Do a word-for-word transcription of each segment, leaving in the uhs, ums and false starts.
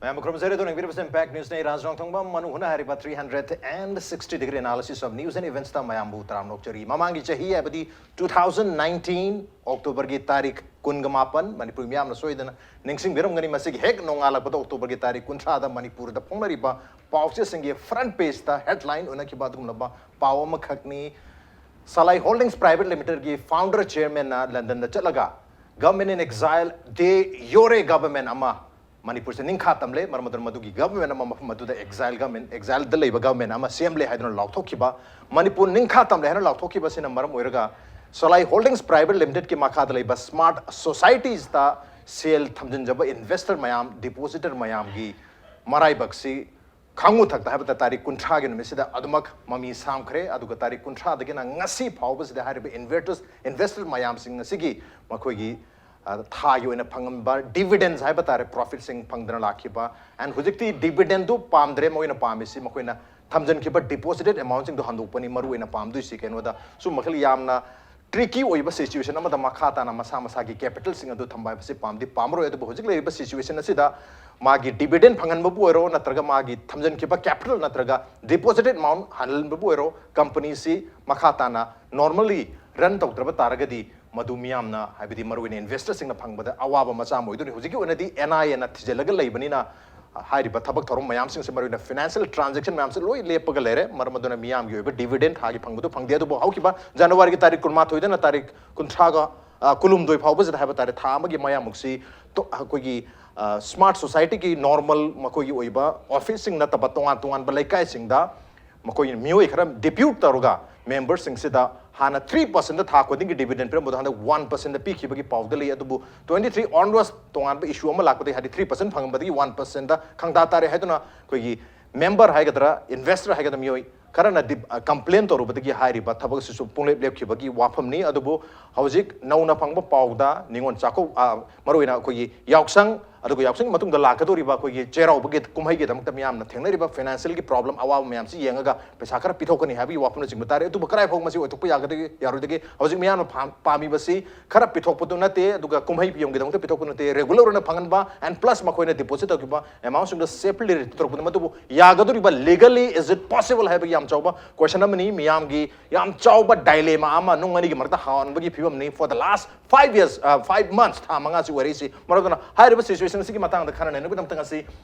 ꯃꯌꯥꯝꯕꯨ ꯈꯨꯔꯨꯝꯖꯔꯤ꯫ ꯑꯗꯨꯅ ꯌꯦꯡꯕꯤꯔꯤꯕꯁꯤ Impact Newsꯅꯤ꯫ ꯔꯥꯖ ꯔꯣꯡꯊꯣꯡꯕꯝ ꯃꯅꯨ ꯍꯨꯅ ꯍꯥꯏꯔꯤꯕ three hundred and sixty degree analysis of news and eventsꯇ ꯃꯌꯥꯝꯕꯨ ꯇꯔꯥꯝꯅ ꯑꯣꯛꯆꯔꯤ꯫ ꯃꯃꯥꯡꯒꯤ ꯆꯍꯤ ꯍꯥꯏꯕꯗꯤ two thousand nineteen Octoberꯒꯤ ꯇꯥꯔꯤꯛ ꯀꯨꯟꯒ ꯃꯥꯄꯟ, ꯃꯅꯤꯄꯨꯔ ꯃꯤꯌꯥꯝꯅ ꯁꯣꯏꯗꯅ ꯅꯤꯡꯁꯤꯡꯕꯤꯔꯝꯒꯅꯤ, ꯃꯁꯤꯒꯤ ꯍꯦꯛ ꯅꯣꯡꯉꯥꯜꯂꯛꯄꯗ Octoberꯒꯤ ꯇꯥꯔꯤꯛ ꯀꯨꯟꯊ꯭ꯔꯥꯗ ꯃꯅꯤꯄꯨꯔꯗ ꯐꯣꯡꯅꯔꯤꯕ ꯄꯥꯎꯆꯦꯁꯤꯡꯒꯤ front pageꯇ headline ꯑꯣꯏꯅꯈꯤꯕ ꯑꯗꯨꯒꯨꯝꯂꯕ ꯄꯥꯎ ꯑꯃꯈꯛꯅꯤ꯫ Salai Holdings Private Limitedꯀꯤ founder chairmanꯅ Londonꯗ ꯆꯠꯂꯒ government in exile, de jure government ꯑꯃ ꯃꯅꯤꯄꯨꯔꯁꯦ ꯅꯤꯡꯈꯥ ꯇꯝꯂꯦ, ꯃꯔꯝ ꯑꯗꯨꯅ ꯃꯗꯨꯒꯤ government ꯑꯃ ꯃꯐꯝ ꯑꯗꯨꯗ exile government, exileꯗ ꯂꯩꯕ government ꯑꯃ ꯁꯦꯝꯂꯦ ꯍꯥꯏꯗꯨꯅ ꯂꯥꯎꯊꯣꯛꯈꯤꯕ, ꯃꯅꯤꯄꯨꯔ ꯅꯤꯡꯈꯥ ꯇꯝꯂꯦ ꯍꯥꯏꯅ ꯂꯥꯎꯊꯣꯛꯈꯤꯕ ꯑꯁꯤꯅ ꯃꯔꯝ ꯑꯣꯏꯔꯒ Salai Holdings Private Limitedꯀꯤ ꯃꯈꯥꯗ ꯂꯩꯕ smart societiesꯇ ꯁꯦꯜ ꯊꯝꯖꯤꯟꯖꯕ investor ꯃꯌꯥꯝ, depositor ꯃꯌꯥꯝꯒꯤ ꯃꯔꯥꯏꯕꯛꯁꯤ ꯈꯥꯡꯉꯨ ꯊꯛꯇ ꯍꯥꯏꯕꯗ ꯇꯥꯔꯤꯛ ꯀꯨꯟꯊ꯭ꯔꯥꯒꯤ ꯅꯨꯃꯤꯠꯁꯤꯗ ꯑꯗꯨꯃꯛ ꯃꯃꯤ ꯁꯥꯝꯈ꯭ꯔꯦ꯫ ꯑꯗꯨꯒ ꯇꯥꯔꯤꯛ ꯀꯨꯟꯊ꯭ꯔꯥꯗꯒꯤꯅ ꯉꯁꯤ ꯐꯥꯎꯕꯁꯤꯗ ꯍꯥꯏꯔꯤꯕ investors, investor ꯃꯌꯥꯝꯁꯤꯡ ꯑꯁꯤꯒꯤ ꯃꯈꯣꯏꯒꯤ, ꯑ, ꯊꯥꯒꯤ ꯑꯣꯏꯅ ꯐꯪꯉꯝꯕ dividends ꯍꯥꯏꯕ ꯇꯥꯔꯦ, profitꯁꯤꯡ ꯐꯪꯗꯅ ꯂꯥꯛꯈꯤꯕ꯫ And ꯍꯧꯖꯤꯛꯇꯤ dividendꯗꯨ ꯄꯥꯝꯗ꯭ꯔꯦ, ꯃꯈꯣꯏꯅ ꯄꯥꯝꯃꯤꯁꯤ ꯃꯈꯣꯏꯅ ꯊꯝꯖꯤꯟꯈꯤꯕ deposited amountꯁꯤꯡꯗꯣ ꯍꯟꯗꯣꯛꯄꯅꯤ ꯃꯔꯨ ꯑꯣꯏꯅ ꯄꯥꯝꯗꯣꯏꯁꯤ꯫ ꯀꯩꯅꯣꯗ ꯁꯨꯝ ꯃꯈꯜ ꯌꯥꯝꯅ tricky ꯑꯣꯏꯕ situation ꯑꯃꯗ ꯃꯈꯥ ꯇꯥꯅ ꯃꯁꯥ ꯃꯁꯥꯒꯤ capitalꯁꯤꯡ ꯑꯗꯨ ꯊꯝꯕ ꯍꯥꯏꯕꯁꯤ ꯄꯥꯝꯗꯤ ꯄꯥꯝꯃꯔꯣꯏ꯫ ꯑꯗꯨꯕꯨ ꯍꯧꯖꯤꯛ ꯂꯩꯔꯤꯕ situation ꯑꯁꯤꯗ ꯃꯥꯒꯤ dividend ꯐꯪꯍꯟꯕꯕꯨ ꯑꯣꯏꯔꯣ, ꯅꯠꯇ꯭ꯔꯒ ꯃꯥꯒꯤ ꯊꯝꯖꯤꯟꯈꯤꯕ capital ꯅꯠꯇ꯭ꯔꯒ deposited amount ꯍꯜꯍꯟꯕꯕꯨ ꯑꯣꯏꯔꯣ, companyꯁꯤ ꯃꯈꯥ ꯇꯥꯅ normally run ꯇꯧꯗ꯭ꯔꯕ ꯇꯥꯔꯒꯗꯤ ꯃꯗꯨ ꯃꯤꯌꯥꯝꯅ, ꯍꯥꯏꯕꯗꯤ ꯃꯔꯨꯑꯣꯏꯅ investorꯁꯤꯡꯅ ꯐꯪꯕꯗ ꯑꯋꯥꯕ ꯃꯆꯥ ꯑꯃ ꯑꯣꯏꯗꯣꯏꯅꯤ꯫ ꯍꯧꯖꯤꯛꯀꯤ ꯑꯣꯏꯅꯗꯤ NIAꯅ ꯊꯤꯖꯤꯜꯂꯒ ꯂꯩꯕꯅꯤꯅ, ꯍꯥꯏꯔꯤꯕ ꯊꯕꯛ ꯊꯧꯔꯝ ꯃꯌꯥꯝꯁꯤꯡꯁꯦ, ꯃꯔꯨꯑꯣꯏꯅ financial transaction ꯃꯌꯥꯝꯁꯦ ꯂꯣꯏ ꯂꯦꯞꯄꯒ ꯂꯩꯔꯦ꯫ ꯃꯔꯝ ꯑꯗꯨꯅ ꯃꯤꯌꯥꯝꯒꯤ ꯑꯣꯏꯕ dividend ꯊꯥꯒꯤ ꯐꯪꯕꯗꯨ ꯐꯪꯗꯦ꯫ ꯑꯗꯨꯕꯨ ꯍꯧꯈꯤꯕ Januaryꯒꯤ ꯇꯥꯔꯤꯛ ꯀꯨꯟꯃꯥꯊꯣꯏꯗꯅ ꯇꯥꯔꯤꯛ ꯀꯨꯟꯊ꯭ꯔꯥꯒ, ꯑ, ꯀꯨꯟꯍꯨꯝꯗꯣꯏ ꯐꯥꯎꯕꯁꯤꯗ ꯍꯥꯏꯕ ꯇꯥꯔꯦ, ꯊꯥ ꯑꯃꯒꯤ ꯃꯌꯥꯃꯨꯛꯁꯤ ꯇꯣ-, ꯑꯩꯈꯣꯏꯒꯤ, ꯑ, smart societyꯒꯤ normal ꯃꯈꯣꯏꯒꯤ ꯑꯣꯏꯕ officeꯁꯤꯡ ꯅꯠꯇꯕ ꯇꯣꯉꯥꯟ ꯇꯣꯉꯥꯟꯕ ꯂꯩꯀꯥꯏꯁꯤꯡꯗ ꯃꯈꯣꯏ ꯃꯤꯑꯣꯏ ꯈꯔ depute ꯇꯧꯔꯒ memberꯁꯤꯡꯁꯤꯗ ꯍꯥꯟꯅ three percentꯗ ꯊꯥ ꯈꯨꯗꯤꯡꯒꯤ dividend ꯄꯤꯔꯝꯕꯗꯣ ꯍꯟꯗꯛ one percentꯗ ꯄꯤꯈꯤꯕꯒꯤ ꯄꯥꯎꯗ ꯂꯩ꯫ ꯑꯗꯨꯕꯨ twenty three onwards ꯇꯣꯉꯥꯟꯕ issue ꯑꯃ ꯂꯥꯛꯄꯗꯒꯤ, ꯍꯥꯏꯗꯤ three percent ꯐꯪꯉꯝꯕꯗꯒꯤ one percentꯗ ꯈꯪꯗꯥ ꯇꯥꯔꯦ ꯍꯥꯏꯗꯨꯅ ꯑꯩꯈꯣꯏꯒꯤ member ꯍꯥꯏꯒꯗ꯭ꯔꯥ, investor ꯍꯥꯏꯒꯗ꯭ꯔꯥ, ꯃꯤꯑꯣꯏ ꯈꯔꯅ ꯗꯤ-, ꯑ, complain ꯇꯧꯔꯨꯕꯗꯒꯤ ꯍꯥꯏꯔꯤꯕ ꯊꯕꯛ ꯑꯁꯤꯁꯨ ꯄꯨꯡꯂꯦꯞ ꯂꯦꯞꯈꯤꯕꯒꯤ ꯋꯥꯐꯝꯅꯤ꯫ ꯑꯗꯨꯕꯨ ꯍꯧꯖꯤꯛ ꯅꯧꯅ ꯐꯪꯕ ꯄꯥꯎꯗ ꯅꯤꯉꯣꯜ ꯆꯥꯛꯀꯧ-, ꯑ, ꯃꯔꯨꯑꯣꯏꯅ ꯑꯩꯈꯣꯏꯒꯤ ꯌꯥꯎꯁꯪ ꯑꯗꯨꯒ ꯌꯥꯎꯁꯪꯒꯤ ꯃꯇꯨꯡꯗ ꯂꯥꯛꯀꯗꯧꯔꯤꯕ ꯑꯩꯈꯣꯏꯒꯤ ꯆꯩꯔꯥꯎꯕꯒꯤ ꯀꯨꯝꯍꯩꯒꯤꯗꯃꯛꯇ ꯃꯤꯌꯥꯝꯅ ꯊꯦꯡꯅꯔꯤꯕ ꯐꯥꯏꯅꯥꯟꯁꯤꯌꯦꯜꯒꯤ ꯄ꯭ꯔꯣꯕ꯭ꯂꯦꯝ, ꯑꯋꯥꯕ ꯃꯌꯥꯝꯁꯤ ꯌꯦꯡꯉꯒ ꯄꯩꯁꯥ ꯈꯔ ꯄꯤꯊꯣꯛꯀꯅꯤ ꯍꯥꯏꯕꯒꯤ ꯋꯥꯐꯝꯅꯆꯤꯡꯕ ꯇꯥꯔꯦ꯫ ꯑꯗꯨꯕꯨ ꯀꯗꯥꯏ ꯐꯥꯎ ꯃꯁꯤ ꯑꯣꯏꯊꯣꯛꯄ ꯌꯥꯒꯗꯒꯦ, ꯌꯥꯔꯣꯏꯗꯒꯦ? ꯍꯧꯖꯤꯛ ꯃꯤꯌꯥꯝꯅ ꯐꯥ-, ꯄꯥꯝꯃꯤꯕꯁꯤ ꯈꯔ ꯄꯤꯊꯣꯛꯄꯗꯨ ꯅꯠꯇꯦ, ꯑꯗꯨꯒ ꯀꯨꯝꯍꯩ ꯐꯤꯌꯣꯝꯒꯤꯗꯃꯛꯇ ꯄꯤꯊꯣꯛꯄ ꯅꯠꯇꯦ, ꯔꯦꯒꯨꯂꯔ ꯑꯣꯏꯅ ꯐꯪꯍꯟꯕ, and plus ꯃꯈꯣꯏꯅ ꯗꯤꯄꯣꯖꯤꯠ ꯇꯧꯈꯤꯕ ꯑꯦꯃꯥꯎꯟꯁꯤꯡꯗꯣ ꯁꯦꯐꯂꯤ ꯔꯤꯇꯔꯟ ꯇꯧꯔꯛꯄꯗ, ꯃꯗꯨꯕꯨ ꯌꯥꯒꯗꯧꯔꯤꯕ, legally is it possible ꯍꯥꯏꯕꯒꯤ ꯌꯥꯝ ꯆꯥꯎꯕ ꯀꯣꯏꯁꯟ ꯑꯃꯅꯤ꯫ ꯃꯤꯌꯥꯝꯒꯤ ꯌꯥꯝ ꯆꯥꯎꯕ ꯗꯥꯏꯂꯦꯃꯥ ꯑꯃ ꯅꯨꯡ ꯑꯅꯤꯒꯤ ꯃꯔꯛꯇ ꯍꯥꯎꯍꯟꯕꯒꯤ ꯐꯤꯕꯝꯅꯤ꯫ For the last five years, uh, five months, ꯊꯥ ꯃꯉꯥꯁꯤ ꯑꯣꯏꯔꯛꯏꯁꯤ꯫ ꯃꯔꯝ ꯑꯗꯨꯅ ꯍꯥꯏꯔꯤꯕ ꯁꯤꯆꯨꯋꯦꯁꯟ ꯑꯁꯤꯒꯤ ꯃꯇꯥꯡꯗ ꯈꯟꯅ ꯅꯩꯅꯕꯒꯤꯗꯃꯛꯇ ꯉꯁꯤ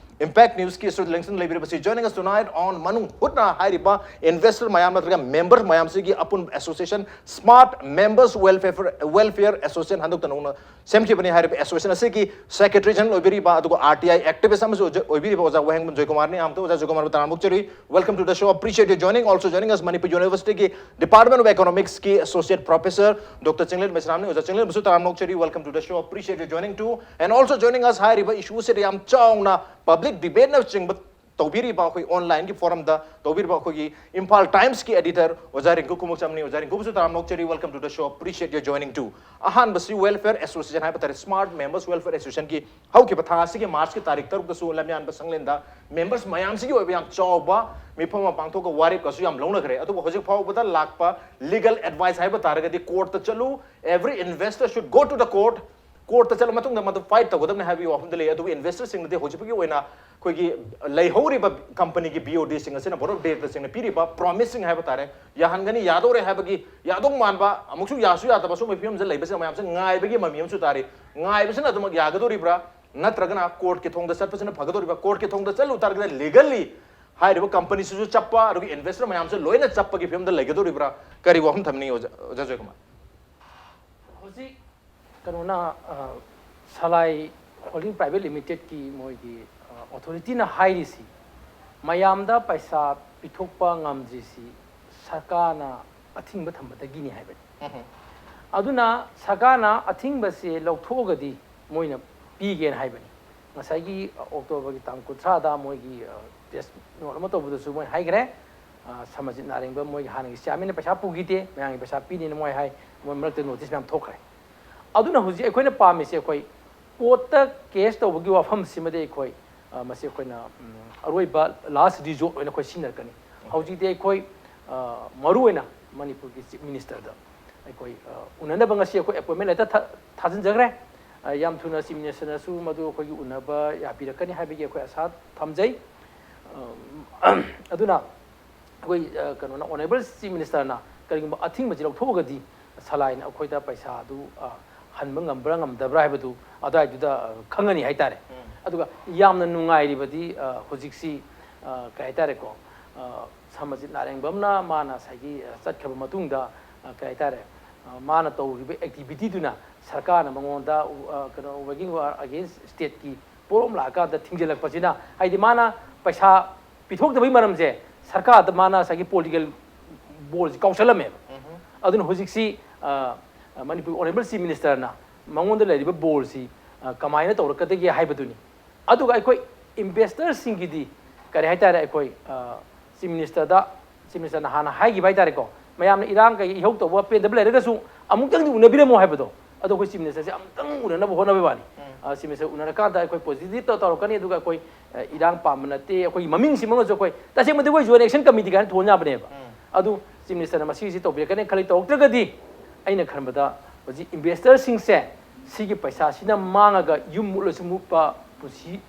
ꯏꯝꯄꯦꯛ ꯅ꯭ꯌꯨꯁꯀꯤ ꯁ꯭ꯇꯨꯗꯤꯑꯣ ꯂꯦꯡꯁꯟ ꯂꯩꯕꯤꯔꯤꯕꯁꯤ, joining us tonight on ꯃꯅꯨꯡ ꯍꯨꯠꯅ ꯍꯥꯏꯔꯤꯕ ꯏꯟꯚꯦꯁꯇꯔ ꯃꯌꯥꯝ ꯅꯠꯇ꯭ꯔꯒ ꯃꯦꯝꯕꯔ ꯃꯌꯥꯝꯁꯤꯒꯤ ꯑꯄꯨꯟꯕ association, Smart Members Welfare, Welfare Association ꯍꯟꯗꯣꯛꯇ ꯅꯧꯅ ꯁꯦꯝꯈꯤꯕꯅꯤ꯫ ꯍꯥꯏꯔꯤꯕ ꯑꯦꯁꯣꯁꯤꯌꯦꯁꯟ ꯑꯁꯤꯒꯤ ꯁꯦꯀ꯭ꯔꯦꯇꯔꯤ ꯖꯦꯅꯔꯦꯜ ꯑꯣꯏꯕꯤꯔꯤꯕ ꯑꯗꯨꯒ ꯑꯥꯔ ꯇꯤ ꯑꯥꯏ ꯑꯦꯛꯇꯤꯚꯤꯁ ꯑꯃꯁꯨ ꯑꯣꯏꯖ-, ꯑꯣꯏꯕꯤꯔꯤꯕ ꯑꯣꯖꯥ ꯋꯥꯍꯦꯡꯕꯝ ꯖꯣꯏꯀꯨꯃꯥꯔꯅꯤ꯫ ꯑꯍꯥꯟꯕꯗ ꯑꯣꯖꯥ ꯖꯣꯏꯀꯨꯃꯥꯔꯕꯨ ꯇꯔꯥꯝꯅ ꯑꯣꯛꯆꯔꯤ꯫ Welcome to the show. Appreciate your joining. Also joining us, Manipur University ꯒꯤ Department of Economics ꯀꯤ Associate Professor Doctor ꯆꯤꯡꯂꯦꯟ ꯃꯩꯁꯅꯥꯝꯅꯤ꯫ ꯑꯣꯖꯥ ꯆꯤꯡꯂꯦꯟꯕꯨꯁꯨ ꯇꯔꯥꯝꯅ ꯑꯣꯛꯆꯔꯤ꯫ Welcome to the show. Appreciate your joining too. And also joining us, ꯍꯥꯏꯔꯤꯕ ꯏꯁꯨ ꯑꯁꯤꯗ ꯌꯥꯝ ꯆꯥꯎꯅ ꯄꯕ꯭ꯂꯤꯛ ꯗꯤꯕꯦꯠꯅꯆꯤꯡꯕ ꯇꯧꯕꯤꯔꯤꯕ, ꯑꯩꯈꯣꯏ ꯑꯣꯟꯂꯥꯏꯟꯒꯤ ꯐꯣꯔꯝꯗ ꯇꯧꯕꯤꯔꯤꯕ ꯑꯩꯈꯣꯏꯒꯤ ꯏꯝꯐꯥꯜ ꯇꯥꯏꯝꯁꯀꯤ ꯑꯦꯗꯤꯇꯔ ꯑꯣꯖꯥ ꯔꯤꯡꯀꯨ ꯈꯨꯃꯨꯛꯆꯝꯅꯤ꯫ ꯑꯣꯖꯥ ꯔꯤꯡꯀꯨꯕꯨꯁꯨ ꯇꯔꯥꯝꯅ ꯑꯣꯛꯆꯔꯤ꯫ Welcome to the show. Appreciate your joining too. ꯑꯍꯥꯟꯕꯁꯤ ꯋꯦꯜꯐꯤꯌꯔ ꯑꯦꯁꯣꯁꯤꯌꯦꯁꯟ ꯍꯥꯏꯕ ꯇꯥꯔꯦ, ꯁ꯭ꯃꯥꯔꯠ ꯃꯦꯝꯕꯔꯁ ꯋꯦꯜꯐꯤꯌꯔ ꯑꯦꯁꯣꯁꯤꯌꯦꯁꯟꯒꯤ ꯍꯧꯈꯤꯕ ꯊꯥ ꯑꯁꯤꯒꯤ ꯃꯥꯔꯆꯀꯤ ꯇꯥꯔꯤꯛ ꯇꯔꯨꯛꯇꯁꯨ ꯂꯝꯌꯥꯟꯕ ꯁꯪꯂꯦꯟꯗ ꯃꯦꯝꯕꯔꯁ ꯃꯌꯥꯝꯁꯤꯒꯤ ꯑꯣꯏꯕ ꯌꯥꯝ ꯆꯥꯎꯕ ꯃꯤꯐꯝ ꯑꯃ ꯄꯥꯡꯊꯣꯛꯑꯒ ꯋꯥꯔꯦꯞꯀꯁꯨ ꯌꯥꯝ ꯂꯧꯅꯈ꯭ꯔꯦ꯫ ꯑꯗꯨꯕꯨ ꯍꯧꯖꯤꯛ ꯐꯥꯎꯕꯗ ꯂꯥꯛꯄ ꯂꯤꯒꯜ ꯑꯦꯗꯚꯥꯏꯁ ꯍꯥꯏꯕ ꯇꯥꯔꯒꯗꯤ, ꯀꯣꯔꯠꯇ ꯆꯠꯂꯨ, every investor should go to the court, ꯀꯣꯔꯠꯇ ꯆꯠꯂ ꯃꯇꯨꯡꯗ ꯃꯗꯨ ꯐꯥꯏꯠ ꯇꯧꯒꯗꯕꯅꯤ ꯍꯥꯏꯕꯒꯤ ꯋꯥꯐꯝꯗ ꯂꯩ꯫ ꯑꯗꯨꯕꯨ ꯏꯟꯚꯦꯁꯇꯔꯁꯤꯡꯅꯗꯤ ꯍꯧꯖꯤꯛ ꯐꯥꯎꯒꯤ ꯑꯣꯏꯅ ꯑꯩꯈꯣꯏꯒꯤ ꯂꯩꯍꯧꯔꯤꯕ ꯀꯝꯄꯅꯤꯒꯤ ꯕꯤ ꯑꯣ ꯗꯤꯁꯤꯡ ꯑꯁꯤꯅ, ꯕꯣꯔꯗ ꯑꯣꯐ ꯗꯤꯔꯦꯛꯇꯔꯁꯤꯡꯅ ꯄꯤꯔꯤꯕ ꯄ꯭ꯔꯣꯃꯤꯁꯁꯤꯡ ꯍꯥꯏꯕ ꯇꯥꯔꯦ, ꯌꯥꯍꯟꯒꯅꯤ, ꯌꯥꯗꯧꯔꯦ ꯍꯥꯏꯕꯒꯤ ꯌꯥꯗꯧ ꯃꯥꯟꯕ, ꯑꯃꯨꯛꯁꯨ ꯌꯥꯁꯨ ꯌꯥꯗꯕ ꯁꯨꯝꯕ ꯐꯤꯕꯝꯁꯤꯗ ꯂꯩꯕꯁꯤꯅ ꯃꯌꯥꯝꯁꯦ ꯉꯥꯏꯕꯒꯤ ꯃꯃꯤ ꯑꯃꯁꯨ ꯇꯥꯔꯤ꯫ ꯉꯥꯏꯕꯁꯤꯅ ꯑꯗꯨꯃꯛ ꯌꯥꯒꯗꯧꯔꯤꯕ꯭ꯔꯥ, ꯅꯠꯇ꯭ꯔꯒꯅ ꯀꯣꯔꯠꯀꯤ ꯊꯣꯡꯗ ꯆꯠꯄꯁꯤꯅ ꯐꯒꯗꯧꯔꯤꯕ꯭ꯔꯥ? ꯀꯣꯔꯠꯀꯤ ꯊꯣꯡꯗ ꯆꯠꯂꯨ ꯇꯥꯔꯒꯗꯤ ꯂꯤꯒꯜꯂꯤ ꯍꯥꯏꯔꯤꯕ ꯀꯝꯄꯅꯤꯁꯤꯁꯨ ꯆꯞꯄ, ꯑꯗꯨꯒ ꯏꯟꯚꯦꯁꯇꯔ ꯃꯌꯥꯝꯁꯨ ꯂꯣꯏꯅ ꯆꯞꯄꯒꯤ ꯐꯤꯕꯝꯗ ꯂꯩꯒꯗꯧꯔꯤꯕ꯭ꯔꯥ? ꯀꯔꯤ ꯋꯥꯐꯝ ꯊꯝꯅꯤꯡꯉꯤ, ꯑꯣꯖꯥ, ꯑꯣꯖꯥ ꯖꯣꯏꯀꯨꯃꯥꯔ? ꯍꯧꯖꯤꯛ ꯀꯩꯅꯣꯅ, ꯑ, ꯁꯂꯥꯏ ꯍꯣꯜꯗꯤꯡ ꯄ꯭ꯔꯥꯏꯚꯦꯠ ꯂꯤꯃꯤꯇꯦꯗꯀꯤ ꯃꯣꯏꯒꯤ, ꯑ, ꯑꯣꯊꯣꯔꯤꯇꯤꯅ ꯍꯥꯏꯔꯤꯁꯤ, ꯃꯌꯥꯝꯗ ꯄꯩꯁꯥ ꯄꯤꯊꯣꯛꯄ ꯉꯝꯗ꯭ꯔꯤꯁꯤ ꯁꯔꯀꯥꯔꯅ ꯑꯊꯤꯡꯕ ꯊꯝꯕꯗꯒꯤꯅꯤ ꯍꯥꯏꯕꯅꯤ꯫ ꯑꯗꯨꯅ ꯁꯔꯀꯥꯔꯅ ꯑꯊꯤꯡꯕꯁꯦ ꯂꯧꯊꯣꯛꯑꯒꯗꯤ ꯃꯣꯏꯅ ꯄꯤꯒꯦꯅ ꯍꯥꯏꯕꯅꯤ꯫ ꯉꯁꯥꯏꯒꯤ ꯑꯣꯛꯇꯣꯕꯔꯒꯤ ꯇꯥꯡ ꯀꯨꯟꯊ꯭ꯔꯥꯗ ꯃꯣꯏꯒꯤ, ꯑ, ꯄ꯭ꯔꯦꯁ ꯅꯣꯠ ꯑꯃ ꯇꯧꯕꯗꯁꯨ ꯃꯣꯏ ꯍꯥꯏꯈ꯭ꯔꯦ, ꯑ, ꯁꯃꯖꯤꯠ ꯅꯥꯔꯦꯡꯕꯝ ꯃꯣꯏꯒꯤ ꯍꯥꯟꯅꯒꯤ ꯆꯤꯌꯥꯔꯃꯦꯟꯅ ꯄꯩꯁꯥ ꯄꯨꯈꯤꯗꯦ, ꯃꯌꯥꯝꯒꯤ ꯄꯩꯁꯥ ꯄꯤꯅꯤꯅ ꯃꯣꯏ ꯍꯥꯏ, ꯃꯣꯏ ꯃꯔꯛꯇ ꯅꯣꯇꯤꯁ ꯃꯌꯥꯝ ꯊꯣꯛꯈ꯭ꯔꯦ꯫ ꯑꯗꯨꯅ ꯍꯧꯖꯤꯛ ꯑꯩꯈꯣꯏꯅ ꯄꯥꯝꯃꯤꯁꯦ, ꯑꯩꯈꯣꯏ ꯀꯣꯔꯠꯇ ꯀꯦꯁ ꯇꯧꯕꯒꯤ ꯋꯥꯐꯝꯁꯤꯃꯗꯤ ꯑꯩꯈꯣꯏ, ꯑ, ꯃꯁꯤ ꯑꯩꯈꯣꯏꯅ, ꯎꯝ, ꯑꯔꯣꯏꯕ ꯂꯥꯁ ꯔꯤꯖꯣꯔꯠ ꯑꯣꯏꯅ ꯑꯩꯈꯣꯏ ꯁꯤꯖꯤꯟꯅꯔꯛꯀꯅꯤ꯫ ꯍꯧꯖꯤꯛꯇꯤ ꯑꯩꯈꯣꯏ, ꯑ, ꯃꯔꯨꯑꯣꯏꯅ ꯃꯅꯤꯄꯨꯔꯒꯤ ꯆꯤꯐ ꯃꯤꯅꯤꯁꯇꯔꯗ ꯑꯩꯈꯣꯏ, ꯑ, ꯎꯅꯅꯕ ꯉꯁꯤ ꯑꯩꯈꯣꯏ ꯑꯦꯄꯣꯏꯟꯃꯦꯟ ꯂꯦꯇꯔ ꯊꯥ-, ꯊꯥꯖꯤꯟꯖꯈ꯭ꯔꯦ꯫ ꯑ, ꯌꯥꯝ ꯊꯨꯅ ꯆꯤꯐ ꯃꯤꯅꯤꯁꯇꯔꯅꯁꯨ ꯃꯗꯨ ꯑꯩꯈꯣꯏꯒꯤ ꯎꯅꯕ ꯌꯥꯕꯤꯔꯛꯀꯅꯤ ꯍꯥꯏꯕꯒꯤ ꯑꯩꯈꯣꯏ ꯑꯁꯥ ꯊꯝꯖꯩ꯫ ꯑ, ꯑꯗꯨꯅ ꯑꯩꯈꯣꯏ, ꯑ, ꯀꯩꯅꯣꯅ, ꯑꯣꯅꯔꯦꯕꯜ ꯆꯤꯐ ꯃꯤꯅꯤꯁꯇꯔꯅ ꯀꯔꯤꯒꯨꯝꯕ ꯑꯊꯤꯡꯕꯁꯤ ꯂꯧꯊꯣꯛꯑꯒꯗꯤ ꯁꯂꯥꯏꯅ ꯑꯩꯈꯣꯏꯗ ꯄꯩꯁꯥꯗꯨ, ꯑ, ꯍꯟꯕ ꯉꯝꯕ꯭ꯔꯥ ꯉꯝꯗꯕ꯭ꯔꯥ ꯍꯥꯏꯕꯗꯨ ꯑꯗꯨꯋꯥꯏꯗꯨꯗ, ꯑ, ꯈꯪꯉꯅꯤ ꯍꯥꯏꯇꯥꯔꯦ꯫ ꯑꯗꯨꯒ ꯌꯥꯝꯅ ꯅꯨꯡꯉꯥꯏꯔꯤꯕꯗꯤ, ꯑ, ꯍꯧꯖꯤꯛꯁꯤ, ꯑ, ꯀꯩ ꯍꯥꯏꯇꯥꯔꯦꯀꯣ, ꯑ, ꯁꯃꯔꯖꯤꯠ ꯅꯥꯔꯦꯡꯕꯝꯅ ꯃꯥꯅ ꯉꯁꯥꯏꯒꯤ, ꯑ, ꯆꯠꯈ꯭ꯔꯕ ꯃꯇꯨꯡꯗ, ꯑ, ꯀꯩ ꯍꯥꯏꯇꯥꯔꯦ, ꯑ, ꯃꯥꯅ ꯇꯧꯔꯤꯕ ꯑꯦꯛꯇꯤꯚꯤꯇꯤꯗꯨꯅ ꯁꯔꯀꯥꯔꯅ ꯃꯉꯣꯟꯗ, ꯑ, ꯀꯩꯅꯣ, ꯋꯥꯔꯀꯤꯡ ꯑꯒꯦꯟꯁ ꯁ꯭ꯇꯦꯠꯀꯤ ꯄꯣꯠ ꯑꯃ ꯂꯥꯛꯑꯀꯥꯟꯗ ꯊꯤꯡꯖꯤꯜꯂꯛꯄꯁꯤꯅ, ꯍꯥꯏꯗꯤ ꯃꯥꯅ ꯄꯩꯁꯥ ꯄꯤꯊꯣꯛꯇꯕꯒꯤ ꯃꯔꯝꯁꯦ ꯁꯔꯀꯥꯔꯗ ꯃꯥꯅ ꯉꯁꯥꯏꯒꯤ ꯄꯣꯂꯤꯇꯤꯀꯦꯜ ꯕꯣꯜꯁꯤ ꯀꯥꯎꯁꯜꯂꯝꯃꯦꯕ꯫ ꯑꯗꯨꯅ ꯍꯧꯖꯤꯛꯁꯤ, ꯑ, ꯃꯅꯤꯄꯨꯔ ꯑꯣꯅꯔꯦꯕꯜ ꯆꯤꯐ ꯃꯤꯅꯤꯁꯇꯔꯅ ꯃꯉꯣꯟꯗ ꯂꯩꯔꯤꯕ ꯕꯣꯜꯁꯤ, ꯑ, ꯀꯃꯥꯏꯅ ꯇꯧꯔꯛꯀꯗꯒꯦ ꯍꯥꯏꯕꯗꯨꯅꯤ꯫ ꯑꯗꯨꯒ ꯑꯩꯈꯣꯏ ꯏꯟꯚꯦꯁꯇꯔꯁꯤꯡꯒꯤꯗꯤ ꯀꯔꯤ ꯍꯥꯏꯇꯥꯔꯦ, ꯑꯩꯈꯣꯏ, ꯑ, ꯆꯤꯐ ꯃꯤꯅꯤꯁꯇꯔꯗ, ꯆꯤꯐ ꯃꯤꯅꯤꯁꯇꯔꯅ ꯍꯥꯟꯅ ꯍꯥꯏꯈꯤꯕ ꯍꯥꯏꯇꯥꯔꯦꯀꯣ, ꯃꯌꯥꯝꯅ ꯏꯔꯥꯡ ꯀꯩ ꯏꯍꯧ ꯇꯧꯕ ꯄꯦꯟꯗꯕ ꯂꯩꯔꯒꯁꯨ ꯑꯃꯨꯛꯇꯪꯗꯤ ꯎꯅꯕꯤꯔꯝꯃꯣ ꯍꯥꯏꯕꯗꯣ, ꯑꯗꯣ ꯑꯩꯈꯣꯏ ꯆꯤꯐ ꯃꯤꯅꯤꯁꯇꯔꯁꯦ ꯑꯃꯨꯛꯇꯪ ꯎꯅꯅꯕ ꯍꯣꯠꯅꯕꯩ ꯋꯥꯅꯤ꯫ ꯎꯝ꯫ ꯑ, ꯆꯤꯐ ꯃꯤꯅꯤꯁꯇꯔ ꯎꯅꯔꯀꯥꯟꯗ ꯑꯩꯈꯣꯏ ꯄꯣꯖꯤꯇꯤꯚꯇ ꯇꯧꯔꯛꯀꯅꯤ, ꯑꯗꯨꯒ ꯑꯩꯈꯣꯏ, ꯑ, ꯏꯔꯥꯡ ꯄꯥꯝꯕ ꯅꯠꯇꯦ, ꯑꯩꯈꯣꯏꯒꯤ ꯃꯃꯤꯡꯁꯤꯃꯛꯅꯁꯨ ꯑꯩꯈꯣꯏ ꯇꯁꯦꯡꯕꯗꯤ ꯑꯩꯈꯣꯏ ꯖꯣꯏꯟ ꯑꯦꯛꯁꯟ ꯀꯃꯤꯇꯤ ꯀꯥꯏꯅ ꯊꯣꯟ ꯌꯥꯕꯅꯦꯕ꯫ ꯎꯝ꯫ ꯑꯗꯨ ꯆꯤꯐ ꯃꯤꯅꯤꯁꯇꯔꯅ ꯃꯁꯤꯁꯤ ꯇꯧꯕꯤꯔꯛꯀꯅꯤ ꯈꯜꯂꯤ꯫ ꯇꯧꯔꯛꯇ꯭ꯔꯒꯗꯤ ꯑꯩꯅ ꯈꯟꯕꯗ ꯍꯧꯖꯤꯛ ꯏꯟꯚꯦꯁꯇꯔꯁꯤꯡꯁꯦ ꯁꯤꯒꯤ ꯄꯩꯁꯥꯁꯤꯅ ꯃꯥꯡꯉꯒ ꯌꯨꯝ ꯃꯨꯠꯂꯁꯨ ꯃꯨꯠꯄ, ꯄꯨꯟꯁꯤ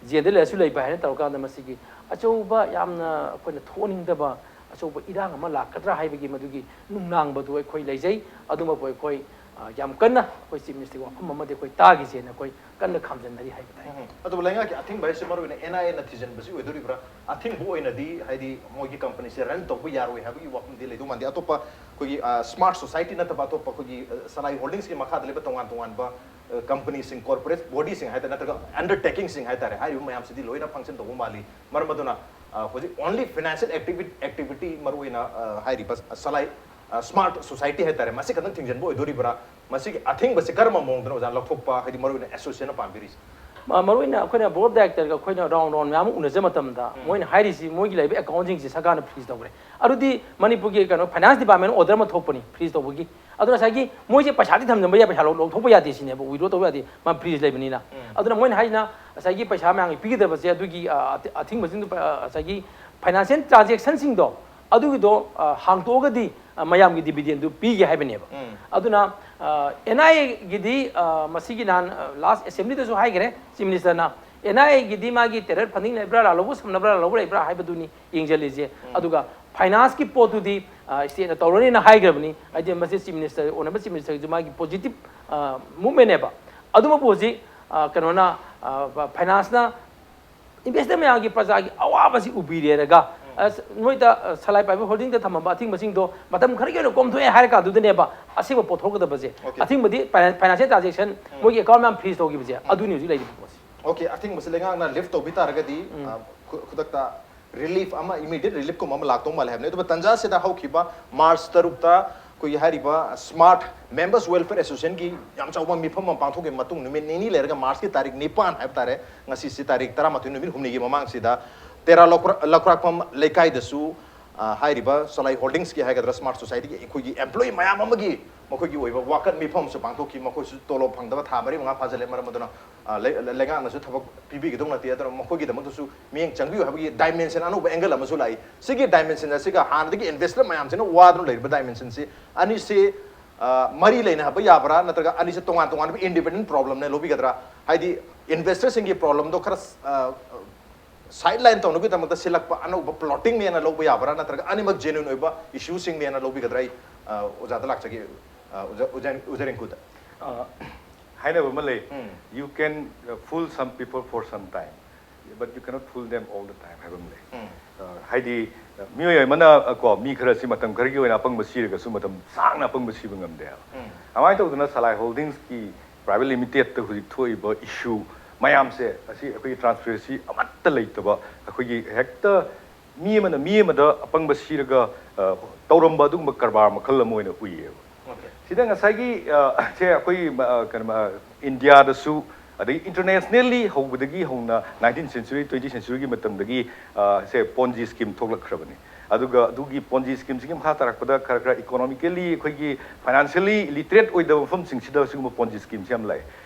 ꯖꯦꯜꯗ ꯂꯩꯔꯁꯨ ꯂꯩꯕ ꯍꯥꯏꯅ ꯇꯧꯔꯀꯥꯟꯗ ꯃꯁꯤꯒꯤ ꯑꯆꯧꯕ, ꯌꯥꯝꯅ ꯑꯩꯈꯣꯏꯅ ꯊꯣꯛꯍꯟꯅꯤꯡꯗꯕ ꯑꯆꯧꯕ ꯏꯔꯥꯡ ꯑꯃ ꯂꯥꯛꯀꯗ꯭ꯔꯥ ꯍꯥꯏꯕꯒꯤ ꯃꯗꯨꯒꯤ ꯅꯨꯡꯅꯥꯡꯕꯗꯨ ꯑꯩꯈꯣꯏ ꯂꯩꯖꯩ꯫ ꯑꯗꯨꯃꯛꯄꯨ ꯑꯩꯈꯣꯏ, ꯑ, ꯌꯥꯝ ꯀꯟꯅ ꯑꯩꯈꯣꯏ ꯆꯤꯐ ꯃꯤꯅꯤꯁꯇꯔꯒꯤ ꯋꯥꯐꯝ ꯑꯃꯗꯤ ꯑꯩꯈꯣꯏ ꯇꯥꯈꯤꯁꯦꯅ ꯑꯩꯈꯣꯏ ꯀꯟꯅ ꯈꯥꯝꯖꯟꯅꯔꯤ ꯍꯥꯏꯕ ꯇꯥꯏ꯫ ꯎꯝ꯫ ꯑꯗꯨꯕꯨ ꯂꯩꯉꯥꯛꯀꯤ ꯑꯊꯤꯡꯕ ꯍꯥꯏꯁꯦ ꯃꯔꯨ ꯑꯣꯏꯅ ꯑꯦꯟ ꯑꯥꯏ ꯑꯦꯅ ꯊꯤꯖꯤꯟꯕꯁꯤ ꯑꯣꯏꯗꯣꯔꯤꯕ꯭ꯔꯥ? ꯑꯊꯤꯡꯕ ꯑꯣꯏꯅꯗꯤ, ꯍꯥꯏꯗꯤ, ꯃꯣꯏꯒꯤ ꯀꯝꯄꯅꯤꯁꯦ ꯔꯟ ꯇꯧꯕ ꯌꯥꯔꯣꯏ ꯍꯥꯏꯕꯒꯤ ꯋꯥꯐꯝꯗꯤ ꯂꯩꯗꯧ ꯃꯥꯟꯗꯦ꯫ ꯑꯇꯣꯞꯄ ꯑꯩꯈꯣꯏꯒꯤ, ꯑ, ꯁ꯭ꯃꯥꯔꯠ ꯁꯣꯁꯥꯏꯇꯤ ꯅꯠꯇꯕ ꯑꯇꯣꯞꯄ ꯑꯩꯈꯣꯏꯒꯤ, ꯑ, ꯁꯂꯥꯏ ꯍꯣꯜꯗꯤꯡꯁꯀꯤ ꯃꯈꯥꯗ ꯂꯩꯕ ꯇꯣꯉꯥꯟ ꯇꯣꯉꯥꯟꯕ, ꯑ, ꯀꯝꯄꯅꯤꯁꯤꯡ, ꯀꯣꯔꯄꯣꯔꯦꯠ ꯕꯣꯗꯤꯁꯤꯡ ꯍꯥꯏꯇꯥꯔꯦ ꯅꯠꯇ꯭ꯔꯒ ꯑꯟꯗꯔꯇꯦꯀꯤꯡꯁꯤꯡ ꯍꯥꯏꯇꯥꯔꯦ, ꯍꯥꯏꯔꯤꯕ ꯃꯌꯥꯝꯁꯤꯗꯤ ꯂꯣꯏꯅ ꯐꯪꯁꯟ ꯇꯧꯕ ꯃꯥꯜꯂꯤ꯫ ꯃꯔꯝ ꯑꯗꯨꯅ, ꯑ, ꯍꯧꯖꯤꯛ ꯑꯣꯟꯂꯤ ꯐꯤꯅꯥꯟꯁꯤꯌꯦꯜ ꯑꯦꯛꯇꯤꯚꯤ-, ꯑꯦꯛꯇꯤꯚꯤꯇꯤ ꯃꯔꯨꯑꯣꯏꯅ, ꯑ, ꯍꯥꯏꯔꯤꯕ ꯁꯂꯥꯏ, ꯑ, ꯁ꯭ꯃꯥꯔꯠ ꯁꯣꯁꯥꯏꯇꯤ ꯍꯥꯏꯇꯥꯔꯦ, ꯃꯁꯤ ꯈꯛꯇꯪ ꯊꯤꯡꯖꯤꯟꯕ ꯑꯣꯏꯗꯣꯔꯤꯕ꯭ꯔꯥ? ꯃꯁꯤꯒꯤ ꯑꯊꯤꯡꯕꯁꯤ ꯀꯔꯝꯕ ꯃꯑꯣꯡꯗꯅꯣ ꯑꯣꯖꯥ ꯂꯧꯊꯣꯛꯄ, ꯍꯥꯏꯗꯤ ꯃꯔꯨꯑꯣꯏꯅ ꯑꯦꯁꯣꯁꯤꯌꯦꯁꯟꯅ ꯄꯥꯝꯕꯤꯔꯤꯁꯤ? ꯃꯔꯨ ꯑꯣꯏꯅ ꯑꯩꯈꯣꯏꯅ ꯕꯣꯔꯗ ꯗꯥꯏꯔꯦꯛꯇꯔꯒ ꯑꯩꯈꯣꯏꯅ ꯔꯥꯎꯟ ꯔꯥꯎꯟ ꯃꯌꯥꯝ ꯑꯃ ꯎꯅꯖꯕ ꯃꯇꯝꯗ ꯃꯣꯏꯅ ꯍꯥꯏꯔꯤꯁꯤ ꯃꯣꯏꯒꯤ ꯂꯩꯕ ꯑꯦꯀꯥꯎꯟꯁꯤꯡꯁꯤ ꯁꯔꯀꯥꯔꯅ ꯐ꯭ꯔꯤꯖ ꯇꯧꯈ꯭ꯔꯦ꯫ ꯑꯗꯨꯗꯤ ꯃꯅꯤꯄꯨꯔꯒꯤ ꯀꯩꯅꯣ ꯐꯥꯏꯅꯥꯟꯁ ꯗꯤꯄꯥꯔꯠꯃꯦꯟ ꯑꯣꯔꯗꯔ ꯑꯃ ꯊꯣꯛꯄꯅꯤ ꯐ꯭ꯔꯤꯖ ꯇꯧꯕꯒꯤ꯫ ꯑꯗꯨꯅ ꯉꯁꯥꯏꯒꯤ ꯃꯣꯏꯁꯦ ꯄꯩꯁꯥꯗꯤ ꯊꯝꯖꯤꯟꯕ ꯌꯥꯏ, ꯄꯩꯁꯥ ꯂꯧ- ꯂꯧꯊꯣꯛꯄ ꯌꯥꯗꯦ ꯁꯤꯅꯦꯕ, ꯋꯤꯗ꯭ꯔꯣ ꯇꯧꯕ ꯌꯥꯗꯦ, ꯃꯥ ꯐ꯭ꯔꯤꯖ ꯂꯩꯕꯅꯤꯅ꯫ ꯑꯗꯨꯅ ꯃꯣꯏꯅ ꯍꯥꯏꯁꯤꯅ ꯉꯁꯥꯏꯒꯤ ꯄꯩꯁꯥ ꯃꯌꯥꯝꯒꯤ ꯄꯤꯒꯗꯕꯁꯦ ꯑꯗꯨꯒꯤ ꯑ, ꯑꯊ- ꯑꯊꯤꯡꯕꯁꯤꯡꯗꯨ ꯄ- ꯑ, ꯉꯁꯥꯏꯒꯤ ꯐꯥꯏꯅꯥꯟꯁꯤꯌꯦꯜ ꯇ꯭ꯔꯥꯟꯖꯦꯛꯁꯟꯁꯤꯡꯗꯣ ꯑꯗꯨꯒꯤꯗꯣ ꯑ, ꯍꯥꯡꯇꯣꯛꯑꯒꯗꯤ ꯑ, ꯃꯌꯥꯝꯒꯤ ꯗꯤꯚꯤꯗꯦꯟꯗꯨ ꯄꯤꯒꯦ ꯍꯥꯏꯕꯅꯦꯕ꯫ ꯑꯗꯨꯅ ꯑꯦꯟ ꯑꯥꯏ ꯑꯦꯒꯤꯗꯤ ꯃꯁꯤꯒꯤ ꯅꯍꯥꯟ ꯂꯥꯁ ꯑꯦꯁꯦꯝꯕ꯭ꯂꯤꯗꯁꯨ ꯍꯥꯏꯈ꯭ꯔꯦ ꯆꯤꯐ ꯃꯤꯅꯤꯁꯇꯔꯅ, ꯑꯦꯟ ꯑꯥꯏ ꯑꯦꯒꯤꯗꯤ ꯃꯥꯒꯤ ꯇꯦꯔꯔ ꯐꯟꯗꯤꯡ ꯂꯩꯕ꯭ꯔꯥ, ꯂꯧꯕ ꯁꯝꯅꯕ꯭ꯔꯥ, ꯂꯧꯕ ꯂꯩꯕ꯭ꯔꯥ ꯍꯥꯏꯕꯗꯨꯅꯤ ꯌꯦꯡꯁꯤꯜꯂꯤꯁꯦ꯫ ꯑꯗꯨꯒ ꯐꯥꯏꯅꯥꯟꯁꯀꯤ ꯄꯣꯠꯇꯨꯗꯤ ꯁ꯭ꯇꯦꯠꯅ ꯇꯧꯔꯅꯤꯅ ꯍꯥꯏꯈ꯭ꯔꯕꯅꯤ꯫ ꯍꯥꯏꯗꯤ ꯃꯁꯤ ꯆꯤꯐ ꯃꯤꯅꯤꯁꯇꯔ, ꯑꯣꯅꯔꯦꯕꯜ ꯆꯤꯐ ꯃꯤꯅꯤꯁꯇꯔꯒꯤꯁꯨ ꯃꯥꯒꯤ ꯄꯣꯖꯤꯇꯤꯚ ꯃꯨꯞꯃꯦꯟꯅꯦꯕ꯫ ꯑꯗꯨꯃꯛꯄꯨ ꯍꯧꯖꯤꯛ ꯑ, ꯀꯩꯅꯣꯅ ꯐꯥꯏꯅꯥꯟꯁꯅ ꯏꯟꯚꯦꯁꯇꯔ ꯃꯌꯥꯝꯒꯤ, ꯄ꯭ꯔꯖꯥꯒꯤ ꯑꯋꯥꯕꯁꯤ ꯎꯕꯤꯔꯦꯔꯒ ꯑꯁ, ꯅꯣꯏꯗ ꯑ, ꯁꯂꯥꯏ ꯄꯥꯏꯕ ꯍꯣꯜꯗꯤꯡꯗ ꯊꯝꯃꯝꯕ ꯑꯊꯤꯡꯕꯁꯤꯡꯗꯣ ꯃꯇꯝ ꯈꯔꯒꯤ ꯑꯣꯏꯅ ꯀꯣꯝꯊꯣꯛꯑꯦ ꯍꯥꯏꯔ ꯀꯥꯟꯗꯨꯗꯅꯦꯕ ꯑꯁꯦꯡꯕ ꯄꯣꯠ ꯊꯣꯛꯀꯗꯕꯁꯦ꯫ ꯑꯣꯀꯦ꯫ ꯑꯊꯤꯡꯕꯗꯤ ꯐꯥꯏꯅꯥꯟ- ꯐꯥꯏꯅꯥꯟꯁꯤꯌꯦꯜ ꯇ꯭ꯔꯥꯟꯖꯦꯛꯁꯟ, ꯃꯣꯏꯒꯤ ꯑꯦꯀꯥꯎꯟ ꯃꯌꯥꯝ ꯐ꯭ꯔꯤꯖ ꯇꯧꯈꯤꯕꯁꯦ, ꯑꯗꯨꯅꯤ ꯍꯧꯖꯤꯛ ꯂꯩꯔꯤꯕ ꯄꯣꯠꯁꯦ꯫ ꯑꯣꯀꯦ, ꯑꯊꯤꯡꯕꯁꯤ ꯂꯩꯉꯥꯛꯅ ꯂꯤꯐ ꯇꯧꯕꯤ ꯇꯥꯔꯒꯗꯤ, ꯑ, ꯈꯨ- ꯈꯨꯗꯛꯇ ꯔꯤꯂꯤꯐ ꯑꯃ, ꯏꯃꯤꯗꯤꯌꯦꯠ ꯔꯤꯂꯤꯐꯀꯨꯝꯕ ꯑꯃ ꯂꯥꯛꯇꯧ ꯃꯥꯜꯂꯦ ꯍꯥꯏꯕꯅꯤ꯫ ꯑꯗꯨꯕꯨ ꯇꯟꯖꯥꯁꯤꯗ ꯍꯧꯈꯤꯕ ꯃꯥꯔꯆ ꯇꯔꯨꯛꯇ ꯑꯩꯈꯣꯏꯒꯤ ꯍꯥꯏꯔꯤꯕ ꯁ꯭ꯃꯥꯔꯠ ꯃꯦꯝꯕꯔꯁ ꯋꯦꯜꯐꯤꯌꯔ ꯑꯦꯁꯣꯁꯤꯌꯦꯁꯟꯒꯤ ꯌꯥꯝ ꯆꯥꯎꯕ ꯃꯤꯐꯝ ꯑꯃ ꯄꯥꯡꯊꯣꯛꯈꯤꯕ ꯃꯇꯨꯡ, ꯅꯨꯃꯤꯠ ꯅꯤꯅꯤ ꯂꯩꯔꯒ ꯃꯥꯔꯆꯀꯤ ꯇꯥꯔꯤꯛ ꯅꯤꯄꯥꯟ ꯍꯥꯏꯕ ꯇꯥꯔꯦ, ꯉꯁꯤꯁꯤ ꯇꯥꯔꯤꯛ ꯇꯔꯥꯃꯥꯊꯣꯏ, ꯅꯨꯃꯤꯠ ꯍꯨꯝꯅꯤꯒꯤ ꯃꯃꯥꯡꯁꯤꯗ ꯇꯦꯔꯥ ꯂꯧꯈ꯭ꯔ- ꯂꯧꯈ꯭ꯔꯥꯛꯄꯝ ꯂꯩꯀꯥꯏꯗꯁꯨ, ꯑ, ꯍꯥꯏꯔꯤꯕ ꯁꯂꯥꯏ ꯍꯣꯜꯗꯤꯡꯁꯀꯤ ꯍꯥꯏꯒꯗ꯭ꯔꯥ, ꯁ꯭ꯃꯥꯔꯠ ꯁꯣꯁꯥꯏꯇꯤꯒꯤ ꯑꯩꯈꯣꯏꯒꯤ ꯑꯦꯝꯄ꯭ꯂꯣꯌꯤ ꯃꯌꯥꯝ ꯑꯃꯒꯤ ꯃꯈꯣꯏꯒꯤ ꯑꯣꯏꯕ ꯋꯥꯀꯠ ꯃꯤꯐꯝ ꯑꯃꯁꯨ ꯄꯥꯡꯊꯣꯛꯈꯤ꯫ ꯃꯈꯣꯏꯁꯨ ꯇꯣꯂꯣꯞ ꯐꯪꯗꯕ ꯊꯥ ꯃꯔꯤ ꯃꯉꯥ ꯐꯥꯖꯤꯜꯂꯦ꯫ ꯃꯔꯝ ꯑꯗꯨꯅ, ꯑ, ꯂꯩ- ꯂꯩꯉꯥꯛꯅꯁꯨ ꯊꯕꯛ ꯄꯤꯕꯤꯒꯗꯧ ꯅꯠꯇꯦ꯫ ꯑꯗꯨꯅ ꯃꯈꯣꯏꯒꯤꯗꯃꯛꯇꯁꯨ ꯃꯤꯠꯌꯦꯡ ꯆꯪꯕꯤꯌꯨ ꯍꯥꯏꯕꯒꯤ ꯗꯥꯏꯃꯦꯟꯁꯟ, ꯑꯅꯧꯕ ꯑꯦꯡꯒꯜ ꯑꯃꯁꯨ ꯂꯥꯛꯏ꯫ ꯁꯤꯒꯤ ꯗꯥꯏꯃꯦꯟꯁꯟ ꯑꯁꯤꯒ ꯍꯥꯟꯅꯗꯒꯤ ꯏꯟꯚꯦꯁꯇꯔ ꯃꯌꯥꯝꯁꯤꯅ ꯋꯥꯗꯨꯅ ꯂꯩꯔꯤꯕ ꯗꯥꯏꯃꯦꯟꯁꯟꯁꯤ ꯑꯅꯤꯁꯤ, ꯑ, ꯃꯔꯤ ꯂꯩꯅꯕ ꯌꯥꯕ꯭ꯔꯥ, ꯅꯠꯇ꯭ꯔꯒ ꯑꯅꯤꯁꯤ ꯇꯣꯉꯥꯟ ꯇꯣꯉꯥꯟꯕ ꯏꯟꯗꯤꯄꯦꯟꯗꯦꯟ ꯄ꯭ꯔꯣꯕ꯭ꯂꯦꯝꯅ ꯂꯧꯕꯤꯒꯗ꯭ꯔꯥ? ꯍꯥꯏꯗꯤ ꯏꯟꯚꯦꯁꯇꯔꯁꯤꯡꯒꯤ ꯄ꯭ꯔꯣꯕ꯭ꯂꯦꯝꯗꯣ ꯈꯔ, ꯑ, ꯁꯥꯏꯠ ꯂꯥꯏꯟ ꯇꯧꯅꯕꯒꯤꯗꯃꯛꯇ ꯁꯤꯜꯂꯛꯄ ꯑꯅꯧꯕ ꯄ꯭ꯂꯣꯇꯤꯡꯅꯦꯅ ꯂꯧꯕ ꯌꯥꯕ꯭ꯔꯥ, ꯅꯠꯇ꯭ꯔꯒ ꯑꯅꯤꯃꯛ ꯖꯦꯅ꯭ꯌꯨꯟ ꯑꯣꯏꯕ ꯏꯁꯨꯁꯤꯡꯅꯦꯅ ꯂꯧꯕꯤꯒꯗ꯭ꯔꯥ? ꯑꯩ, ꯑ, ꯑꯣꯖꯥꯗ ꯂꯥꯛꯆꯒꯦ, ꯑ, ꯑꯣꯖꯥ, ꯑꯣꯖꯥ, ꯑꯣꯖꯥ ꯔꯤꯡꯀꯨꯗ꯫ ꯑ, ꯍꯥꯏꯅꯕ ꯑꯃ ꯂꯩ, "You can, uh, fool some people for some time, but you cannot fool them all the time" ꯍꯥꯏꯕ ꯑꯃ ꯂꯩ꯫ ꯑ, ꯍꯥꯏꯗꯤ, ꯑ, ꯃꯤꯑꯣꯏ ꯑꯃꯅ, ꯑ, ꯀꯣ, ꯃꯤ ꯈꯔꯁꯤ ꯃꯇꯝ ꯈꯔꯒꯤ ꯑꯣꯏꯅ ꯑꯄꯪꯕ ꯁꯤꯔꯒꯁꯨ ꯃꯇꯝ ꯁꯥꯡꯅ ꯑꯄꯪꯕ ꯁꯤꯕ ꯉꯝꯗꯦ ꯍꯥꯏꯕ꯫ ꯑꯗꯨꯃꯥꯏꯅ ꯇꯧꯗꯅ ꯁꯂꯥꯏ ꯍꯣꯜꯗꯤꯡꯁꯀꯤ ꯄ꯭ꯔꯥꯏꯚꯦꯠ ꯂꯤꯃꯤꯇꯦꯠꯇ ꯍꯧꯖꯤꯛ ꯊꯣꯛꯏꯕ ꯏꯁꯨ ꯃꯌꯥꯝꯁꯦ, ꯑꯁꯤ ꯑꯩꯈꯣꯏꯒꯤ ꯇ꯭ꯔꯥꯟꯁꯄꯦꯔꯦꯟꯁꯤ ꯑꯃꯠꯇ ꯂꯩꯇꯕ, ꯑꯩꯈꯣꯏꯒꯤ ꯍꯦꯛꯇ ꯃꯤ ꯑꯃꯅ ꯃꯤ ꯑꯃꯗ ꯑꯄꯪꯕ ꯁꯤꯔꯒ, ꯑ, ꯇꯧꯔꯝꯕ ꯑꯗꯨꯒꯨꯝꯕ ꯀꯔꯕꯥꯔ ꯃꯈꯜ ꯑꯃ ꯑꯣꯏꯅ ꯎꯏꯌꯦꯕ꯫ ꯑꯣꯀꯦ꯫ ꯁꯤꯗ ꯉꯁꯥꯏꯒꯤ, ꯑ, ꯁꯦ ꯑꯩꯈꯣꯏ, ꯑ, ꯀꯩꯅꯣ, ꯑ, ꯏꯟꯗꯤꯌꯥꯗꯁꯨ ꯑꯗꯒꯤ ꯏꯟꯇꯔꯅꯦꯁꯅꯦꯜꯂꯤ ꯍꯧꯕꯗꯒꯤ ꯍꯧꯅ ꯅꯥꯏꯟꯇꯤꯟ ꯁꯦꯟꯆꯨꯔꯤ, ꯇ꯭ꯋꯦꯟꯇꯤ ꯁꯦꯟꯆꯨꯔꯤꯒꯤ ꯃꯇꯝꯗꯒꯤ, ꯑ, ꯁꯦ ꯄꯣꯟꯖꯤ ꯁ꯭ꯀꯤꯝ ꯊꯣꯛꯂꯛꯈ꯭ꯔꯕꯅꯤ꯫ ꯑꯗꯨꯒ ꯑꯗꯨꯒꯤ ꯄꯣꯟꯖꯤ ꯁ꯭ꯀꯤꯝꯁꯤꯒꯤ ꯃꯈꯥ ꯇꯥꯔꯛꯄꯗ ꯈꯔ ꯈꯔ ꯏꯀꯣꯅꯣꯃꯤꯀꯦꯜꯂꯤ ꯑꯩꯈꯣꯏꯒꯤ ꯐꯥꯏꯅꯥꯟꯁꯤꯌꯦꯜꯂꯤ ꯏꯂꯤꯇꯔꯦꯠ ꯑꯣꯏꯗꯕ ꯃꯐꯝꯁꯤꯡꯁꯤꯗ ꯁꯤꯒꯨꯝꯕ ꯄꯣꯟꯖꯤ ꯁ꯭ꯀꯤꯝꯁꯦ ꯌꯥꯝ ꯂꯩ꯫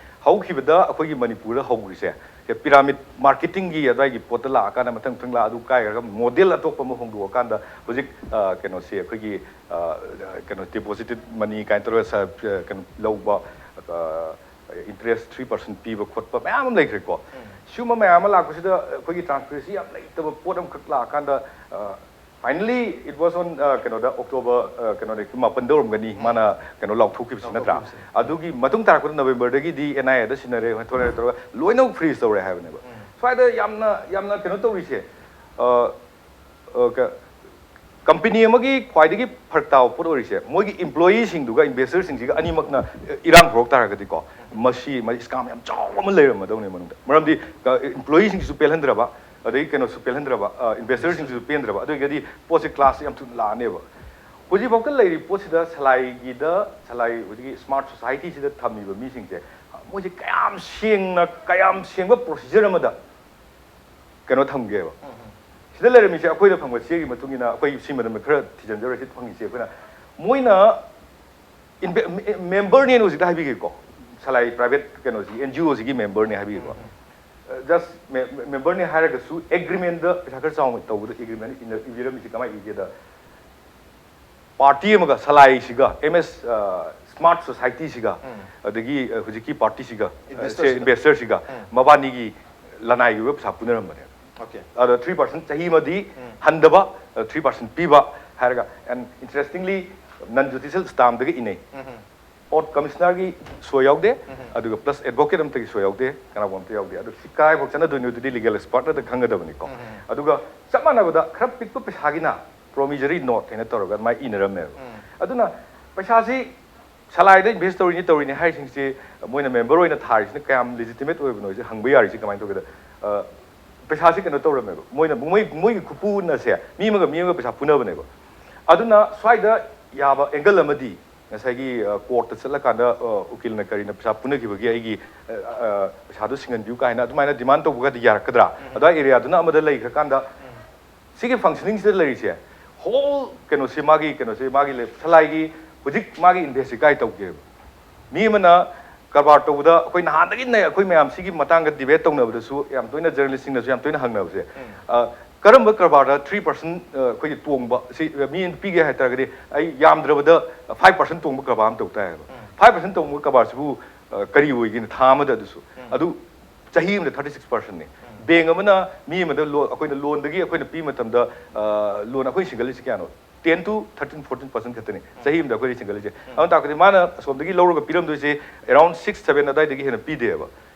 ꯍꯧꯈꯤꯕꯗ ꯑꯩꯈꯣꯏꯒꯤ ꯃꯅꯤꯄꯨꯔꯗ ꯍꯧꯈ꯭ꯔꯤꯁꯦ, ꯁꯦ ꯄꯤꯔꯥꯃꯤꯗ ꯃꯥꯔꯀꯦꯇꯤꯡꯒꯤ ꯑꯗꯨꯋꯥꯏꯒꯤ ꯄꯣꯠꯇ ꯂꯥꯛꯑꯀꯥꯟꯗ ꯃꯊꯪ ꯃꯊꯪ ꯂꯥꯛꯑ ꯑꯗꯨ ꯀꯥꯏꯈ꯭ꯔꯒ ꯃꯣꯗꯦꯜ ꯑꯇꯣꯞꯄ ꯑꯃ ꯍꯣꯡꯗꯣꯛꯑꯀꯥꯟꯗ ꯍꯧꯖꯤꯛ, ꯑ, ꯀꯩꯅꯣꯁꯤ ꯑꯩꯈꯣꯏꯒꯤ, ꯑ, ꯀꯩꯅꯣ ꯗꯤꯄꯣꯖꯤꯇꯦꯠ ꯃꯅꯤ ꯀꯥꯏꯅ ꯇꯧꯔꯒ ꯁ-, ꯀꯩꯅꯣ ꯂꯧꯕ, ꯑ, ꯏꯟꯇꯔꯦꯁ ꯊ꯭ꯔꯤ ꯄꯥꯔꯁꯦꯟ ꯄꯤꯕ ꯈꯣꯠꯄ ꯃꯌꯥꯝ ꯑꯃ ꯂꯩꯈ꯭ꯔꯦꯀꯣ꯫ ꯁꯤꯒꯨꯝꯕ ꯃꯌꯥꯝ ꯑꯃ ꯂꯥꯛꯄꯁꯤꯗ ꯑꯩꯈꯣꯏꯒꯤ ꯇ꯭ꯔꯥꯟꯁꯄꯦꯔꯦꯟꯁꯤ ꯌꯥꯝ ꯂꯩꯇꯕ ꯄꯣꯠ ꯑꯃꯈꯛ ꯂꯥꯛꯑꯀꯥꯟꯗ, ꯑ, finally it was on, ꯑ, ꯀꯩꯅꯣꯗ, ꯑꯣꯛꯇꯣꯕꯔ, ꯑ, ꯀꯩꯅꯣꯗ, ꯃꯥꯄꯟꯗ ꯑꯣꯏꯔꯝꯒꯅꯤ, ꯃꯥꯅ ꯀꯩꯅꯣ ꯂꯥꯎꯊꯣꯛꯈꯤꯕꯁꯤ, ꯅꯠꯇ꯭ꯔꯥ? ꯂꯥꯎꯊꯣꯛꯈꯤꯕꯁꯦ꯫ ꯑꯗꯨꯒꯤ ꯃꯇꯨꯡ ꯇꯥꯔꯛꯄꯗ ꯅꯕꯦꯝꯕꯔꯗꯒꯤꯗꯤ ꯑꯦꯟ ꯑꯥꯏ ꯑꯦꯗ ꯁꯤꯟꯅꯔꯦ, ꯊꯣꯛꯅꯔꯦ ꯇꯧꯔꯒ ꯂꯣꯏꯅꯃꯛ ꯐ꯭ꯔꯤꯖ ꯇꯧꯔꯦ ꯍꯥꯏꯕꯅꯦꯕ꯫ ꯁ꯭ꯋꯥꯏꯗ ꯌꯥꯝꯅ, ꯌꯥꯝꯅ ꯀꯩꯅꯣ ꯇꯧꯔꯤꯁꯦ, ꯑ, ꯑ, ꯀ-, ꯀꯝꯄꯦꯅꯤ ꯑꯃꯒꯤ ꯈ꯭ꯋꯥꯏꯗꯒꯤ ꯐꯔꯛ ꯇꯥꯕ ꯄꯣꯠ ꯑꯣꯏꯔꯤꯁꯦ, ꯃꯣꯏꯒꯤ ꯏꯝꯄ꯭ꯂꯣꯌꯤꯁꯤꯡꯗꯨꯒ ꯏꯟꯚꯦꯁꯇꯔꯁꯤꯡꯁꯤꯒ ꯑꯅꯤꯃꯛꯅ ꯏꯔꯥꯡ ꯍꯧꯔꯛ ꯇꯥꯔꯒꯗꯤꯀꯣ, ꯃꯁꯤ, ꯃꯁꯤ ꯁ꯭ꯀꯥꯝ ꯌꯥꯝ ꯆꯥꯎꯕ ꯑꯃ ꯂꯩꯔꯝꯃꯗꯧꯅꯦ ꯃꯅꯨꯡꯗ꯫ ꯃꯔꯝꯗꯤ, ꯑ, ꯏꯝꯄ꯭ꯂꯣꯌꯤꯁꯤꯡꯁꯤꯁꯨ ꯄꯦꯜꯍꯟꯗ꯭ꯔꯕ, ꯑꯗꯒꯤ ꯀꯩꯅꯣꯁꯨ ꯄꯦꯜꯍꯟꯗ꯭ꯔꯕ, ꯑ, ꯏꯟꯚꯦꯁꯇꯔꯁꯤꯡꯁꯤꯁꯨ ꯄꯦꯟꯗ꯭ꯔꯕ, ꯑꯗꯨ ꯑꯣꯏꯔꯒꯗꯤ ꯄꯣꯠꯁꯦ ꯀ꯭ꯂꯥꯁꯁꯦ ꯌꯥꯝ ꯊꯨꯅ ꯂꯥꯛꯑꯅꯦꯕ꯫ ꯍꯧꯖꯤꯛꯐꯥꯎꯗ ꯂꯩꯔꯤꯕ ꯄꯣꯠꯁꯤꯗ ꯁꯂꯥꯏꯒꯤꯗ, ꯁꯂꯥꯏ ꯍꯧꯖꯤꯛꯀꯤ ꯁ꯭ꯃꯥꯔꯠ ꯁꯣꯁꯥꯏꯇꯤꯁꯤꯗ ꯊꯝꯃꯤꯕ ꯃꯤꯁꯤꯡꯁꯦ, ꯃꯣꯏꯁꯦ ꯀꯌꯥꯝ ꯁꯦꯡꯅ, ꯀꯌꯥꯝ ꯁꯦꯡꯕ ꯄ꯭ꯔꯣꯁꯤꯖꯔ ꯑꯃꯗ ꯀꯩꯅꯣ ꯊꯝꯒꯦꯕ꯫ ꯁꯤꯗ ꯂꯩꯔꯝꯃꯤꯁꯦ ꯑꯩꯈꯣꯏꯗ ꯐꯪꯕ ꯆꯦꯒꯤ ꯃꯇꯨꯡ ꯏꯟꯅ ꯑꯩꯈꯣꯏ ꯁꯤ ꯃꯇꯝꯗ ꯈꯔ ꯊꯤꯖꯤꯟꯖꯔꯨꯔꯁꯤ ꯐꯪꯉꯤꯁꯦ ꯑꯩꯈꯣꯏꯅ꯫ ꯃꯣꯏꯅ ꯏꯟꯚꯦ-, ꯃꯦ-, ꯃꯦꯝꯕꯔꯅꯦꯅ ꯍꯧꯖꯤꯛꯇ ꯍꯥꯏꯕꯤꯈꯤꯀꯣ, ꯁꯂꯥꯏ ꯄ꯭ꯔꯥꯏꯚꯦꯠ ꯀꯩꯅꯣꯁꯤꯒꯤ, ꯑꯦꯟ ꯖꯤ ꯑꯣꯁꯤꯒꯤ ꯃꯦꯝꯕꯔꯅꯦ ꯍꯥꯏꯕꯤꯈꯤꯀꯣ꯫ ꯖꯁ ꯃꯦ-, ꯃꯦ-, ꯃꯦꯝꯕꯔꯅꯦ ꯍꯥꯏꯔꯒꯁꯨ ꯑꯦꯒ꯭ꯔꯤꯃꯦꯟꯗ ꯄꯩꯁꯥ ꯈꯔ ꯆꯥꯎꯅ ꯇꯧꯕꯗ ꯑꯦꯒ꯭ꯔꯤꯃꯦꯟ ꯏꯟꯅ-, ꯏꯕꯤꯔꯝꯃꯤꯁꯤ ꯀꯃꯥꯏꯅ ꯏꯒꯦꯗ, ꯄꯥꯔꯇꯤ ꯑꯃꯒ, ꯁꯂꯥꯏꯁꯤꯒ, ꯑꯦꯝ ꯑꯦꯁ, ꯑ, ꯁ꯭ꯃꯥꯔꯠ ꯁꯣꯁꯥꯏꯇꯤꯁꯤꯒ, ꯑꯗꯒꯤ, ꯑ, ꯍꯧꯖꯤꯛꯀꯤ ꯄꯥꯔꯇꯤꯁꯤꯒ, ꯑ, ꯁꯦ, ꯏꯟꯚꯦꯁꯇꯔꯁꯤꯒ, ꯃꯕꯥꯅꯤꯒꯤ ꯂꯅꯥꯏꯒꯤ ꯑꯣꯏꯕ ꯄꯩꯁꯥ ꯄꯨꯅꯔꯝꯕꯅꯦ꯫ ꯑꯗꯣ ꯊ꯭ꯔꯤ ꯄꯥꯔꯁꯦꯟ ꯆꯍꯤ ꯑꯃꯗꯤ ꯍꯟꯗꯕ, ꯑ, ꯊ꯭ꯔꯤ ꯄꯥꯔꯁꯦꯟ ꯄꯤꯕ ꯍꯥꯏꯔꯒ, and interestingly, non judicial stamp ꯗꯒ ꯏꯅꯩ꯫ ꯄꯣꯠ ꯀꯃꯤꯁꯅꯔꯒꯤ ꯁꯣꯏ ꯌꯥꯎꯗꯦ, ꯑꯗꯨꯒ ꯄ꯭ꯂꯁ ꯑꯦꯗꯚꯣꯀꯦꯠ ꯑꯃꯠꯇꯒꯤ ꯁꯣꯏ ꯌꯥꯎꯗꯦ, ꯀꯅꯥꯒꯨꯝꯕ ꯑꯝꯇ ꯌꯥꯎꯗꯦ꯫ ꯑꯗꯨ ꯁꯤ ꯀꯥꯏꯐꯥꯎ ꯆꯠꯅꯗꯣꯏꯅꯣ ꯑꯗꯨꯗꯤ ꯂꯤꯒꯦꯜ ꯑꯦꯛꯁꯄꯥꯔꯠꯅꯗ ꯈꯪꯒꯗꯕꯅꯤꯀꯣ꯫ ꯑꯗꯨꯒ ꯆꯞ ꯃꯥꯟꯅꯕꯗ ꯈꯔ ꯄꯤꯛꯄ ꯄꯩꯁꯥꯒꯤꯅ ꯄ꯭ꯔꯣꯃꯤꯖꯔꯤ ꯅꯣꯠ ꯍꯥꯏꯅ ꯇꯧꯔꯒ ꯑꯗꯨꯃꯥꯏꯅ ꯏꯅꯔꯝꯃꯦꯕ꯫ ꯑꯗꯨꯅ ꯄꯩꯁꯥꯁꯤ ꯁꯂꯥꯏꯗ ꯏꯟꯚꯦꯁ ꯇꯧꯔꯤꯅꯤ, ꯇꯧꯔꯤꯅꯤ ꯍꯥꯏꯔꯤꯁꯤꯡꯁꯤ ꯃꯣꯏꯅ ꯃꯦꯝꯕꯔ ꯑꯣꯏꯅ ꯊꯥꯔꯤꯁꯤꯅ ꯀꯌꯥꯝ ꯂꯤꯖꯤꯇꯤꯃꯦꯠ ꯑꯣꯏꯕꯅꯣ ꯍꯥꯏꯁꯦ ꯍꯪꯕ ꯌꯥꯔꯤꯁꯤ ꯀꯃꯥꯏꯅ ꯇꯧꯒꯦꯗ, ꯑ, ꯄꯩꯁꯥꯁꯤ ꯀꯩꯅꯣ ꯇꯧꯔꯝꯃꯦꯕ, ꯃꯣꯏꯅ, ꯃꯣꯏ, ꯃꯣꯏꯒꯤ ꯈꯨꯄꯨꯅꯁꯦ ꯃꯤ ꯑꯃꯒ ꯃꯤ ꯑꯃꯒ ꯄꯩꯁꯥ ꯄꯨꯅꯕꯅꯦꯕ꯫ ꯑꯗꯨꯅ ꯁ꯭ꯋꯥꯏꯗ ꯌꯥꯕ ꯑꯦꯡꯒꯜ ꯑꯃꯗꯤ, ꯉꯁꯥꯏꯒꯤ ꯀꯣꯔꯠꯇ ꯆꯠꯂꯀꯥꯟꯗ ꯑ, ꯎꯀꯤꯜꯅ ꯀꯔꯤꯅ ꯄꯩꯁꯥ ꯄꯨꯅꯈꯤꯕꯒꯤ ꯑꯩꯒꯤ ꯑ, ꯑ, ꯄꯩꯁꯥꯗꯣ ꯁꯤꯡꯍꯟꯕꯤꯌꯨ ꯀꯥꯏꯅ ꯑꯗꯨꯃꯥꯏꯅ ꯗꯤꯃꯥꯟ ꯇꯧꯕꯒꯗꯤ ꯌꯥꯔꯛꯀꯗ꯭ꯔꯥ? ꯑꯗꯨꯋꯥꯏ ꯑꯦꯔꯤꯌꯥꯗꯨꯅ ꯑꯃꯗ ꯂꯩꯈ꯭ꯔꯀꯥꯟꯗ ꯁꯤꯒꯤ ꯐꯪꯁꯅꯤꯡꯁꯤꯗ ꯂꯩꯔꯤꯁꯦ ꯍꯣꯜ ꯀꯩꯅꯣꯁꯦ ꯃꯥꯒꯤ ꯀꯩꯅꯣꯁꯦ ꯃꯥꯒꯤ ꯂꯩ- ꯁꯂꯥꯏꯒꯤ ꯍꯧꯖꯤꯛ ꯃꯥꯒꯤ ꯏꯟꯚꯦꯁꯁꯦ ꯀꯥꯏ ꯇꯧꯒꯦꯕ? ꯃꯤ ꯑꯃꯅ ꯀꯔꯕꯥꯔ ꯇꯧꯕꯗ ꯑꯩꯈꯣꯏ ꯅꯍꯥꯟꯗꯒꯤꯅꯦ ꯑꯩꯈꯣꯏ ꯃꯌꯥꯝ ꯁꯤꯒꯤ ꯃꯇꯥꯡꯗ ꯗꯤꯕꯦꯠ ꯇꯧꯅꯕꯗꯁꯨ ꯌꯥꯝ ꯇꯣꯏꯅ ꯖꯔꯅꯦꯂꯤꯁꯁꯤꯡꯅꯁꯨ ꯌꯥꯝ ꯇꯣꯏꯅ ꯍꯪꯅꯕꯁꯦ ꯑ, ꯀꯔꯝꯕ ꯀꯔꯕꯥꯔꯗ ꯊ꯭ꯔꯤ ꯄꯥꯔꯁꯦꯟ ꯑꯩꯈꯣꯏꯒꯤ ꯇꯣꯡꯕ ꯁꯤ ꯃꯤ ꯑꯃ ꯄꯤꯒꯦ ꯍꯥꯏ ꯇꯥꯔꯒꯗꯤ ꯑꯩ ꯌꯥꯝꯗ꯭ꯔꯕꯗ ꯐꯥꯏꯚ ꯄꯥꯔꯁꯦꯟ ꯇꯣꯡꯕ ꯀꯔꯕꯥꯔ ꯑꯃ ꯇꯧ ꯇꯥꯏꯌꯦꯕ꯫ ꯐꯥꯏꯚ ꯄꯥꯔꯁꯦꯟ ꯇꯣꯡꯕ ꯀꯔꯕꯥꯔꯁꯤꯕꯨ ꯑ, ꯀꯔꯤ ꯑꯣꯏꯒꯦꯅ ꯊꯥ ꯑꯃꯗ ꯑꯗꯨꯁꯨ ꯑꯗꯨ ꯆꯍꯤ ꯑꯃꯗ ꯊꯥꯔꯇꯤ ꯁꯤꯛꯁ ꯄꯥꯔꯁꯦꯟꯅꯤ꯫ ꯕꯦꯡ ꯑꯃꯅ ꯃꯤ ꯑꯃꯗ ꯂꯣ- ꯑꯩꯈꯣꯏꯅ ꯂꯣꯟꯗꯒꯤ ꯑꯩꯈꯣꯏꯅ ꯄꯤꯕ ꯃꯇꯝꯗ ꯑ, ꯂꯣꯟ ꯑꯩꯈꯣꯏ ꯁꯤꯡꯒꯠꯂꯤꯁꯤ ꯀꯌꯥꯅꯣ? Ten two thirteen fourteen percent ꯈꯛꯇꯅꯤ ꯆꯍꯤ ꯑꯃꯗ ꯑꯩꯈꯣꯏꯅ ꯁꯤꯡꯒꯠꯂꯤꯁꯦ꯫ ꯑꯗꯨꯅ ꯇꯥꯛꯄꯗꯤ ꯃꯥꯅ ꯑꯁꯣꯝꯗꯒꯤ ꯂꯧꯔꯒ ꯄꯤꯔꯝꯗꯣꯏꯁꯦ ꯑꯦꯔꯥꯎꯟ ꯁꯤꯛꯁ ꯁꯚꯦꯟ ꯑꯗꯨꯋꯥꯏꯗꯒꯤ ꯍꯦꯟꯅ ꯄꯤꯗꯦꯕ꯫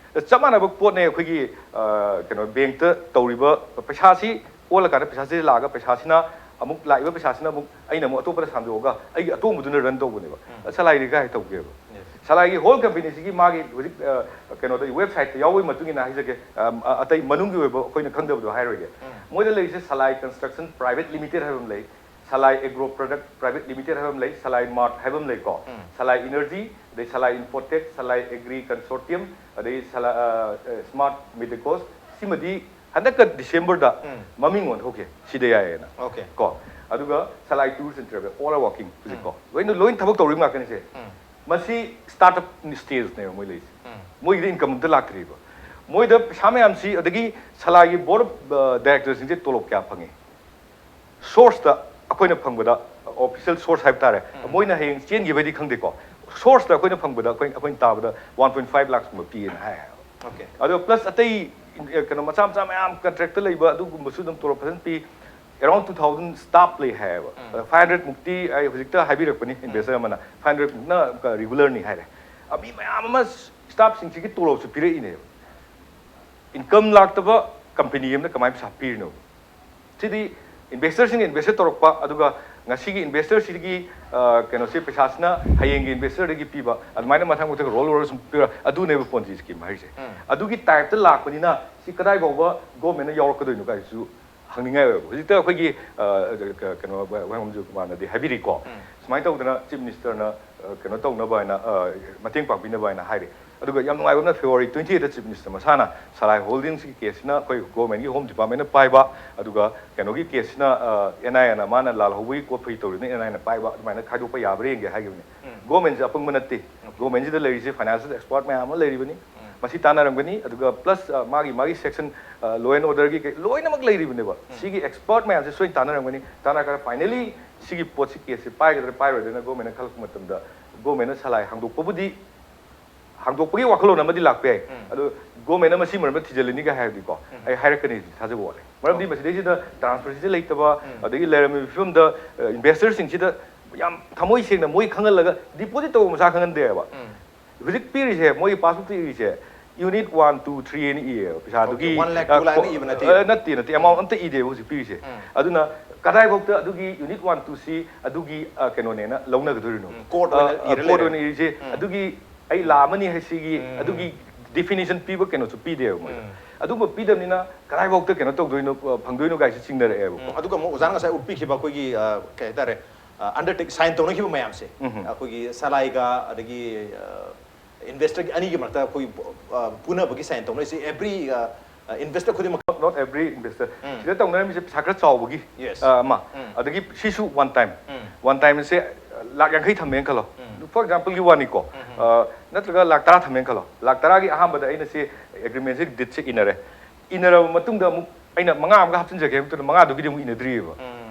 ꯆꯞ ꯃꯥꯟꯅꯕ ꯄꯣꯠꯅꯦ ꯑꯩꯈꯣꯏꯒꯤ ꯑ, ꯀꯩꯅꯣ ꯕꯦꯡꯛꯇ ꯇꯧꯔꯤꯕ ꯄꯩꯁꯥꯁꯤ ꯑꯣꯜꯂꯀꯥꯟꯗ ꯄꯩꯁꯥꯁꯤ ꯂꯥꯛꯑꯒ ꯄꯩꯁꯥꯁꯤꯅ ꯑꯃꯨꯛ ꯂꯥꯛꯏꯕ ꯄꯩꯁꯥꯁꯤꯅ ꯑꯃꯨꯛ ꯑꯩꯅ ꯑꯃꯨꯛ ꯑꯇꯣꯞꯄꯗ ꯁꯟꯗꯣꯛꯑꯒ ꯑꯩꯒꯤ ꯑꯇꯣꯡꯕꯗꯨꯅ ꯔꯟ ꯇꯧꯕꯅꯦꯕ꯫ ꯁꯂꯥꯏꯗꯤ ꯀꯥꯏ ꯇꯧꯒꯦꯕ? ꯁꯂꯥꯏꯒꯤ ꯍꯣꯜ ꯀꯝꯄꯦꯅꯤꯁꯤꯒꯤ ꯃꯥꯒꯤ ꯍꯧꯖꯤꯛ ꯑ, ꯀꯩꯅꯣꯗ ꯋꯦꯕꯁꯥꯏꯠꯇ ꯌꯥꯎꯕꯒꯤ ꯃꯇꯨꯡ ꯏꯟꯅ ꯍꯥꯏꯖꯒꯦ꯫ ꯑ, ꯑ, ꯑꯇꯩ ꯃꯅꯨꯡꯒꯤ ꯑꯣꯏꯕ ꯑꯩꯈꯣꯏꯅ ꯈꯪꯗꯕꯗꯣ ꯍꯥꯏꯔꯣꯏꯒꯦ꯫ ꯃꯣꯏꯗ ꯂꯩꯔꯤꯁꯦ ꯁꯂꯥꯏ ꯀꯟꯁꯇ꯭ꯔꯛꯁꯟ ꯄ꯭ꯔꯥꯏꯚꯦꯠ ꯂꯤꯃꯤꯇꯦꯠ ꯍꯥꯏꯕ ꯑꯃ ꯂꯩ, ꯁꯂꯥꯏ ꯑꯦꯒ꯭ꯔꯣ ꯄ꯭ꯔꯗꯛ ꯄ꯭ꯔꯥꯏꯚꯦꯠ ꯂꯤꯃꯤꯇꯦꯠ ꯍꯥꯏꯕ ꯑꯃ ꯂꯩ, ꯁꯂꯥꯏ ꯃꯥꯔꯠ ꯍꯥꯏꯕ ꯑꯃ ꯂꯩꯀꯣ, ꯁꯂꯥꯏ ꯏꯅꯔꯖꯤ, ꯑꯗꯩ ꯁꯂꯥꯏ ꯏꯟꯐꯣꯇꯦꯛ, ꯁꯂꯥꯏ ꯑꯦꯒ꯭ꯔꯤ ꯀꯟꯁꯣꯔꯇꯤꯌꯝ, ꯑꯗꯩ ꯁꯂꯥꯏ ꯁ꯭ꯃꯥꯔꯠ ꯃꯦꯗꯤꯀꯣꯁ꯫ ꯁꯤꯃꯗꯤ ꯍꯟꯗꯛꯀ ꯗꯤꯁꯦꯝꯕꯔꯗ ꯃꯃꯤꯡ ꯑꯣꯟꯊꯣꯛꯈꯤ ꯁꯤꯗ ꯌꯥꯏꯌꯦꯅ꯫ Okay. ꯀꯣ ꯑꯗꯨꯒ Salai tours and travel all are working ꯍꯧꯖꯤꯛ ꯀꯣ ꯂꯣꯏꯅ ꯂꯣꯏꯅ ꯊꯕꯛ ꯇꯧꯔꯤ ꯉꯥꯛꯇꯅꯤꯁꯦ꯫ ꯃꯁꯤ ꯁ꯭ꯇꯥꯔꯠ ꯑꯞ ꯁ꯭ꯇꯦꯖꯅꯦꯕ ꯃꯣꯏ ꯂꯩꯔꯤꯁꯦ꯫ ꯃꯣꯏꯒꯤꯗꯤ ꯏꯟꯀꯝ ꯑꯝꯇ ꯂꯥꯛꯇ꯭ꯔꯤꯕ꯫ ꯃꯣꯏꯗ ꯄꯩꯁꯥ ꯃꯌꯥꯝꯁꯤ ꯑꯗꯒꯤ ꯁꯂꯥꯏꯒꯤ ꯕꯣꯔꯗ ꯑꯣꯐ ꯗꯥꯏꯔꯦꯛꯇꯔꯁꯤꯡꯁꯦ ꯇꯣꯂꯣꯞ ꯀꯌꯥ ꯐꯪꯉꯤ? ꯁꯣꯔꯁꯇ ꯑꯩꯈꯣꯏꯅ ꯐꯪꯕꯗ ꯑꯣꯐꯤꯁꯤꯌꯦꯜ ꯁꯣꯔꯁ ꯍꯥꯏꯕ ꯇꯥꯔꯦ꯫ ꯃꯣꯏꯅ ꯍꯌꯦꯡ ꯆꯦꯟꯈꯤꯕꯩꯗꯤ ꯈꯪꯗꯦꯀꯣ꯫ ꯁꯣꯔꯁꯇ ꯑꯩꯈꯣꯏꯅ ꯐꯪꯕꯗ ꯑꯩꯈꯣꯏ ꯑꯩꯈꯣꯏꯅ ꯇꯥꯕꯗ ꯋꯥꯟ ꯄꯣꯏꯟ ꯐꯥꯏꯚ ꯂꯥꯛꯁꯀꯨꯝꯕ ꯄꯤꯌꯦꯅ ꯍꯥꯏ ꯍꯥꯏꯕ꯫ Okay. ꯑꯗꯣ ꯄ꯭ꯂꯁ ꯑꯇꯩ ꯏꯟ- ꯑꯦ, ꯀꯩꯅꯣ ꯃꯆꯥ ꯃꯆꯥ ꯃꯌꯥꯝ ꯀꯟꯇ꯭ꯔꯦꯛꯇ ꯂꯩꯕ ꯑꯗꯨꯒꯨꯝꯕꯁꯨ ꯑꯗꯨꯝ ꯇꯣꯂꯣꯞ ꯐꯖꯅ ꯄꯤ꯫ ꯑꯦꯔꯥꯎꯟ ꯇꯨ ꯊꯥꯎꯖꯟ ꯁ꯭ꯇꯥꯐ ꯂꯩ ꯍꯥꯏꯌꯦꯕ꯫ ꯐꯥꯏꯚ ꯍꯟꯗ꯭ꯔꯦꯗ ꯃꯨꯛꯇꯤ ꯑꯩ ꯍꯧꯖꯤꯛꯇ ꯍꯥꯏꯕꯤꯔꯛꯄꯅꯤ ꯏꯟꯚꯦꯁꯇꯔ ꯑꯃꯅ ꯐꯥꯏꯚ ꯍꯟꯗ꯭ꯔꯦꯗ ꯃꯨꯛꯅ ꯔꯤꯒꯨꯂꯔꯅꯤ ꯍꯥꯏꯔꯦ꯫ ꯑ, ꯃꯤ ꯃꯌꯥꯝ ꯑꯃ ꯁ꯭ꯇꯥꯐꯁꯤꯡꯁꯤꯒꯤ ꯇꯣꯂꯣꯞꯁꯨ ꯄꯤꯔꯛꯏꯅꯦꯕ꯫ ꯏꯟꯀꯝ ꯂꯥꯛꯇꯕ ꯀꯝꯄꯦꯅꯤ ꯑꯃꯅ ꯀꯃꯥꯏꯅ ꯄꯩꯁꯥ ꯄꯤꯔꯤꯅꯣ? ꯁꯤꯗꯤ ꯏꯟꯚꯦꯁꯇꯔꯁꯤꯡꯅ ꯏꯟꯚꯦꯁꯇꯔ ꯇꯧꯔꯛꯄ ꯑꯗꯨꯒ ꯉꯁꯤꯒꯤ ꯏꯟꯚꯦꯁꯇꯔꯁꯤꯗꯒꯤ ꯑ, ꯀꯩꯅꯣꯁꯦ ꯄꯩꯁꯥꯁꯤꯅ ꯍꯌꯦꯡꯒꯤ ꯏꯟꯚꯦꯁꯇꯔꯗꯒꯤ ꯄꯤꯕ ꯑꯗꯨꯃꯥꯏꯅ ꯃꯊꯪ ꯃꯊꯪ ꯔꯣꯜ ꯑꯣꯚꯔ ꯁꯨꯝ ꯄꯤꯔ ꯑꯗꯨꯅꯦꯕ ꯄꯣꯟꯖꯤ ꯁ꯭ꯀꯤꯝ ꯍꯥꯏꯔꯤꯁꯦ꯫ ꯑꯗꯨꯒꯤ ꯇꯥꯏꯞꯇ ꯂꯥꯛꯄꯅꯤꯅ ꯁꯤ ꯀꯗꯥꯏ ꯐꯥꯎꯕ ꯒꯣꯔꯃꯦꯟꯅ ꯌꯥꯎꯔꯛꯀꯗꯣꯏꯅꯣ ꯀꯥꯏꯁꯨ ꯍꯪꯅꯤꯡꯉꯥꯏ ꯑꯣꯏꯕ꯫ ꯍꯧꯖꯤꯛꯇ ꯑꯩꯈꯣꯏꯒꯤ ꯑ, ꯀ- ꯀꯩꯅꯣ ꯋꯥꯍꯪꯕꯝꯖꯨ ꯀꯨꯃꯥꯔꯅꯗꯤ ꯍꯥꯏꯕꯤꯔꯤꯀꯣ꯫ ꯁꯨꯃꯥꯏꯅ ꯇꯧꯗꯅ ꯆꯤꯐ ꯃꯤꯅꯤꯁꯇꯔꯅ ꯀꯩꯅꯣ ꯇꯧꯅꯕ ꯍꯥꯏꯅ, ꯃꯇꯦꯡ ꯄꯥꯡꯕꯤꯅꯕ ꯍꯥꯏꯅ ꯍꯥꯏꯔꯤ꯫ ꯑꯗꯨꯒ ꯌꯥꯝ ꯅꯨꯡꯉꯥꯏꯕ ꯑꯃꯅ, ꯐꯦꯕ꯭ꯔꯨꯋꯥꯔꯤ ꯇ꯭ꯋꯦꯟꯇꯤ ꯑꯩꯠꯇ ꯆꯤꯐ ꯃꯤꯅꯤꯁꯇꯔ ꯃꯁꯥꯅ ꯁꯂꯥꯏ ꯍꯣꯜꯗꯤꯡꯁꯀꯤ ꯀꯦꯁꯁꯤꯅ ꯑꯩꯈꯣꯏ ꯒꯣꯔꯃꯦꯟꯒꯤ ꯍꯣꯝ ꯗꯤꯄꯥꯔꯠꯃꯦꯟꯅ ꯄꯥꯏꯕ, ꯑꯗꯨꯒ ꯀꯩꯅꯣꯒꯤ ꯀꯦꯁꯁꯤꯅ ꯑꯦꯟ ꯑꯥꯏ ꯑꯦꯅ ꯃꯥꯅ ꯂꯥꯜꯍꯧꯕꯒꯤ ꯀꯣꯠ ꯐꯩ ꯇꯧꯔꯤꯗꯨꯅ ꯑꯦꯟ ꯑꯥꯏ ꯑꯦꯅ ꯄꯥꯏꯕ, ꯑꯗꯨꯃꯥꯏꯅ ꯈꯥꯏꯗꯣꯛꯄ ꯌꯥꯕ꯭ꯔꯥ ꯌꯦꯡꯒꯦ ꯍꯥꯏꯈꯤꯕꯅꯤ꯫ ꯒꯣꯔꯃꯦꯟꯁꯦ ꯑꯄꯪꯕ ꯅꯠꯇꯦ꯫ ꯒꯣꯔꯃꯦꯟꯁꯤꯗ ꯂꯩꯔꯤꯁꯦ ꯐꯥꯏꯅꯥꯟꯁꯤꯌꯦꯜ ꯑꯦꯛꯁꯄꯔꯠ ꯃꯌꯥꯝ ꯑꯃ ꯂꯩꯔꯤꯕꯅꯤ꯫ ꯃꯁꯤ ꯇꯥꯟꯅꯔꯝꯒꯅꯤ꯫ ꯑꯗꯨꯒ ꯄ꯭ꯂꯁ ꯃꯥꯒꯤ ꯃꯥꯒꯤ ꯁꯦꯛꯁꯟ, ꯂꯣ ꯑꯦꯟ ꯑꯣꯔꯗꯔꯒꯤ ꯀꯩ ꯂꯣꯏꯅꯃꯛ ꯂꯩꯔꯤꯕꯅꯦꯕ꯫ ꯁꯤꯒꯤ ꯑꯦꯛꯁꯄꯔꯠ ꯃꯌꯥꯝꯁꯦ ꯁꯣꯏꯅ ꯇꯥꯟꯅꯔꯝꯒꯅꯤ꯫ ꯇꯥꯟꯅꯔꯀꯥꯟꯗ ꯐꯥꯏꯅꯦꯂꯤ ꯁꯤꯒꯤ ꯄꯣꯠꯁꯤ, ꯀꯦꯁꯁꯤ ꯄꯥꯏꯒꯗ꯭ꯔꯥ ꯄꯥꯏꯔꯣꯏꯗ꯭ꯔꯅ ꯒꯣꯔꯃꯦꯟꯅ ꯈꯜꯂꯛꯄ ꯃꯇꯝꯗ, ꯒꯣꯔꯃꯦꯟꯅ ꯁꯂꯥꯏ ꯍꯥꯡꯗꯣꯛꯄꯕꯨꯗꯤ, ꯍꯥꯡꯗꯣꯛꯄꯒꯤ ꯋꯥꯈꯜꯂꯣꯟ ꯑꯃꯗꯤ ꯂꯥꯛꯄ ꯌꯥꯏ꯫ ꯑꯗꯣ ꯒꯣꯔꯃꯦꯟꯅ ꯃꯁꯤ ꯃꯔꯝꯗ ꯊꯤꯖꯤꯜꯂꯅꯤꯒ ꯍꯥꯏꯔꯗꯤꯀꯣ, ꯑꯩ ꯍꯥꯏꯔꯛꯀꯅꯤ ꯊꯥꯖꯕ ꯋꯥꯠꯂꯦ꯫ ꯃꯔꯝꯗꯤ ꯃꯁꯤꯗꯩꯁꯤꯗ ꯇ꯭ꯔꯥꯟꯁꯄꯔꯦꯟꯁꯤ ꯂꯩꯇꯕ, ꯑꯗꯒꯤ ꯂꯩꯔꯝꯃꯤꯕ ꯐꯤꯕꯝꯗ ꯏꯟꯚꯦꯁꯇꯔꯁꯤꯡꯁꯤꯗ ꯌꯥꯝ ꯊꯃꯣꯏ ꯁꯦꯡꯅ ꯃꯣꯏ ꯈꯪꯍꯜꯂꯒ ꯗꯤꯄꯣꯖꯤꯠ ꯇꯧꯕ ꯃꯁꯥ ꯈꯪꯍꯟꯗꯦꯕ꯫ ꯍꯧꯖꯤꯛ ꯄꯤꯔꯤꯁꯦ, ꯃꯣꯏꯒꯤ ꯄꯥꯁꯕꯨꯛꯇ ꯏꯔꯤꯁꯦ, ꯌꯨꯅꯤꯠ ꯋꯥꯟ, ꯇꯨ, ꯊ꯭ꯔꯤ ꯍꯥꯏꯅ ꯏꯌꯦꯕ꯫ ꯄꯩꯁꯥꯗꯨꯒꯤ, Okay, one lakh, two lakh ꯅ ꯏꯕ ꯅꯠꯇꯦ꯫ ꯑ, ꯅꯠꯇꯦ, ꯅꯠꯇꯦ, ꯑꯦꯃꯥꯎꯟ ꯑꯝꯇ ꯏꯗꯦꯕ ꯍꯧꯖꯤꯛ ꯄꯤꯔꯤꯁꯦ꯫ ꯑꯗꯨꯅ ꯀꯗꯥꯏꯐꯥꯎꯇ ꯑꯗꯨꯒꯤ ꯌꯨꯅꯤꯠ ꯋꯥꯟ, ꯇꯨ ꯁꯤ ꯑꯗꯨꯒꯤ, ꯑ, ꯀꯩꯅꯣꯅꯦꯅ ꯂꯧꯅꯒꯗꯣꯏꯔꯤꯅꯣ? ꯎꯝ, court ꯑ, ꯑꯣꯏꯅ ꯑ, ꯏꯔ court ꯂꯩꯔꯦ꯫ ꯑꯣꯏꯅ ꯏꯔꯤꯁꯦ, ꯎꯝ꯫ ꯑꯗꯨꯒꯤ ꯑꯩ ꯂꯥꯛ ꯑꯃꯅꯤ ꯍꯥꯏꯁꯤꯒꯤ ꯎꯝ, ꯑꯗꯨꯒꯤ ꯗꯤꯐꯤꯅꯤꯁꯟ ꯄꯤꯕ ꯀꯩꯅꯣꯁꯨ ꯄꯤꯗꯦꯕ ꯃꯣꯏꯗ꯫ ꯎꯝ꯫ ꯑꯗꯨꯒꯨꯝꯕ ꯄꯤꯗꯕꯅꯤꯅ ꯀꯗꯥꯏꯐꯥꯎꯇ ꯀꯩꯅꯣ ꯇꯧꯗꯣꯏꯅꯣ, ꯑ, ꯐꯪꯗꯣꯏꯅꯣ ꯀꯥꯏꯁꯦ ꯆꯤꯡꯅꯔꯛꯑꯦꯕꯀꯣ꯫ ꯎꯝ, ꯑꯗꯨꯒ ꯑꯃꯨꯛ ꯑꯣꯖꯥꯅ ꯉꯁꯥꯏ ꯎꯠꯄꯤꯈꯤꯕ ꯑꯩꯈꯣꯏꯒꯤ, ꯑ, ꯀꯩ ꯍꯥꯏꯇꯥꯔꯦ, ꯑ, undertake sign ꯇꯧꯅꯈꯤꯕ ꯃꯌꯥꯝꯁꯦ, ꯎꯝ꯫ ꯑꯩꯈꯣꯏꯒꯤ ꯁꯂꯥꯏꯒ ꯑꯗꯒꯤ, ꯑ, ꯏꯟꯚꯦꯁꯇꯔꯒꯤ ꯑꯅꯤꯒꯤ ꯃꯔꯛꯇ ꯑꯩꯈꯣꯏ, ꯑ, ꯄꯨꯅꯕꯒꯤ sign ꯇꯧꯅꯔꯤꯁꯦ every, ꯑ, ꯑ, investor ꯈꯨꯗꯤꯡꯃꯛ? Not every investor. ꯎꯝ꯫ ꯁꯤꯗ ꯇꯧꯅꯔꯝꯃꯤꯁꯦ ꯄꯩꯁꯥ ꯈꯔ ꯆꯥꯎꯕꯒꯤ, Yes. ꯑ, ꯑꯃ꯫ ꯎꯝ꯫ ꯑꯗꯒꯤ ꯁꯤꯁꯨ one time꯫ ꯎꯝ꯫ One time ꯁꯦ, ꯑ, ꯂꯥꯛ ꯌꯥꯡꯈꯩ ꯊꯝꯃꯦꯅ ꯈꯜꯂꯣ꯫ ꯎꯝ꯫ For example ꯒꯤ ꯋꯥꯅꯤꯀꯣ꯫ ꯎꯝ꯫ ꯑ, ꯅꯠꯇ꯭ꯔꯒ ꯂꯥꯛ ꯇꯔꯥ ꯊꯝꯃꯦꯅ ꯈꯜꯂꯣ꯫ ꯂꯥꯛ ꯇꯔꯥꯒꯤ ꯑꯍꯥꯟꯕꯗ ꯑꯩꯅ ꯁꯤ agreement ꯁꯦ, deed ꯁꯦ ꯏꯅꯔꯦ꯫ ꯏꯅꯔꯕ ꯃꯇꯨꯡꯗ ꯑꯃꯨꯛ ꯑꯩꯅ ꯃꯉꯥ ꯑꯃꯒ ꯍꯥꯞꯆꯤꯟꯖꯒꯦ ꯍꯥꯏꯕ ꯃꯇꯝꯗ ꯃꯉꯥꯗꯨꯒꯤꯗꯤ ꯑꯃꯨꯛ ꯏꯅꯗ꯭ꯔꯤꯑꯕ꯫ ꯎꯝ꯫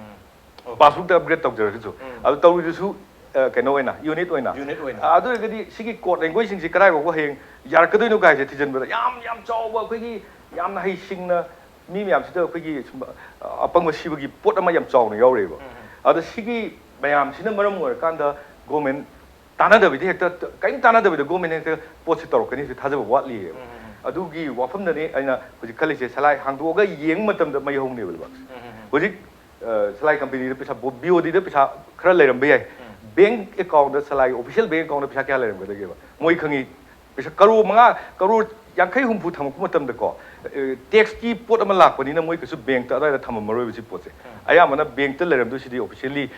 Okay. ꯄꯥꯁꯕꯨꯛꯇ upgrade ꯇꯧꯖꯔꯒꯁꯨ꯫ ꯎꯝ꯫ ꯑꯗꯨ ꯇꯧꯔꯤꯗꯨꯁꯨ, ꯑ, ꯀꯩꯅꯣ ꯑꯣꯏꯅ, ꯌꯨꯅꯤꯠ ꯑꯣꯏꯅ꯫ ꯌꯨꯅꯤꯠ ꯑꯣꯏꯅ꯫ ꯑ, ꯑꯗꯨ ꯑꯣꯏꯔꯒꯗꯤ ꯁꯤꯒꯤ court language ꯁꯤꯡꯁꯤ ꯀꯗꯥꯏꯐꯥꯎꯕ ꯍꯌꯦꯡ ꯌꯥꯔꯛꯀꯗꯣꯏꯅꯣ ꯀꯥꯏꯁꯦ ꯊꯤꯖꯤꯟꯕꯗ ꯌꯥꯝ, ꯌꯥꯝ ꯆꯥꯎꯕ ꯑꯩꯈꯣꯏꯒꯤ ꯌꯥꯝꯅ ꯍꯩꯁꯤꯡꯅ ꯃꯤ ꯃꯌꯥꯝꯁꯤꯗ ꯑꯩꯈꯣꯏꯒꯤ ꯁꯨꯝ, ꯑ, ꯑꯄꯪꯕ ꯁꯤꯕꯒꯤ ꯄꯣꯠ ꯑꯃ ꯌꯥꯝ ꯆꯥꯎꯅ ꯌꯥꯎꯔꯤꯑꯕ꯫ ꯎꯝ, ꯎꯝ꯫ ꯑꯗ ꯁꯤꯒꯤ ꯃꯌꯥꯝꯁꯤꯅ ꯃꯔꯝ ꯑꯣꯏꯔꯀꯥꯟꯗ ꯒꯣꯔꯃꯦꯟ ꯇꯥꯟꯅꯗꯕꯤꯗ ꯍꯦꯛꯇ, ꯀꯔꯤꯝ ꯇꯥꯟꯅꯗꯕꯤꯗ ꯒꯣꯔꯃꯦꯟ ꯍꯦꯛꯇ ꯄꯣꯠꯁꯤ ꯇꯧꯔꯛꯀꯅꯤ ꯍꯥꯏꯕꯁꯤ ꯊꯥꯖꯕ ꯋꯥꯠꯂꯤꯑꯕ꯫ ꯎꯝ, ꯎꯝ, ꯎꯝ꯫ ꯑꯗꯨꯒꯤ ꯋꯥꯐꯝꯗꯅꯤ ꯑꯩꯅ ꯍꯧꯖꯤꯛ ꯈꯜꯂꯤꯁꯦ, ꯁꯂꯥꯏ ꯍꯥꯡꯗꯣꯛꯑꯒ ꯌꯦꯡꯕ ꯃꯇꯝꯗ ꯃꯩ ꯍꯧꯅꯦꯕ ꯂꯩꯕꯥꯛꯁꯦ꯫ ꯎꯝ, ꯎꯝ, ꯎꯝ꯫ ꯍꯧꯖꯤꯛ, ꯑ, ꯁꯂꯥꯏ ꯀꯝꯄꯦꯅꯤꯗ ꯄꯩꯁꯥ, ꯕꯣ-, ꯕꯤ ꯑꯣ ꯗꯤꯗ ꯄꯩꯁꯥ ꯈꯔ ꯂꯩꯔꯝꯕ ꯌꯥꯏ꯫ ꯎꯝ꯫ ꯕꯦꯡꯛ ꯑꯦꯀꯥꯎꯟꯗ, ꯁꯂꯥꯏꯒꯤ ꯑꯣꯐꯤꯁꯤꯌꯦꯜ ꯕꯦꯡꯛ ꯑꯦꯀꯥꯎꯟꯗ ꯄꯩꯁꯥ ꯀꯌꯥ ꯂꯩꯔꯝꯒꯗꯒꯦꯕ? ꯃꯣꯏ ꯈꯪꯉꯤ꯫ ꯄꯩꯁꯥ ꯀꯔꯣꯔ ꯃꯉꯥ, ꯀꯔꯣꯔ ꯌꯥꯡꯈꯩ, ꯍꯨꯝꯐꯨ ꯊꯝꯃꯛꯄ ꯃꯇꯝꯗꯀꯣ, ꯇꯦꯛꯁꯀꯤ ꯄꯣꯠ ꯑꯃ ꯂꯥꯛꯄꯅꯤꯅ ꯃꯣꯏ ꯀꯩꯁꯨ ꯕꯦꯡꯛꯇ ꯑꯗꯨꯋꯥꯏꯗ ꯊꯝꯃꯝꯃꯔꯣꯏꯕ ꯁꯤ ꯄꯣꯠꯁꯦ꯫ ꯑꯌꯥꯝꯕꯅ ꯕꯦꯡꯛꯇ ꯂꯩꯔꯝꯗꯣꯏꯁꯤꯗꯤ officially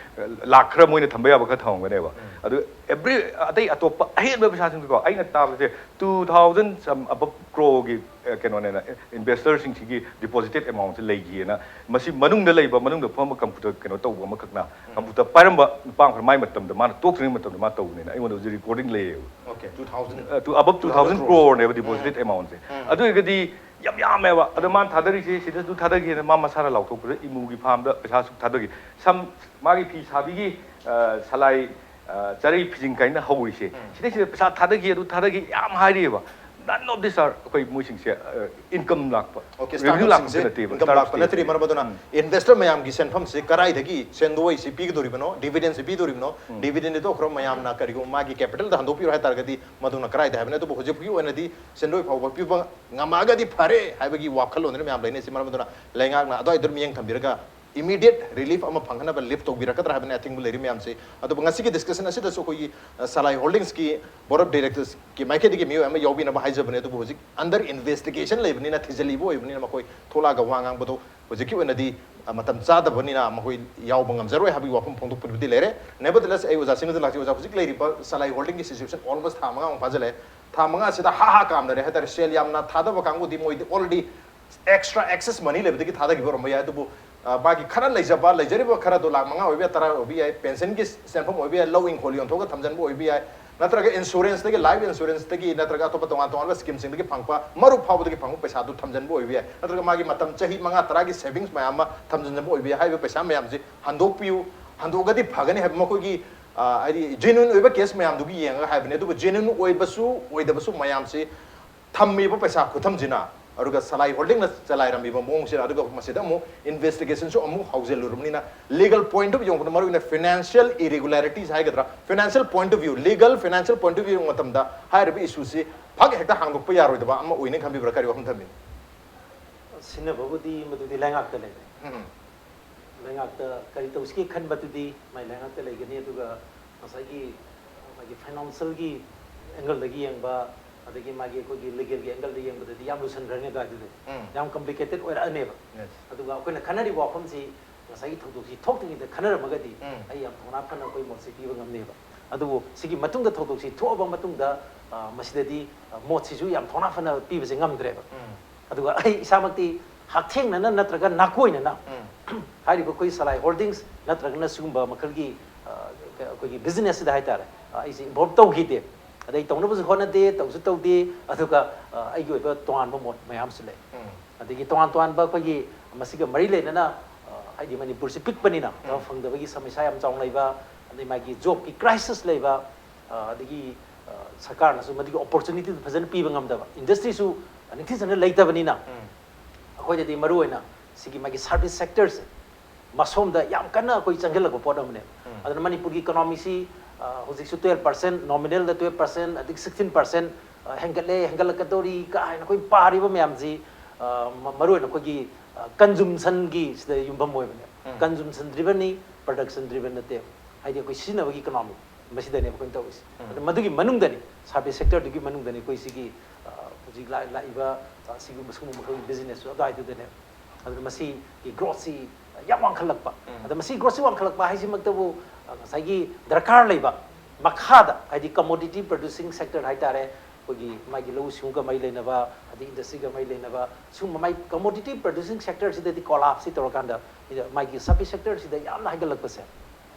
ꯂꯥꯛ ꯈꯔ ꯃꯣꯏꯅ ꯊꯝꯕ ꯌꯥꯕ ꯈꯔ ꯊꯝꯃꯝꯒꯅꯦꯕ꯫ ꯑꯗꯨ every ꯑꯇꯩ ꯑꯇꯣꯞꯄ ꯑꯍꯦꯟꯕ ꯄꯩꯁꯥꯁꯤꯡꯗꯨꯀꯣ, ꯑꯩꯅ ꯇꯥꯕꯁꯦ two thousand some above crore ꯒꯤ ꯀꯩꯅꯣꯅꯦꯅ, ꯏꯟꯚꯦꯁꯇꯔꯁꯤꯡꯁꯤꯒꯤ deposited amount ꯁꯦ ꯂꯩꯈꯤꯑꯅ꯫ ꯃꯁꯤ ꯃꯅꯨꯡꯗ ꯂꯩꯕ, ꯃꯅꯨꯡꯗ ꯐꯝꯕ ꯀꯝꯄ꯭ꯌꯨꯇꯔ ꯀꯩꯅꯣ ꯇꯧꯕ ꯑꯃꯈꯛꯅ, ꯀꯝꯄ꯭ꯌꯨꯇꯔ ꯄꯥꯏꯔꯝꯕ ꯅꯨꯄꯥ ꯑꯃꯈꯛ, ꯃꯥꯏ ꯃꯇꯝꯗ ꯃꯥꯅ ꯇꯣꯛꯇ꯭ꯔꯤꯉꯩ ꯃꯇꯝꯗ ꯃꯥ ꯇꯧꯕꯅꯤꯅ ꯑꯩꯉꯣꯟꯗ ꯍꯧꯖꯤꯛ ꯔꯦꯀꯣꯔꯗꯤꯡ ꯂꯩꯌꯦꯕ꯫ Okay, two thousand. ꯑ, to above two thousand crore ꯅꯦꯕ deposited amount ꯁꯦ꯫ ꯑꯗꯨ ꯑꯣꯏꯔꯒꯗꯤ ꯌꯥꯝ ꯌꯥꯝꯃꯦꯕ꯫ ꯑꯗꯣ ꯃꯥꯅ ꯊꯥꯗꯔꯤꯁꯦ ꯁꯤꯗꯁꯨ ꯊꯥꯗꯒꯦꯅ ꯃꯥ ꯃꯁꯥꯅ ꯂꯥꯎꯊꯣꯛꯄꯗ ꯏꯃꯨꯒꯤ ꯐꯥꯔꯝꯗ ꯄꯩꯁꯥ ꯁꯨꯛ ꯊꯥꯗꯒꯤ꯫ ꯁꯝ, ꯃꯥꯒꯤ ꯐꯤ ꯁꯥꯕꯤꯒꯤ, ꯑ, ꯁꯂꯥꯏ, ꯑ, ꯆꯔꯩ ꯐꯤꯖꯤꯡ ꯀꯥꯏꯅ ꯍꯧꯔꯤꯁꯦ, ꯁꯤꯗꯩꯁꯤꯗ ꯄꯩꯁꯥ ꯊꯥꯗꯒꯤ, ꯑꯗꯨ ꯊꯥꯗꯒꯤ ꯌꯥꯝ ꯍꯥꯏꯔꯤꯑꯕ꯫ None of these are ꯑꯩꯈꯣꯏ ꯃꯣꯏꯁꯤꯡꯁꯦ, ꯑ, income ꯂꯥꯛꯄ, Okay, revenue startup ꯂꯥꯛꯄꯁꯦ ꯁꯤꯡꯁꯦ ꯅꯠꯇꯦꯕ꯫ Income ꯂꯥꯛꯄ ꯅꯠꯇ꯭ꯔꯤ꯫ ꯃꯔꯝ ꯑꯗꯨꯅ investor ꯃꯌꯥꯝꯒꯤ ꯁꯦꯟꯐꯝꯁꯦ ꯀꯗꯥꯏꯗꯒꯤ ꯁꯦꯟꯗꯣꯏꯁꯤ ꯄꯤꯒꯗꯧꯔꯤꯕꯅꯣ, dividend ꯁꯤ ꯄꯤꯗꯧꯔꯤꯕꯅꯣ? Dividend ꯗꯤ ꯇꯣꯛꯈ꯭ꯔꯣ, ꯃꯌꯥꯝꯅ ꯀꯔꯤꯒꯨꯝꯕ ꯃꯥꯒꯤ capital ꯗ ꯍꯟꯗꯣꯛꯄꯤꯔꯣ ꯍꯥꯏꯇꯥꯔꯒꯗꯤ ꯃꯗꯨꯅ ꯀꯗꯥꯏꯗ ꯍꯥꯏꯕꯅꯤ꯫ ꯑꯗꯨꯕꯨ ꯍꯧꯖꯤꯛ ꯍꯧꯖꯤꯛꯀꯤ ꯑꯣꯏꯅꯗꯤ ꯁꯦꯟꯗꯣꯏ ꯐꯥꯎꯕ ꯄꯤꯕ ꯉꯝꯃꯛꯑꯒꯗꯤ ꯐꯔꯦ ꯍꯥꯏꯕꯒꯤ ꯋꯥꯈꯜꯂꯣꯟꯗꯨꯅ ꯃꯌꯥꯝ ꯂꯩꯅꯩꯁꯤ꯫ ꯃꯔꯝ ꯑꯗꯨꯅ ꯂꯩꯉꯥꯛꯅ ꯑꯗꯨꯋꯥꯏꯗ ꯑꯗꯨꯝ ꯃꯤꯠꯌꯦꯡ ꯊꯝꯕꯤꯔꯒ immediate relief ꯑꯃ ꯐꯪꯍꯟꯅꯕ lift ꯇꯧꯕꯤꯔꯛꯀꯗ꯭ꯔꯥ ꯍꯥꯏꯕꯅꯤ ꯑꯊꯤꯡꯕ ꯂꯩꯔꯤ ꯃꯌꯥꯝꯁꯤ꯫ ꯑꯗꯨꯕꯨ ꯉꯁꯤꯒꯤ discussion ꯑꯁꯤꯗꯁꯨ ꯑꯩꯈꯣꯏꯒꯤ, ꯑ, ꯁꯂꯥꯏ ꯍꯣꯜꯗꯤꯡꯁꯀꯤ board of directors ꯀꯤ ꯃꯥꯏꯀꯩꯗꯒꯤ ꯃꯤꯑꯣꯏ ꯑꯃ ꯌꯥꯎꯕꯤꯅꯕ ꯍꯥꯏꯖꯕꯅꯤ꯫ ꯑꯗꯨꯕꯨ ꯍꯧꯖꯤꯛ under investigation ꯂꯩꯕꯅꯤꯅ, ꯊꯤꯖꯤꯜꯂꯤꯕ ꯑꯣꯏꯕꯅꯤꯅ ꯃꯈꯣꯏ ꯊꯣꯛꯂꯛꯑꯒ ꯋꯥ ꯉꯥꯡꯕꯗꯣ ꯍꯧꯖꯤꯛꯀꯤ ꯑꯣꯏꯅꯗꯤ, ꯑ, ꯃꯇꯝ ꯆꯥꯗꯕꯅꯤꯅ ꯃꯈꯣꯏ ꯌꯥꯎꯕ ꯉꯝꯖꯔꯣꯏ ꯍꯥꯏꯕꯒꯤ ꯋꯥꯐꯝ ꯐꯣꯡꯗꯣꯛꯄꯗꯨꯗꯤ ꯂꯩꯔꯦ꯫ Nevertheless, ꯑꯩ ꯑꯣꯖꯥꯁꯤꯡꯗ ꯂꯥꯛꯆꯩ꯫ ꯑꯣꯖꯥ, ꯍꯧꯖꯤꯛ ꯂꯩꯔꯤꯕ ꯁꯂꯥꯏ ꯍꯣꯜꯗꯤꯡꯒꯤ situation almost ꯊꯥ ꯃꯉꯥꯃꯨꯛ ꯐꯥꯖꯤꯜꯂꯛꯑꯦ꯫ ꯊꯥ ꯃꯉꯥꯁꯤꯗ ꯍꯥ ꯍꯥ ꯀꯥꯝꯅꯔꯦ ꯍꯥꯏꯇꯥꯔꯦ꯫ ꯁꯦꯜ ꯌꯥꯝꯅ ꯊꯥꯗꯕ ꯀꯥꯡꯕꯨꯗꯤ ꯃꯣꯏꯗꯤ already extra excess money ꯂꯩꯕꯗꯒꯤ ꯊꯥꯗꯈꯤꯕ ꯑꯣꯏꯔꯝꯕ ꯌꯥꯏ꯫ ꯑꯗꯨꯕꯨ, ꯑ, ꯃꯥꯒꯤ ꯈꯔ ꯂꯩꯖꯕ, ꯂꯩꯖꯔꯤꯕ ꯈꯔꯗꯣ ꯂꯥꯛ ꯃꯉꯥ ꯑꯣꯏꯕ ꯌꯥꯏ, ꯇꯔꯥ ꯑꯣꯏꯕ ꯌꯥꯏ, ꯄꯦꯟꯁꯟꯒꯤ ꯁꯦꯟꯐꯝ ꯑꯣꯏꯕ ꯌꯥꯏ, ꯂꯧ ꯏꯪꯈꯣꯜ ꯌꯣꯟꯊꯣꯛꯑꯒ ꯊꯝꯖꯤꯟꯕ ꯑꯣꯏꯕ ꯌꯥꯏ, ꯅꯠꯇ꯭ꯔꯒ insurance ꯇꯒꯤ, life insurance ꯇꯒꯤ, ꯅꯠꯇ꯭ꯔꯒ ꯑꯇꯣꯞꯄ ꯇꯣꯉꯥꯟ ꯇꯣꯉꯥꯟꯕ scheme ꯁꯤꯡꯗꯒꯤ ꯐꯪꯉꯛꯄ ꯃꯔꯨꯞ ꯐꯥꯎꯕꯗꯒꯤ ꯐꯪꯕ ꯄꯩꯁꯥꯗꯨ ꯊꯝꯖꯤꯟꯕ ꯑꯣꯏꯕ ꯌꯥꯏ, ꯅꯠꯇ꯭ꯔꯒ ꯃꯥꯒꯤ ꯃꯇꯝ ꯆꯍꯤ ꯃꯉꯥ ꯇꯔꯥꯒꯤ savings ꯃꯌꯥꯝ ꯑꯃ ꯊꯝꯖꯤꯟꯖꯕ ꯑꯣꯏꯕ ꯌꯥꯏ꯫ ꯍꯥꯏꯔꯤꯕ ꯄꯩꯁꯥ ꯃꯌꯥꯝꯁꯤ ꯍꯟꯗꯣꯛꯄꯤꯌꯨ, ꯍꯟꯗꯣꯛꯑꯒꯗꯤ ꯐꯒꯅꯤ ꯍꯥꯏꯕ ꯃꯈꯣꯏꯒꯤ, ꯑ, ꯍꯥꯏꯗꯤ genuine ꯑꯣꯏꯕ case ꯃꯌꯥꯝꯗꯨꯒꯤ ꯌꯦꯡꯉꯒ ꯍꯥꯏꯕꯅꯤ꯫ ꯑꯗꯨꯕꯨ genuine ꯑꯣꯏꯕꯁꯨ ꯑꯣꯏꯗꯕꯁꯨ ꯃꯌꯥꯝꯁꯤ ꯊꯝꯃꯤꯕ ꯄꯩꯁꯥ ꯈꯨꯊꯝꯁꯤꯅ, ꯑꯗꯨꯒ ꯁꯂꯥꯏ ꯍꯣꯜꯗꯤꯡꯅ ꯆꯂꯥꯏꯔꯝꯃꯤꯕ ꯃꯑꯣꯡꯁꯤꯅ, ꯑꯗꯨꯒ ꯃꯁꯤꯗ ꯑꯃꯨꯛ investigationꯁꯨ ꯑꯃꯨꯛ ꯍꯧꯖꯤꯜꯂꯨꯔꯕꯅꯤꯅ, legal point of view ꯌꯦꯡꯕꯗ, ꯃꯔꯨꯑꯣꯏꯅ financial irregularities ꯍꯥꯏꯒꯗ꯭ꯔꯥ, financial point of view, legal financial point of view ꯌꯦꯡꯕ ꯃꯇꯝꯗ ꯍꯥꯏꯔꯤꯕ issueꯁꯤ ꯐꯛ ꯍꯦꯛꯇ ꯍꯥꯡꯗꯣꯛꯄ ꯌꯥꯔꯣꯏꯗꯕ ꯑꯃ ꯑꯣꯏꯅ ꯈꯟꯕꯤꯕ꯭ꯔꯥ? ꯀꯔꯤ ꯋꯥꯐꯝ ꯊꯝꯕꯤ? ꯁꯤꯟꯅꯕꯕꯨꯗꯤ ꯃꯗꯨꯗꯤ ꯂꯩꯉꯥꯛꯇ ꯂꯩꯔꯦ꯫ ꯎꯝ꯫ ꯂꯩꯉꯥꯛꯇ ꯀꯔꯤ ꯇꯧꯁꯤꯒꯦ ꯈꯟꯕꯗꯨꯗꯤ ꯃꯥꯏ ꯂꯩꯉꯥꯛꯇ ꯂꯩꯒꯅꯤ꯫ ꯑꯗꯨꯒ ꯉꯁꯥꯏꯒꯤ ꯃꯥꯒꯤ financialꯒꯤ angleꯗꯒꯤ ꯌꯦꯡꯕ, ꯑꯗꯒꯤ ꯃꯥꯒꯤ ꯑꯩꯈꯣꯏꯒꯤ ꯂꯤꯒꯦꯜꯒꯤ ꯑꯦꯡꯒꯜꯗ ꯌꯦꯡꯕꯗꯗꯤ ꯌꯥꯝ ꯂꯨꯁꯟꯈ꯭ꯔꯅꯤ ꯑꯗꯨꯋꯥꯏꯗꯨꯗ, ꯎꯝ. ꯌꯥꯝ ꯀꯝꯄ꯭ꯂꯤꯀꯦꯇꯦꯠ ꯑꯣꯏꯔꯛꯑꯅꯦꯕ꯫ Yes. ꯑꯗꯨꯒ ꯑꯩꯈꯣꯏꯅ ꯈꯟꯅꯔꯤꯕ ꯋꯥꯐꯝꯁꯤ ꯉꯁꯥꯏꯒꯤ ꯊꯧꯗꯣꯛꯁꯤ ꯊꯣꯛꯇ꯭ꯔꯤꯉꯩꯗ ꯈꯟꯅꯔꯝꯃꯒꯗꯤ ꯎꯝ. ꯑꯩ ꯌꯥꯝ ꯊꯧꯅꯥ ꯐꯅ ꯑꯩꯈꯣꯏ ꯃꯣꯠꯁꯤ ꯄꯤꯕ ꯉꯝꯅꯦꯕ꯫ ꯑꯗꯨꯕꯨ ꯁꯤꯒꯤ ꯃꯇꯨꯡꯗ ꯊꯧꯗꯣꯛꯁꯤ ꯊꯣꯛꯑꯕ ꯃꯇꯨꯡꯗ ꯑ, ꯃꯁꯤꯗꯗꯤ ꯑ, ꯃꯣꯠꯁꯤꯁꯨ ꯌꯥꯝ ꯊꯧꯅꯥ ꯐꯅ ꯄꯤꯕꯁꯦ ꯉꯝꯗ꯭ꯔꯦꯕ꯫ ꯎꯝ. ꯑꯗꯨꯒ ꯑꯩ ꯏꯁꯥꯃꯛꯇꯤ ꯍꯛꯊꯦꯡꯅꯅ ꯅꯠꯇ꯭ꯔꯒ ꯅꯥꯀꯣꯏꯅꯅ ꯎꯝ. ꯍꯥꯏꯔꯤꯕ ꯑꯩꯈꯣꯏ ꯁꯂꯥꯏ ꯍꯣꯜꯗꯤꯡꯁ ꯅꯠꯇ꯭ꯔꯒꯅ ꯁꯤꯒꯨꯝꯕ ꯃꯈꯜꯒꯤ ꯑ, ꯑꯩꯈꯣꯏꯒꯤ ꯕꯤꯖꯤꯅꯦꯁꯁꯤꯗ ꯍꯥꯏꯇꯥꯔꯦ, ꯑ, ꯑꯩꯁꯦ ꯏꯟꯚꯣꯜꯕ ꯇꯧꯈꯤꯗꯦ꯫ ꯑꯗꯩ ꯇꯧꯅꯕꯁꯨ ꯍꯣꯠꯅꯗꯦ, ꯇꯧꯁꯨ ꯇꯧꯗꯦ꯫ ꯑꯗꯨꯒ ꯑ, ꯑꯩꯒꯤ ꯑꯣꯏꯕ ꯇꯣꯉꯥꯟꯕ ꯃꯣꯠ ꯃꯌꯥꯝꯁꯨ ꯂꯩ꯫ ꯎꯝ. ꯑꯗꯒꯤ ꯇꯣꯉꯥꯟ ꯇꯣꯉꯥꯟꯕ ꯑꯩꯈꯣꯏꯒꯤ ꯃꯁꯤꯒ ꯃꯔꯤ ꯂꯩꯅꯅ ꯑ, ꯍꯥꯏꯗꯤ ꯃꯅꯤꯄꯨꯔꯁꯤ ꯄꯤꯛꯄꯅꯤꯅ ꯊꯕꯛ ꯎꯝ. ꯐꯪꯗꯕꯒꯤ ꯁꯃꯁ꯭ꯌꯥ ꯌꯥꯝ ꯆꯥꯎꯅ ꯂꯩꯕ, ꯑꯗꯩ ꯃꯥꯒꯤ ꯖꯣꯕꯀꯤ ꯀ꯭ꯔꯥꯏꯁꯤꯁ ꯂꯩꯕ, ꯑ, ꯑꯗꯒꯤ ꯑ, ꯁꯔꯀꯥꯔꯅꯁꯨ ꯃꯗꯨꯒꯤ ꯑꯣꯄꯣꯔꯆꯨꯅꯤꯇꯤꯗꯨ ꯐꯖꯅ ꯄꯤꯕ ꯉꯝꯗꯕ, ꯏꯟꯗꯁꯇ꯭ꯔꯤꯁꯨ ꯅꯤꯡꯊꯤꯖꯅ ꯂꯩꯇꯕꯅꯤꯅ ꯎꯝ. ꯑꯩꯈꯣꯏꯗꯗꯤ ꯃꯔꯨ ꯑꯣꯏꯅ ꯁꯤꯒꯤ ꯃꯥꯒꯤ ꯁꯥꯔꯚꯤꯁ ꯁꯦꯛꯇꯔꯁꯦ ꯃꯁꯣꯝꯗ ꯌꯥꯝ ꯀꯟꯅ ꯑꯩꯈꯣꯏ ꯆꯪꯁꯤꯜꯂꯛꯄ ꯄꯣꯠ ꯑꯃꯅꯦꯕ꯫ ꯎꯝ. ꯑꯗꯨꯅ ꯃꯅꯤꯄꯨꯔꯒꯤ ꯏꯀꯣꯅꯣꯃꯤꯁꯤ ꯑ, ꯍꯧꯖꯤꯛꯁꯨ ꯇꯨꯌꯦꯜꯞ ꯄꯥꯔꯁꯦꯟ, ꯅꯣꯃꯤꯅꯦꯜꯗ ꯇꯨꯌꯦꯜꯞ ꯄꯥꯔꯁꯦꯟ, ꯑꯗꯒꯤ ꯁꯤꯛꯁꯇꯤꯟ ꯄꯥꯔꯁꯦꯟ ꯍꯦꯟꯒꯠꯂꯦ, ꯍꯦꯟꯒꯠꯂꯛꯀꯗꯧꯔꯤ ꯀꯥ ꯍꯥꯏꯅ ꯑꯩꯈꯣꯏ ꯄꯥꯔꯤꯕ ꯃꯌꯥꯝꯁꯤ ꯑ, ꯃ- ꯃꯔꯨ ꯑꯣꯏꯅ ꯑꯩꯈꯣꯏꯒꯤ ꯀꯟꯖꯨꯝꯁꯟꯒꯤ ꯁꯤꯗ ꯌꯨꯝꯐꯝ ꯑꯣꯏꯕꯅꯦꯕ꯫ ꯎꯝ. ꯀꯟꯖꯨꯝꯁꯟ ꯗ꯭ꯔꯤꯚꯟꯅꯤ, ꯄ꯭ꯔꯗꯛꯁꯟ ꯗ꯭ꯔꯤꯚꯟ ꯅꯠꯇꯦꯕ꯫ ꯍꯥꯏꯗꯤ ꯑꯩꯈꯣꯏ ꯁꯤꯖꯤꯟꯅꯕꯒꯤ ꯏꯀꯣꯅꯣꯃꯤ ꯃꯁꯤꯗꯅꯦꯕ ꯑꯩꯈꯣꯏꯅ ꯇꯧꯔꯤꯁꯦ꯫ ꯎꯝ. ꯑꯗꯨ ꯃꯗꯨꯒꯤ ꯃꯅꯨꯡꯗꯅꯤ, ꯁꯥꯔꯚꯤꯁ ꯁꯦꯛꯇꯔꯗꯨꯒꯤ ꯃꯅꯨꯡꯗꯅꯤ ꯑꯩꯈꯣꯏ ꯁꯤꯒꯤ ꯑ, ꯍꯧꯖꯤꯛ ꯂꯥꯛ- ꯂꯥꯛꯏꯕ ꯑ, ꯁꯤꯒꯨꯝꯕ ꯁꯤꯒꯨꯝꯕ ꯃꯈꯜꯒꯤ ꯕꯤꯖꯤꯅꯦꯁꯁꯨ ꯑꯗꯨꯋꯥꯏꯗꯨꯗꯅꯦꯕ꯫ ꯑꯗꯨꯅ ꯃꯁꯤꯒꯤ ꯒ꯭ꯔꯣꯠꯁꯤ ꯌꯥꯝ ꯋꯥꯡꯈꯠꯂꯛꯄ꯫ ꯎꯝ. ꯑꯗ ꯃꯁꯤ ꯒ꯭ꯔꯣꯠꯁꯤ ꯋꯥꯡꯈꯠꯂꯛꯄ ꯍꯥꯏꯁꯤꯃꯛꯇꯕꯨ ꯑ, ꯉꯁꯥꯏꯒꯤ ꯗꯔꯀꯥꯔ ꯂꯩꯕ ꯃꯈꯥꯗ, ꯍꯥꯏꯗꯤ ꯀꯃꯣꯗꯤꯇꯤ ꯄ꯭ꯔꯗ꯭ꯌꯨꯁꯤꯡ ꯁꯦꯛꯇꯔ ꯍꯥꯏꯇꯥꯔꯦ, ꯑꯩꯈꯣꯏꯒꯤ ꯃꯥꯒꯤ ꯂꯧꯎ ꯁꯤꯡꯎꯒ ꯃꯔꯤ ꯂꯩꯅꯕ, ꯑꯗꯩ ꯏꯟꯗꯁꯇ꯭ꯔꯤꯒ ꯃꯔꯤ ꯂꯩꯅꯕ ꯁꯤꯒꯨꯝꯕ ꯃꯥꯒꯤ ꯀꯃꯣꯗꯤꯇꯤ ꯄ꯭ꯔꯗ꯭ꯌꯨꯁꯤꯡ ꯁꯦꯛꯇꯔꯁꯤꯗꯗꯤ ꯀꯣꯂꯥꯞꯁꯁꯤ ꯇꯧꯔꯀꯥꯟꯗ ꯃꯥꯒꯤ ꯁꯥꯔꯚꯤꯁ ꯁꯦꯛꯇꯔꯁꯤꯗ ꯌꯥꯝꯅ ꯍꯥꯏꯒꯠꯂꯛꯄꯁꯦ,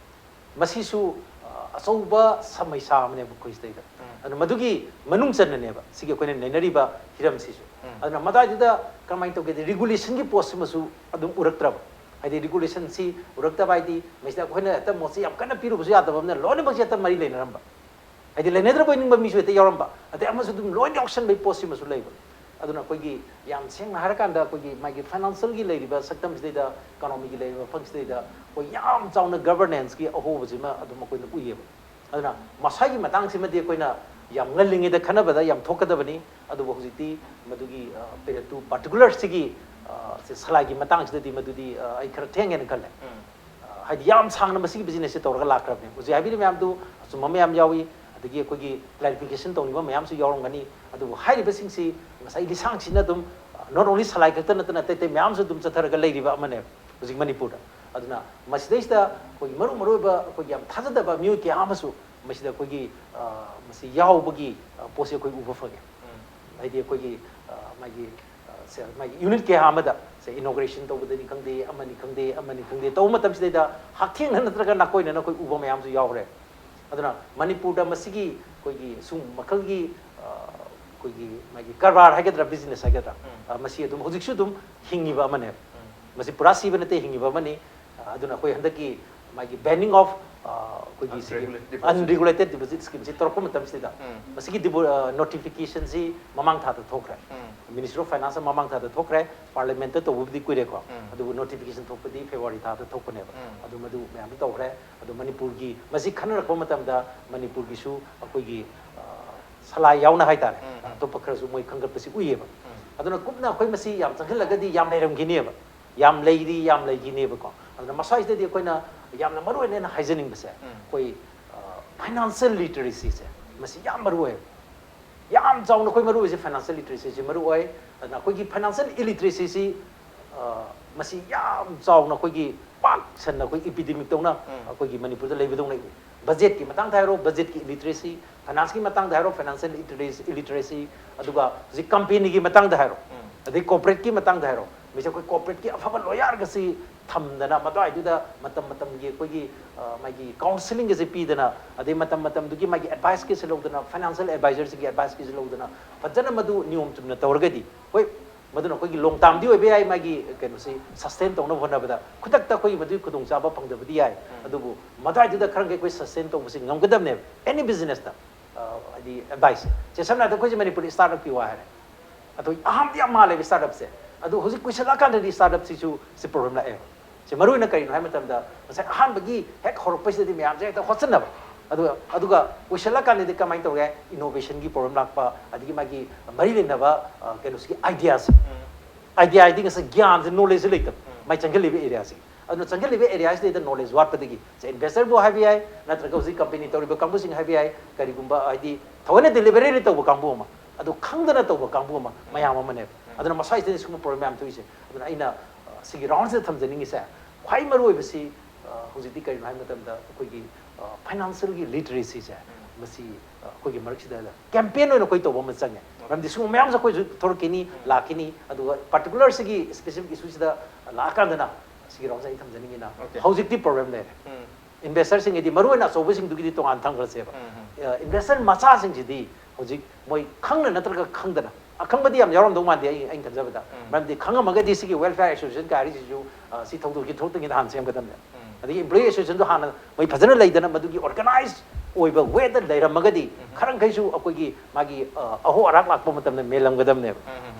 ꯃꯁꯤꯁꯨ ꯑ, ꯑꯆꯧꯕ ꯁꯃꯩꯁꯥ ꯑꯃꯅꯦꯕ ꯑꯩꯈꯣꯏ ꯁꯤꯗꯩꯗ꯫ ꯎꯝ. ꯑꯗꯨꯅ ꯃꯗꯨꯒꯤ ꯃꯅꯨꯡ ꯆꯟꯅꯅꯦꯕ ꯁꯤꯒꯤ ꯑꯩꯈꯣꯏꯅ ꯅꯩꯅꯔꯤꯕ ꯍꯤꯔꯝꯁꯤꯁꯨ꯫ ꯎꯝ. ꯑꯗꯨꯅ ꯃꯗꯥꯏꯗꯨꯗ ꯀꯔꯝꯍꯥꯏꯅ ꯇꯧꯒꯦꯗꯤ ꯔꯤꯒꯨꯂꯦꯁꯟꯒꯤ ꯄꯣꯠꯁꯤꯃꯁꯨ ꯑꯗꯨꯝ ꯎꯔꯛꯇ꯭ꯔꯕ꯫ ꯍꯥꯏꯗꯤ ꯔꯤꯒꯨꯂꯦꯁꯟꯁꯤ ꯎꯔꯛꯇꯕ ꯍꯥꯏꯗꯤ ꯃꯁꯤꯗ ꯑꯩꯈꯣꯏꯅ ꯍꯦꯛꯇ ꯃꯣꯠꯁꯤ ꯌꯥꯝ ꯀꯟꯅ ꯄꯤꯔꯨꯕꯁꯨ ꯌꯥꯗꯕ ꯑꯃꯅ ꯂꯣꯏꯅꯃꯛꯁꯦ ꯍꯦꯛꯇ ꯃꯔꯤ ꯂꯩꯅꯔꯝꯕ꯫ ꯍꯥꯏꯗꯤ ꯂꯩꯅꯗ꯭ꯔꯕꯣꯏ ꯅꯤꯡꯕ ꯃꯤꯁꯨ ꯍꯦꯛꯇ ꯌꯥꯎꯔꯝꯕ, ꯑꯗꯩ ꯑꯃꯁꯨ ꯑꯗꯨꯝ ꯂꯣꯏ ꯌꯥꯎꯁꯟꯕꯒꯤ ꯄꯣꯠꯁꯤꯃꯁꯨ ꯂꯩꯕ꯫ ꯑꯗꯨꯅ ꯑꯩꯈꯣꯏꯒꯤ ꯌꯥꯝ ꯁꯦꯡꯅ ꯍꯥꯏꯔꯀꯥꯟꯗ ꯑꯩꯈꯣꯏꯒꯤ ꯃꯥꯒꯤ ꯐꯥꯏꯅꯥꯟꯁꯤꯌꯦꯜꯒꯤ ꯂꯩꯔꯤꯕ ꯁꯛꯇꯝꯁꯤꯗꯩꯗ, ꯏꯀꯣꯅꯣꯃꯤꯒꯤ ꯂꯩꯔꯤꯕ ꯃꯐꯝꯁꯤꯗꯩꯗ ꯑꯩꯈꯣꯏ ꯌꯥꯝ ꯆꯥꯎꯅ ꯒꯕꯔꯅꯦꯟꯁꯀꯤ ꯑꯍꯣꯕꯁꯤꯃ ꯑꯗꯨꯝ ꯑꯩꯈꯣꯏꯅ ꯎꯏꯌꯦꯕ꯫ ꯑꯗꯨꯅ ꯃꯁꯥꯒꯤ ꯃꯇꯥꯡꯁꯤꯃꯗꯤ ꯑꯩꯈꯣꯏꯅ ꯌꯥꯝ ꯉꯜꯂꯤꯉꯩꯗ ꯈꯟꯅꯕꯗ ꯌꯥꯝ ꯊꯣꯛꯀꯗꯕꯅꯤ꯫ ꯑꯗꯨꯕꯨ ꯍꯧꯖꯤꯛꯇꯤ ꯃꯗꯨꯒꯤ ꯑ, ꯄꯦꯔꯦꯠꯇꯨ ꯄꯥꯔꯇꯤꯀꯨꯂꯔ ꯁꯤꯒꯤ ꯑ, ꯁꯤ ꯁꯂꯥꯏꯒꯤ ꯃꯇꯥꯡꯁꯤꯗꯗꯤ ꯃꯗꯨꯗꯤ ꯑ, ꯑꯩ ꯈꯔ ꯊꯦꯡꯉꯦꯅ ꯈꯜꯂꯦ꯫ ꯎꯝ. ꯑ, ꯍꯥꯏꯗꯤ ꯌꯥꯝ ꯁꯥꯡꯅ ꯃꯁꯤꯒꯤ ꯕꯤꯖꯤꯅꯦꯁꯁꯦ ꯇꯧꯔꯒ ꯂꯥꯛꯈ꯭ꯔꯕꯅꯦ꯫ ꯍꯧꯖꯤꯛ ꯍꯥꯏꯕꯤꯔꯤꯕ ꯃꯌꯥꯝꯗꯨ ꯑꯆꯨꯝꯕ ꯃꯌꯥꯝ ꯌꯥꯎꯏ꯫ ꯑꯗꯒꯤ ꯑꯩꯈꯣꯏꯒꯤ ꯀ꯭ꯂꯦꯔꯤꯐꯤꯀꯦꯁꯟ ꯇꯧꯅꯤꯡꯕ ꯃꯌꯥꯝꯁꯨ ꯌꯥꯎꯔꯝꯒꯅꯤ꯫ ꯑꯗꯨꯕꯨ ꯍꯥꯏꯔꯤꯕꯁꯤꯡꯁꯤ ꯉꯁꯥꯏ ꯂꯤꯁꯥꯡꯁꯤꯠꯅ ꯑꯗꯨꯝ, not only ꯁꯂꯥꯏ ꯈꯛꯇ ꯅꯠꯇꯅ ꯑꯇꯩ ꯑꯇꯩ ꯃꯌꯥꯝꯁꯨ ꯑꯗꯨꯝ ꯆꯠꯊꯔꯒ ꯂꯩꯔꯤꯕ ꯑꯃꯅꯦꯕ ꯍꯧꯖꯤꯛ ꯃꯅꯤꯄꯨꯔꯗ꯫ ꯑꯗꯨꯅ ꯃꯁꯤꯗꯩꯁꯤꯗ ꯑꯩꯈꯣꯏꯒꯤ ꯃꯔꯨ ꯃꯔꯨ ꯑꯣꯏꯕ ꯑꯩꯈꯣꯏꯒꯤ ꯌꯥꯝ ꯊꯥꯖꯗꯕ ꯃꯤꯑꯣꯏ ꯀꯌꯥ ꯑꯃꯁꯨ ꯃꯁꯤꯗ ꯑꯩꯈꯣꯏꯒꯤ, ꯑ, ꯃꯁꯤ ꯌꯥꯎꯕꯒꯤ, ꯑ, ꯄꯣꯠꯁꯤ ꯑꯩꯈꯣꯏ ꯎꯕ ꯐꯪꯉꯦ꯫ ꯍꯥꯏꯗꯤ ꯑꯩꯈꯣꯏꯒꯤ, ꯑ, ꯃꯥꯒꯤ, ꯑ, ꯁꯦ, ꯃꯥꯒꯤ ꯌꯨꯅꯤꯠ ꯀꯌꯥ ꯑꯃꯗ ꯁꯦ ꯏꯅꯣꯒ꯭ꯔꯦꯁꯟ ꯇꯧꯕꯗꯅꯤ ꯈꯪꯗꯦ, ꯑꯃꯅꯤ ꯈꯪꯗꯦ, ꯑꯃꯅꯤ ꯈꯪꯗꯦ, ꯇꯧꯕ ꯃꯇꯝꯁꯤꯗꯩꯗ ꯍꯛꯊꯦꯡꯅ ꯅꯠꯇ꯭ꯔꯒ ꯅꯥꯀꯣꯏꯅꯅ ꯑꯩꯈꯣꯏ ꯎꯕ ꯃꯌꯥꯝꯁꯨ ꯌꯥꯎꯔꯦ꯫ ꯑꯗꯨꯅ ꯃꯅꯤꯄꯨꯔꯗ ꯃꯁꯤꯒꯤ ꯑꯩꯈꯣꯏꯒꯤ ꯁꯨꯝ ꯃꯈꯜꯒꯤ, ꯑ, ꯑꯩꯈꯣꯏꯒꯤ ꯃꯥꯒꯤ ꯀꯔꯕꯥꯔ ꯍꯥꯏꯒꯗ꯭ꯔꯥ, ꯕꯤꯖꯤꯅꯦꯁ ꯍꯥꯏꯒꯗ꯭ꯔꯥ, ꯎꯝ꯫ ꯑ, ꯃꯁꯤ ꯑꯗꯨꯝ ꯍꯧꯖꯤꯛꯁꯨ ꯑꯗꯨꯝ ꯍꯤꯡꯉꯤꯕ ꯑꯃꯅꯦꯕ꯫ ꯎꯝ꯫ ꯃꯁꯤ ꯄꯨꯔꯥ ꯁꯤꯕ ꯅꯠꯇꯦ, ꯍꯤꯡꯉꯤꯕ ꯑꯃꯅꯤ꯫ ꯑ, ꯑꯗꯨꯅ ꯑꯩꯈꯣꯏ ꯍꯟꯗꯛꯀꯤ ꯃꯥꯒꯤ banning of, ꯑ, ꯑꯩꯈꯣꯏꯒꯤ ꯁꯤꯒꯤ unregulated deposit, unregulated deposit scheme ꯁꯤ ꯇꯧꯔꯛꯄ ꯃꯇꯝꯁꯤꯗ ꯎꯝ꯫ ꯃꯁꯤꯒꯤ ꯗꯤꯕꯣ-, ꯑ, ꯅꯣꯇꯤꯐꯤꯀꯦꯁꯟꯁꯤ ꯃꯃꯥꯡ ꯊꯥꯗ ꯊꯣꯛꯈ꯭ꯔꯦ꯫ ꯎꯝ꯫ Ministry of Finance ꯃꯃꯥꯡ ꯊꯥꯗ ꯊꯣꯛꯈ꯭ꯔꯦ꯫ ꯄꯥꯔꯂꯤꯌꯥꯃꯦꯟꯠꯇ ꯇꯧꯕꯕꯨꯗꯤ ꯀꯨꯏꯔꯦꯀꯣ꯫ ꯎꯝ꯫ ꯑꯗꯨꯕꯨ ꯅꯣꯇꯤꯐꯤꯀꯦꯁꯟ ꯊꯣꯛꯄꯗꯤ ꯐꯦꯕ꯭ꯔꯨꯋꯥꯔꯤ ꯊꯥꯗ ꯊꯣꯛꯄꯅꯦꯕ꯫ ꯎꯝ꯫ ꯑꯗꯨ ꯃꯗꯨ ꯃꯌꯥꯝꯗꯤ ꯇꯧꯈ꯭ꯔꯦ꯫ ꯑꯗꯣ ꯃꯅꯤꯄꯨꯔꯒꯤ ꯃꯁꯤ ꯈꯟꯅꯔꯛꯄ ꯃꯇꯝꯗ ꯃꯅꯤꯄꯨꯔꯒꯤꯁꯨ ꯑꯩꯈꯣꯏꯒꯤ, ꯑ, ꯁꯂꯥꯏ ꯌꯥꯎꯅ ꯍꯥꯏꯇꯥꯔꯦ, ꯎꯝ, ꯎꯝ꯫ ꯑꯇꯣꯞꯄ ꯈꯔꯁꯨ ꯃꯣꯏ ꯈꯟꯒꯠꯄꯁꯤ ꯎꯏꯌꯦꯕ꯫ ꯎꯝ꯫ ꯑꯗꯨꯅ ꯀꯨꯞꯅ ꯑꯩꯈꯣꯏ ꯃꯁꯤ ꯌꯥꯝ ꯆꯪꯁꯤꯜꯂꯒꯗꯤ ꯌꯥꯝ ꯂꯩꯔꯝꯈꯤꯅꯦꯕ, ꯌꯥꯝ ꯂꯩꯔꯤ, ꯌꯥꯝ ꯂꯩꯈꯤꯅꯦꯕꯀꯣ꯫ ꯑꯗꯨꯅ ꯃꯁ꯭ꯋꯥꯏꯁꯤꯗꯗꯤ ꯑꯩꯈꯣꯏꯅ ꯌꯥꯝꯅ ꯃꯔꯨ ꯑꯣꯏꯅ ꯑꯩꯅ ꯍꯥꯏꯖꯅꯤꯡꯕꯁꯦ, ꯎꯝ꯫ ꯑꯩꯈꯣꯏ, ꯑ, ꯐꯥꯏꯅꯥꯟꯁꯤꯌꯦꯜ ꯂꯤꯇꯔꯦꯁꯤꯁꯦ ꯃꯁꯤ ꯌꯥꯝ ꯃꯔꯨ ꯑꯣꯏꯌꯦꯕ꯫ ꯌꯥꯝ ꯆꯥꯎꯅ ꯑꯩꯈꯣꯏ ꯃꯔꯨ ꯑꯣꯏꯁꯦ ꯐꯥꯏꯅꯥꯟꯁꯤꯌꯦꯜ ꯂꯤꯇꯔꯦꯁꯤꯁꯤ ꯃꯔꯨ ꯑꯣꯏ꯫ ꯑꯗꯨꯅ ꯑꯩꯈꯣꯏꯒꯤ ꯐꯥꯏꯅꯥꯟꯁꯤꯌꯦꯜ ꯏꯂꯤꯇꯔꯦꯁꯤꯁꯤ, ꯑ, ꯃꯁꯤ ꯌꯥꯝ ꯆꯥꯎꯅ ꯑꯩꯈꯣꯏꯒꯤ ꯄꯥꯛ ꯁꯟꯅ ꯑꯩꯈꯣꯏ ꯏꯄꯤꯗꯦꯃꯤꯛ ꯇꯧꯅ ꯎꯝ꯫ ꯑꯩꯈꯣꯏꯒꯤ ꯃꯅꯤꯄꯨꯔꯗ ꯂꯩꯕꯗꯧꯅ ꯎꯏ꯫ ꯕꯖꯦꯠꯀꯤ ꯃꯇꯥꯡꯗ ꯍꯥꯏꯔꯣ, ꯕꯖꯦꯠꯀꯤ ꯏꯂꯤꯇꯔꯦꯁꯤ, ꯐꯥꯏꯅꯥꯟꯁꯀꯤ ꯃꯇꯥꯡꯗ ꯍꯥꯏꯔꯣ, ꯐꯥꯏꯅꯥꯟꯁꯤꯌꯦꯜ ꯏꯂꯤꯇꯔꯦꯁꯤ, ꯑꯗꯨꯒ ꯍꯧꯖꯤꯛ ꯀꯝꯄꯦꯅꯤꯒꯤ ꯃꯇꯥꯡꯗ ꯍꯥꯏꯔꯣ, ꯎꯝ꯫ ꯑꯗꯩ ꯀꯣꯔꯄꯣꯔꯦꯠꯀꯤ ꯃꯇꯥꯡꯗ ꯍꯥꯏꯔꯣ, ꯃꯁꯤ ꯑꯩꯈꯣꯏ ꯀꯣꯔꯄꯣꯔꯦꯠꯀꯤ ꯑꯐꯕ ꯂꯣꯌꯔꯒꯁꯤ ꯊꯝꯗꯅ ꯃꯗꯨꯋꯥꯏꯗꯨꯗ ꯃꯇꯝ ꯃꯇꯝꯒꯤ ꯑꯩꯈꯣꯏꯒꯤ, ꯑ, ꯃꯥꯒꯤ ꯀꯥꯎꯟꯁꯤꯂꯤꯡꯒꯁꯦ ꯄꯤꯗꯅ, ꯑꯗꯩ ꯃꯇꯝ ꯃꯇꯝꯗꯨꯒꯤ ꯃꯥꯒꯤ ꯑꯦꯗꯚꯥꯏꯁꯀꯤꯁꯦ ꯂꯧꯗꯅ, ꯐꯥꯏꯅꯥꯟꯁꯤꯌꯦꯜ ꯑꯦꯗꯚꯥꯏꯖꯔꯁꯤꯡꯒꯤ ꯑꯦꯗꯚꯥꯏꯁꯀꯤꯁꯦ ꯂꯧꯗꯅ, ꯐꯖꯅ ꯃꯗꯨ ꯅꯤꯌꯣꯝ ꯆꯨꯝꯅ ꯇꯧꯔꯒꯗꯤ, ꯍꯣꯏ, ꯃꯗꯨꯅ ꯑꯩꯈꯣꯏꯒꯤ ꯂꯣꯡ ꯇꯥꯔꯝꯗꯤ ꯑꯣꯏꯕ ꯌꯥꯏ, ꯃꯥꯒꯤ ꯀꯩꯅꯣꯁꯤ ꯁꯁꯇꯦꯟ ꯇꯧꯅꯕ ꯍꯣꯠꯅꯕꯗ ꯈꯨꯗꯛꯇ ꯑꯩꯈꯣꯏꯒꯤ ꯃꯗꯨꯒꯤ ꯈꯨꯗꯣꯡꯆꯥꯕ ꯐꯪꯗꯕꯗꯤ ꯌꯥꯏ꯫ ꯎꯝ꯫ ꯑꯗꯨꯕꯨ ꯃꯗꯨꯋꯥꯏꯗꯨꯗ ꯈꯔ ꯃꯈꯩ ꯑꯩꯈꯣꯏ ꯁꯁꯇꯦꯟ ꯇꯧꯕꯁꯤ ꯉꯝꯒꯗꯕꯅꯦꯕ, ꯑꯦꯅꯤ ꯕꯤꯖꯤꯅꯦꯁꯇ꯫ ꯑ, ꯍꯥꯏꯗꯤ ꯑꯦꯗꯚꯥꯏꯁꯁꯦ, ꯁꯦ, ꯁꯝꯅ ꯍꯥꯏꯔꯕꯗ ꯑꯩꯈꯣꯏꯁꯦ ꯃꯅꯤꯄꯨꯔꯗ ꯁ꯭ꯇꯥꯔꯠ ꯑꯞꯀꯤ ꯋꯥ ꯍꯥꯏꯔꯦ꯫ ꯑꯗꯣ ꯑꯍꯥꯟꯕꯗꯤ ꯌꯥꯝ ꯃꯥꯜꯂꯦꯕ ꯁ꯭ꯇꯥꯔꯠ ꯑꯞꯁꯦ, ꯑꯗꯨ ꯍꯧꯖꯤꯛ ꯀꯨꯏꯁꯜꯂꯛꯑꯀꯥꯟꯗꯗꯤ ꯁ꯭ꯇꯥꯔꯠ ꯑꯞꯁꯤꯁꯨ ꯁꯤ ꯄ꯭ꯔꯣꯕ꯭ꯂꯦꯝ ꯂꯥꯛꯑꯦꯕ꯫ ꯁꯤ ꯃꯔꯨ ꯑꯣꯏꯅ ꯀꯔꯤꯅꯣ ꯍꯥꯏꯕ ꯃꯇꯝꯗ, ꯉꯁꯥꯏ ꯑꯍꯥꯟꯕꯒꯤ ꯍꯦꯛ ꯍꯧꯔꯛꯄꯁꯤꯗꯗꯤ ꯃꯌꯥꯝꯁꯦ ꯍꯦꯛꯇ ꯍꯣꯠꯆꯟꯅꯕ, ꯑꯗꯨꯒ, ꯑꯗꯨꯒ ꯀꯨꯏꯁꯜꯂꯛꯑꯀꯥꯟꯗꯗꯤ ꯀꯃꯥꯏꯅ ꯇꯧꯔꯦ? ꯏꯅꯣꯚꯦꯁꯟꯒꯤ ꯄ꯭ꯔꯣꯕ꯭ꯂꯦꯝ ꯂꯥꯛꯄ, ꯑꯗꯒꯤ ꯃꯥꯒꯤ ꯃꯔꯤ ꯂꯩꯅꯕ, ꯑ, ꯀꯩꯅꯣꯁꯤꯒꯤ ꯑꯥꯏꯗꯤꯌꯥꯁꯦ, ꯎꯝ꯫ ꯑꯥꯏꯗꯤꯌꯥ ꯍꯥꯏꯗꯤ ꯉꯁꯥꯏ ꯒ꯭ꯌꯥꯟꯁꯦ, ꯅꯣꯂꯦꯖꯁꯦ ꯂꯩꯇꯕ, ꯎꯝ꯫ ꯃꯥꯏ ꯆꯪꯁꯤꯜꯂꯤꯕ ꯑꯦꯔꯤꯌꯥꯁꯦ꯫ ꯑꯗꯨꯅ ꯆꯪꯁꯤꯜꯂꯤꯕ ꯑꯦꯔꯤꯌꯥꯁꯤꯗꯩꯗ ꯅꯣꯂꯦꯖ ꯋꯥꯠꯄꯗꯒꯤ, ꯁꯦ ꯏꯟꯚꯦꯁꯇꯔꯕꯨ ꯍꯥꯏꯕ ꯌꯥꯏ, ꯅꯠꯇ꯭ꯔꯒ ꯍꯧꯖꯤꯛ ꯀꯝꯄꯦꯅꯤ ꯇꯧꯔꯤꯕ ꯀꯥꯡꯕꯨꯁꯤꯡ ꯍꯥꯏꯕ ꯌꯥꯏ, ꯀꯔꯤꯒꯨꯝꯕ ꯍꯥꯏꯗꯤ ꯊꯑꯣꯏꯅ ꯗꯤꯂꯤꯚꯔꯤ ꯇꯧꯕ ꯀꯥꯡꯕꯨ ꯑꯃ, ꯑꯗꯨ ꯈꯪꯗꯅ ꯇꯧꯕ ꯀꯥꯡꯕꯨ ꯑꯃ ꯃꯌꯥꯝ ꯑꯃꯅꯦꯕ꯫ ꯑꯗꯨꯅ ꯃꯁꯥꯏꯁꯤꯗꯩ ꯁꯤꯒꯨꯝꯕ ꯄ꯭ꯔꯣꯕ꯭ꯂꯦꯝ ꯃꯌꯥꯝ ꯊꯣꯛꯏꯁꯦ꯫ ꯑꯗꯨꯅ ꯑꯩꯅ ꯑ, ꯁꯤꯒꯤ ꯔꯥꯎꯟꯁꯤꯗ ꯊꯝꯖꯅꯤꯡꯉꯤꯁꯦ, ꯈ꯭ꯋꯥꯏ ꯃꯔꯨ ꯑꯣꯏꯕꯁꯤ ꯑ, ꯍꯧꯖꯤꯛꯇꯤ ꯀꯔꯤꯅꯣ ꯍꯥꯏꯕ ꯃꯇꯝꯗ ꯑꯩꯈꯣꯏꯒꯤ ꯐꯥꯏꯅꯥꯟꯁꯤꯌꯦꯜꯒꯤ ꯂꯤꯇꯔꯦꯁꯤꯁꯦ, ꯃꯁꯤ ꯑ, ꯑꯩꯈꯣꯏꯒꯤ ꯃꯔꯛꯁꯤꯗ ꯀꯦꯝꯄꯦꯟ ꯑꯣꯏꯅ ꯑꯩꯈꯣꯏ ꯇꯧꯕ ꯑꯃ ꯆꯪꯉꯦ꯫ ꯃꯔꯝꯗꯤ ꯁꯤꯒꯨꯝꯕ ꯃꯌꯥꯝꯁꯦ ꯑꯩꯈꯣꯏꯁꯨ ꯊꯣꯔꯛꯈꯤꯅꯤ, ꯂꯥꯛꯈꯤꯅꯤ, ꯑꯗꯨꯒ ꯄꯥꯔꯇꯤꯀꯨꯂꯔ ꯁꯤꯒꯤ ꯁ꯭ꯄꯦꯁꯤꯐꯤꯛ ꯏꯁꯨꯁꯤꯗ ꯂꯥꯛꯑꯀꯥꯟꯗꯅ ꯁꯤꯒꯤ ꯔꯥꯎꯟꯁꯦ ꯑꯩ ꯊꯝꯖꯅꯤꯡꯉꯤꯅ꯫ Okay. ꯍꯧꯖꯤꯛꯇꯤ ꯄ꯭ꯔꯣꯕ꯭ꯂꯦꯝ ꯂꯩꯔꯦ꯫ ꯏꯟꯚꯦꯁꯇꯔꯁꯤꯡꯒꯤꯗꯤ, ꯃꯔꯨꯑꯣꯏꯅ ꯑꯆꯧꯕꯁꯤꯡꯗꯨꯒꯤꯗꯤ ꯇꯣꯉꯥꯟ ꯊꯝꯈ꯭ꯔꯁꯦꯕ꯫ ꯏꯟꯚꯦꯁꯇꯔ ꯃꯆꯥꯁꯤꯡꯁꯤꯗꯤ ꯍꯧꯖꯤꯛ ꯃꯣꯏ ꯈꯪꯅ ꯅꯠꯇ꯭ꯔꯒ ꯈꯪꯗꯅ, ꯑꯈꯪꯕꯗꯤ ꯌꯥꯝ ꯌꯥꯎꯔꯝꯗꯧ ꯃꯥꯟꯗꯦ ꯑꯩ, ꯑꯩꯅ ꯈꯟꯖꯕꯗ꯫ ꯃꯔꯝꯗꯤ ꯈꯪꯉꯝꯃꯒꯗꯤ ꯁꯤꯒꯤ ꯋꯦꯜꯐꯤꯌꯔ ꯑꯦꯁꯣꯁꯤꯌꯦꯁꯟ ꯀꯥꯏꯔꯤꯁꯤꯁꯨ ꯑ, ꯁꯤ ꯊꯧꯗꯣꯛꯀꯤ ꯊꯣꯛꯇ꯭ꯔꯤꯉꯩꯗ ꯍꯥꯟꯅ ꯁꯦꯝꯒꯗꯕꯅꯦ꯫ ꯑꯗꯒꯤ ꯏꯝꯄ꯭ꯂꯣꯌꯤ ꯑꯦꯁꯣꯁꯤꯌꯦꯁꯟꯗꯣ ꯍꯥꯟꯅ ꯃꯣꯏ ꯐꯖꯅ ꯂꯩꯗꯅ ꯃꯗꯨꯒꯤ ꯑꯣꯔꯒꯅꯥꯏꯖ ꯑꯣꯏꯕ ꯋꯦꯗ ꯂꯩꯔꯝꯃꯒꯗꯤ ꯈꯔ ꯃꯈꯩꯁꯨ ꯑꯩꯈꯣꯏꯒꯤ ꯃꯥꯒꯤ ꯑ, ꯑꯍꯣ ꯑꯔꯥꯛ ꯂꯥꯛꯄ ꯃꯇꯝꯗ ꯃꯦꯜꯂꯝꯒꯗꯕꯅꯦꯕ꯫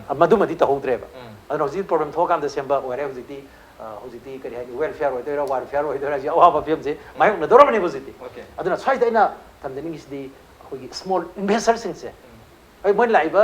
ꯑ, ꯃꯗꯨꯃꯗꯤ ꯇꯧꯍꯧꯗ꯭ꯔꯦꯕ꯫ ꯑꯗꯨꯅ ꯍꯧꯖꯤꯛ ꯄ꯭ꯔꯣꯕ꯭ꯂꯦꯝ ꯊꯣꯛꯑꯀꯥꯟꯗ ꯁꯦꯝꯕ ꯑꯣꯏꯔꯦ꯫ ꯍꯧꯖꯤꯛꯇꯤ ꯑ, ꯍꯧꯖꯤꯛꯇꯤ ꯀꯔꯤ ꯍꯥꯏꯅꯤ, ꯋꯦꯜꯐꯤꯌꯔ ꯑꯣꯏꯗꯣꯏꯔꯥ, ꯋꯥꯔꯐꯤꯌꯔ ꯑꯣꯏꯗꯣꯏꯔꯥ, ꯍꯧꯖꯤꯛ ꯑꯋꯥꯕ ꯐꯤꯕꯝꯁꯦ ꯃꯥꯌꯣꯛꯅꯗꯧꯔꯕꯅꯦꯕ ꯍꯧꯖꯤꯛꯇꯤ꯫ Okay. ꯑꯗꯨꯅ ꯁ꯭ꯋꯥꯏꯗ ꯑꯩꯅ ꯊꯝꯖꯅꯤꯡꯉꯤꯁꯤꯗꯤ ꯑꯩꯈꯣꯏꯒꯤ ꯁ꯭ꯃꯣꯜ ꯏꯟꯚꯦꯁꯇꯔꯁꯤꯡꯁꯦ, ꯍꯣꯏ, ꯃꯣꯏꯅ ꯂꯥꯛꯏꯕ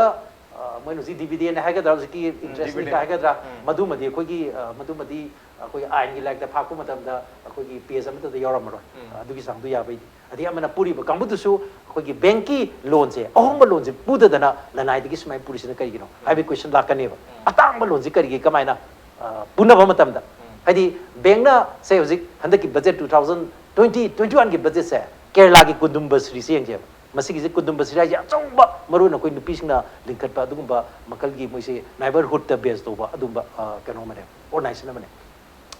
ꯑ, ꯃꯣꯏꯅ ꯍꯧꯖꯤꯛ ꯗꯤꯚꯤꯗꯦꯟ ꯍꯥꯏꯒꯗ꯭ꯔꯥ, ꯍꯧꯖꯤꯛꯀꯤ ꯏꯟꯇꯔꯦꯁꯅꯤ dividend. ꯍꯥꯏꯒꯗ꯭ꯔꯥ, ꯃꯗꯨꯃꯗꯤ ꯑꯩꯈꯣꯏꯒꯤ ꯑ, ꯃꯗꯨꯃꯗꯤ ꯑꯩꯈꯣꯏꯒꯤ ꯑꯥꯏꯟꯒꯤ ꯂꯥꯏꯔꯤꯛꯇ ꯐꯥꯛꯄ ꯃꯇꯝꯗ ꯑꯩꯈꯣꯏꯒꯤ ꯄꯦꯖ ꯑꯃꯠꯇꯗ ꯌꯥꯎꯔꯝꯃꯔꯣꯏ꯫ ꯑ, ꯑꯗꯨꯒꯤ ꯆꯥꯡꯗꯨ ꯌꯥꯕꯩꯗꯤ꯫ ꯑꯗꯒꯤ ꯑꯃꯅ ꯄꯨꯔꯤꯕ ꯀꯥꯡꯕꯨꯗꯨꯁꯨ ꯑꯩꯈꯣꯏꯒꯤ ꯕꯦꯡꯀꯤ ꯂꯣꯟꯁꯦ, ꯑꯍꯣꯡꯕ ꯂꯣꯟꯁꯦ ꯄꯨꯗꯗꯅ ꯂꯅꯥꯏꯗꯒꯤ ꯁꯨꯃꯥꯏꯅ ꯄꯨꯔꯤꯁꯤꯅ ꯀꯔꯤꯒꯤꯅꯣ ꯍꯥꯏꯕꯒꯤ ꯀꯣꯏꯁꯟ ꯂꯥꯛꯀꯅꯦꯕ꯫ ꯑꯇꯥꯡꯕ ꯂꯣꯟꯁꯦ ꯀꯔꯤꯒꯤ, ꯀꯃꯥꯏꯅ ꯑ, ꯄꯨꯅꯕ ꯃꯇꯝꯗ? ꯍꯥꯏꯗꯤ ꯕꯦꯡꯅ ꯁꯦ ꯍꯧꯖꯤꯛ ꯍꯟꯗꯛꯀꯤ budget, two thousand twenty twenty one ꯒꯤ ꯕꯖꯦꯠꯁꯦ ꯀꯦꯔꯂꯥꯒꯤ ꯀꯨꯟꯗꯨꯝꯕ ꯁ꯭ꯔꯤꯁꯦ ꯌꯦꯡꯁꯦꯕ꯫ ꯃꯁꯤꯒꯤꯁꯦ ꯀꯨꯟꯗꯨꯝꯕ ꯁ꯭ꯔꯤ ꯍꯥꯏꯁꯦ ꯑꯆꯧꯕ, ꯃꯔꯨꯑꯣꯏꯅ ꯑꯩꯈꯣꯏ ꯅꯨꯄꯤꯁꯤꯡꯅ ꯂꯤꯡꯈꯠꯄ ꯑꯗꯨꯒꯨꯝꯕ ꯃꯈꯜꯒꯤ, ꯃꯣꯏꯁꯦ ꯅꯥꯏꯕꯔꯍꯨꯗꯇ ꯕꯦꯁ ꯇꯧꯕ ꯑꯗꯨꯝꯕ ꯑ, ꯀꯩꯅꯣ ꯑꯃꯅꯦ, ꯑꯣꯔꯒꯅꯥꯏꯖꯦꯁꯟ ꯑꯃꯅꯦ꯫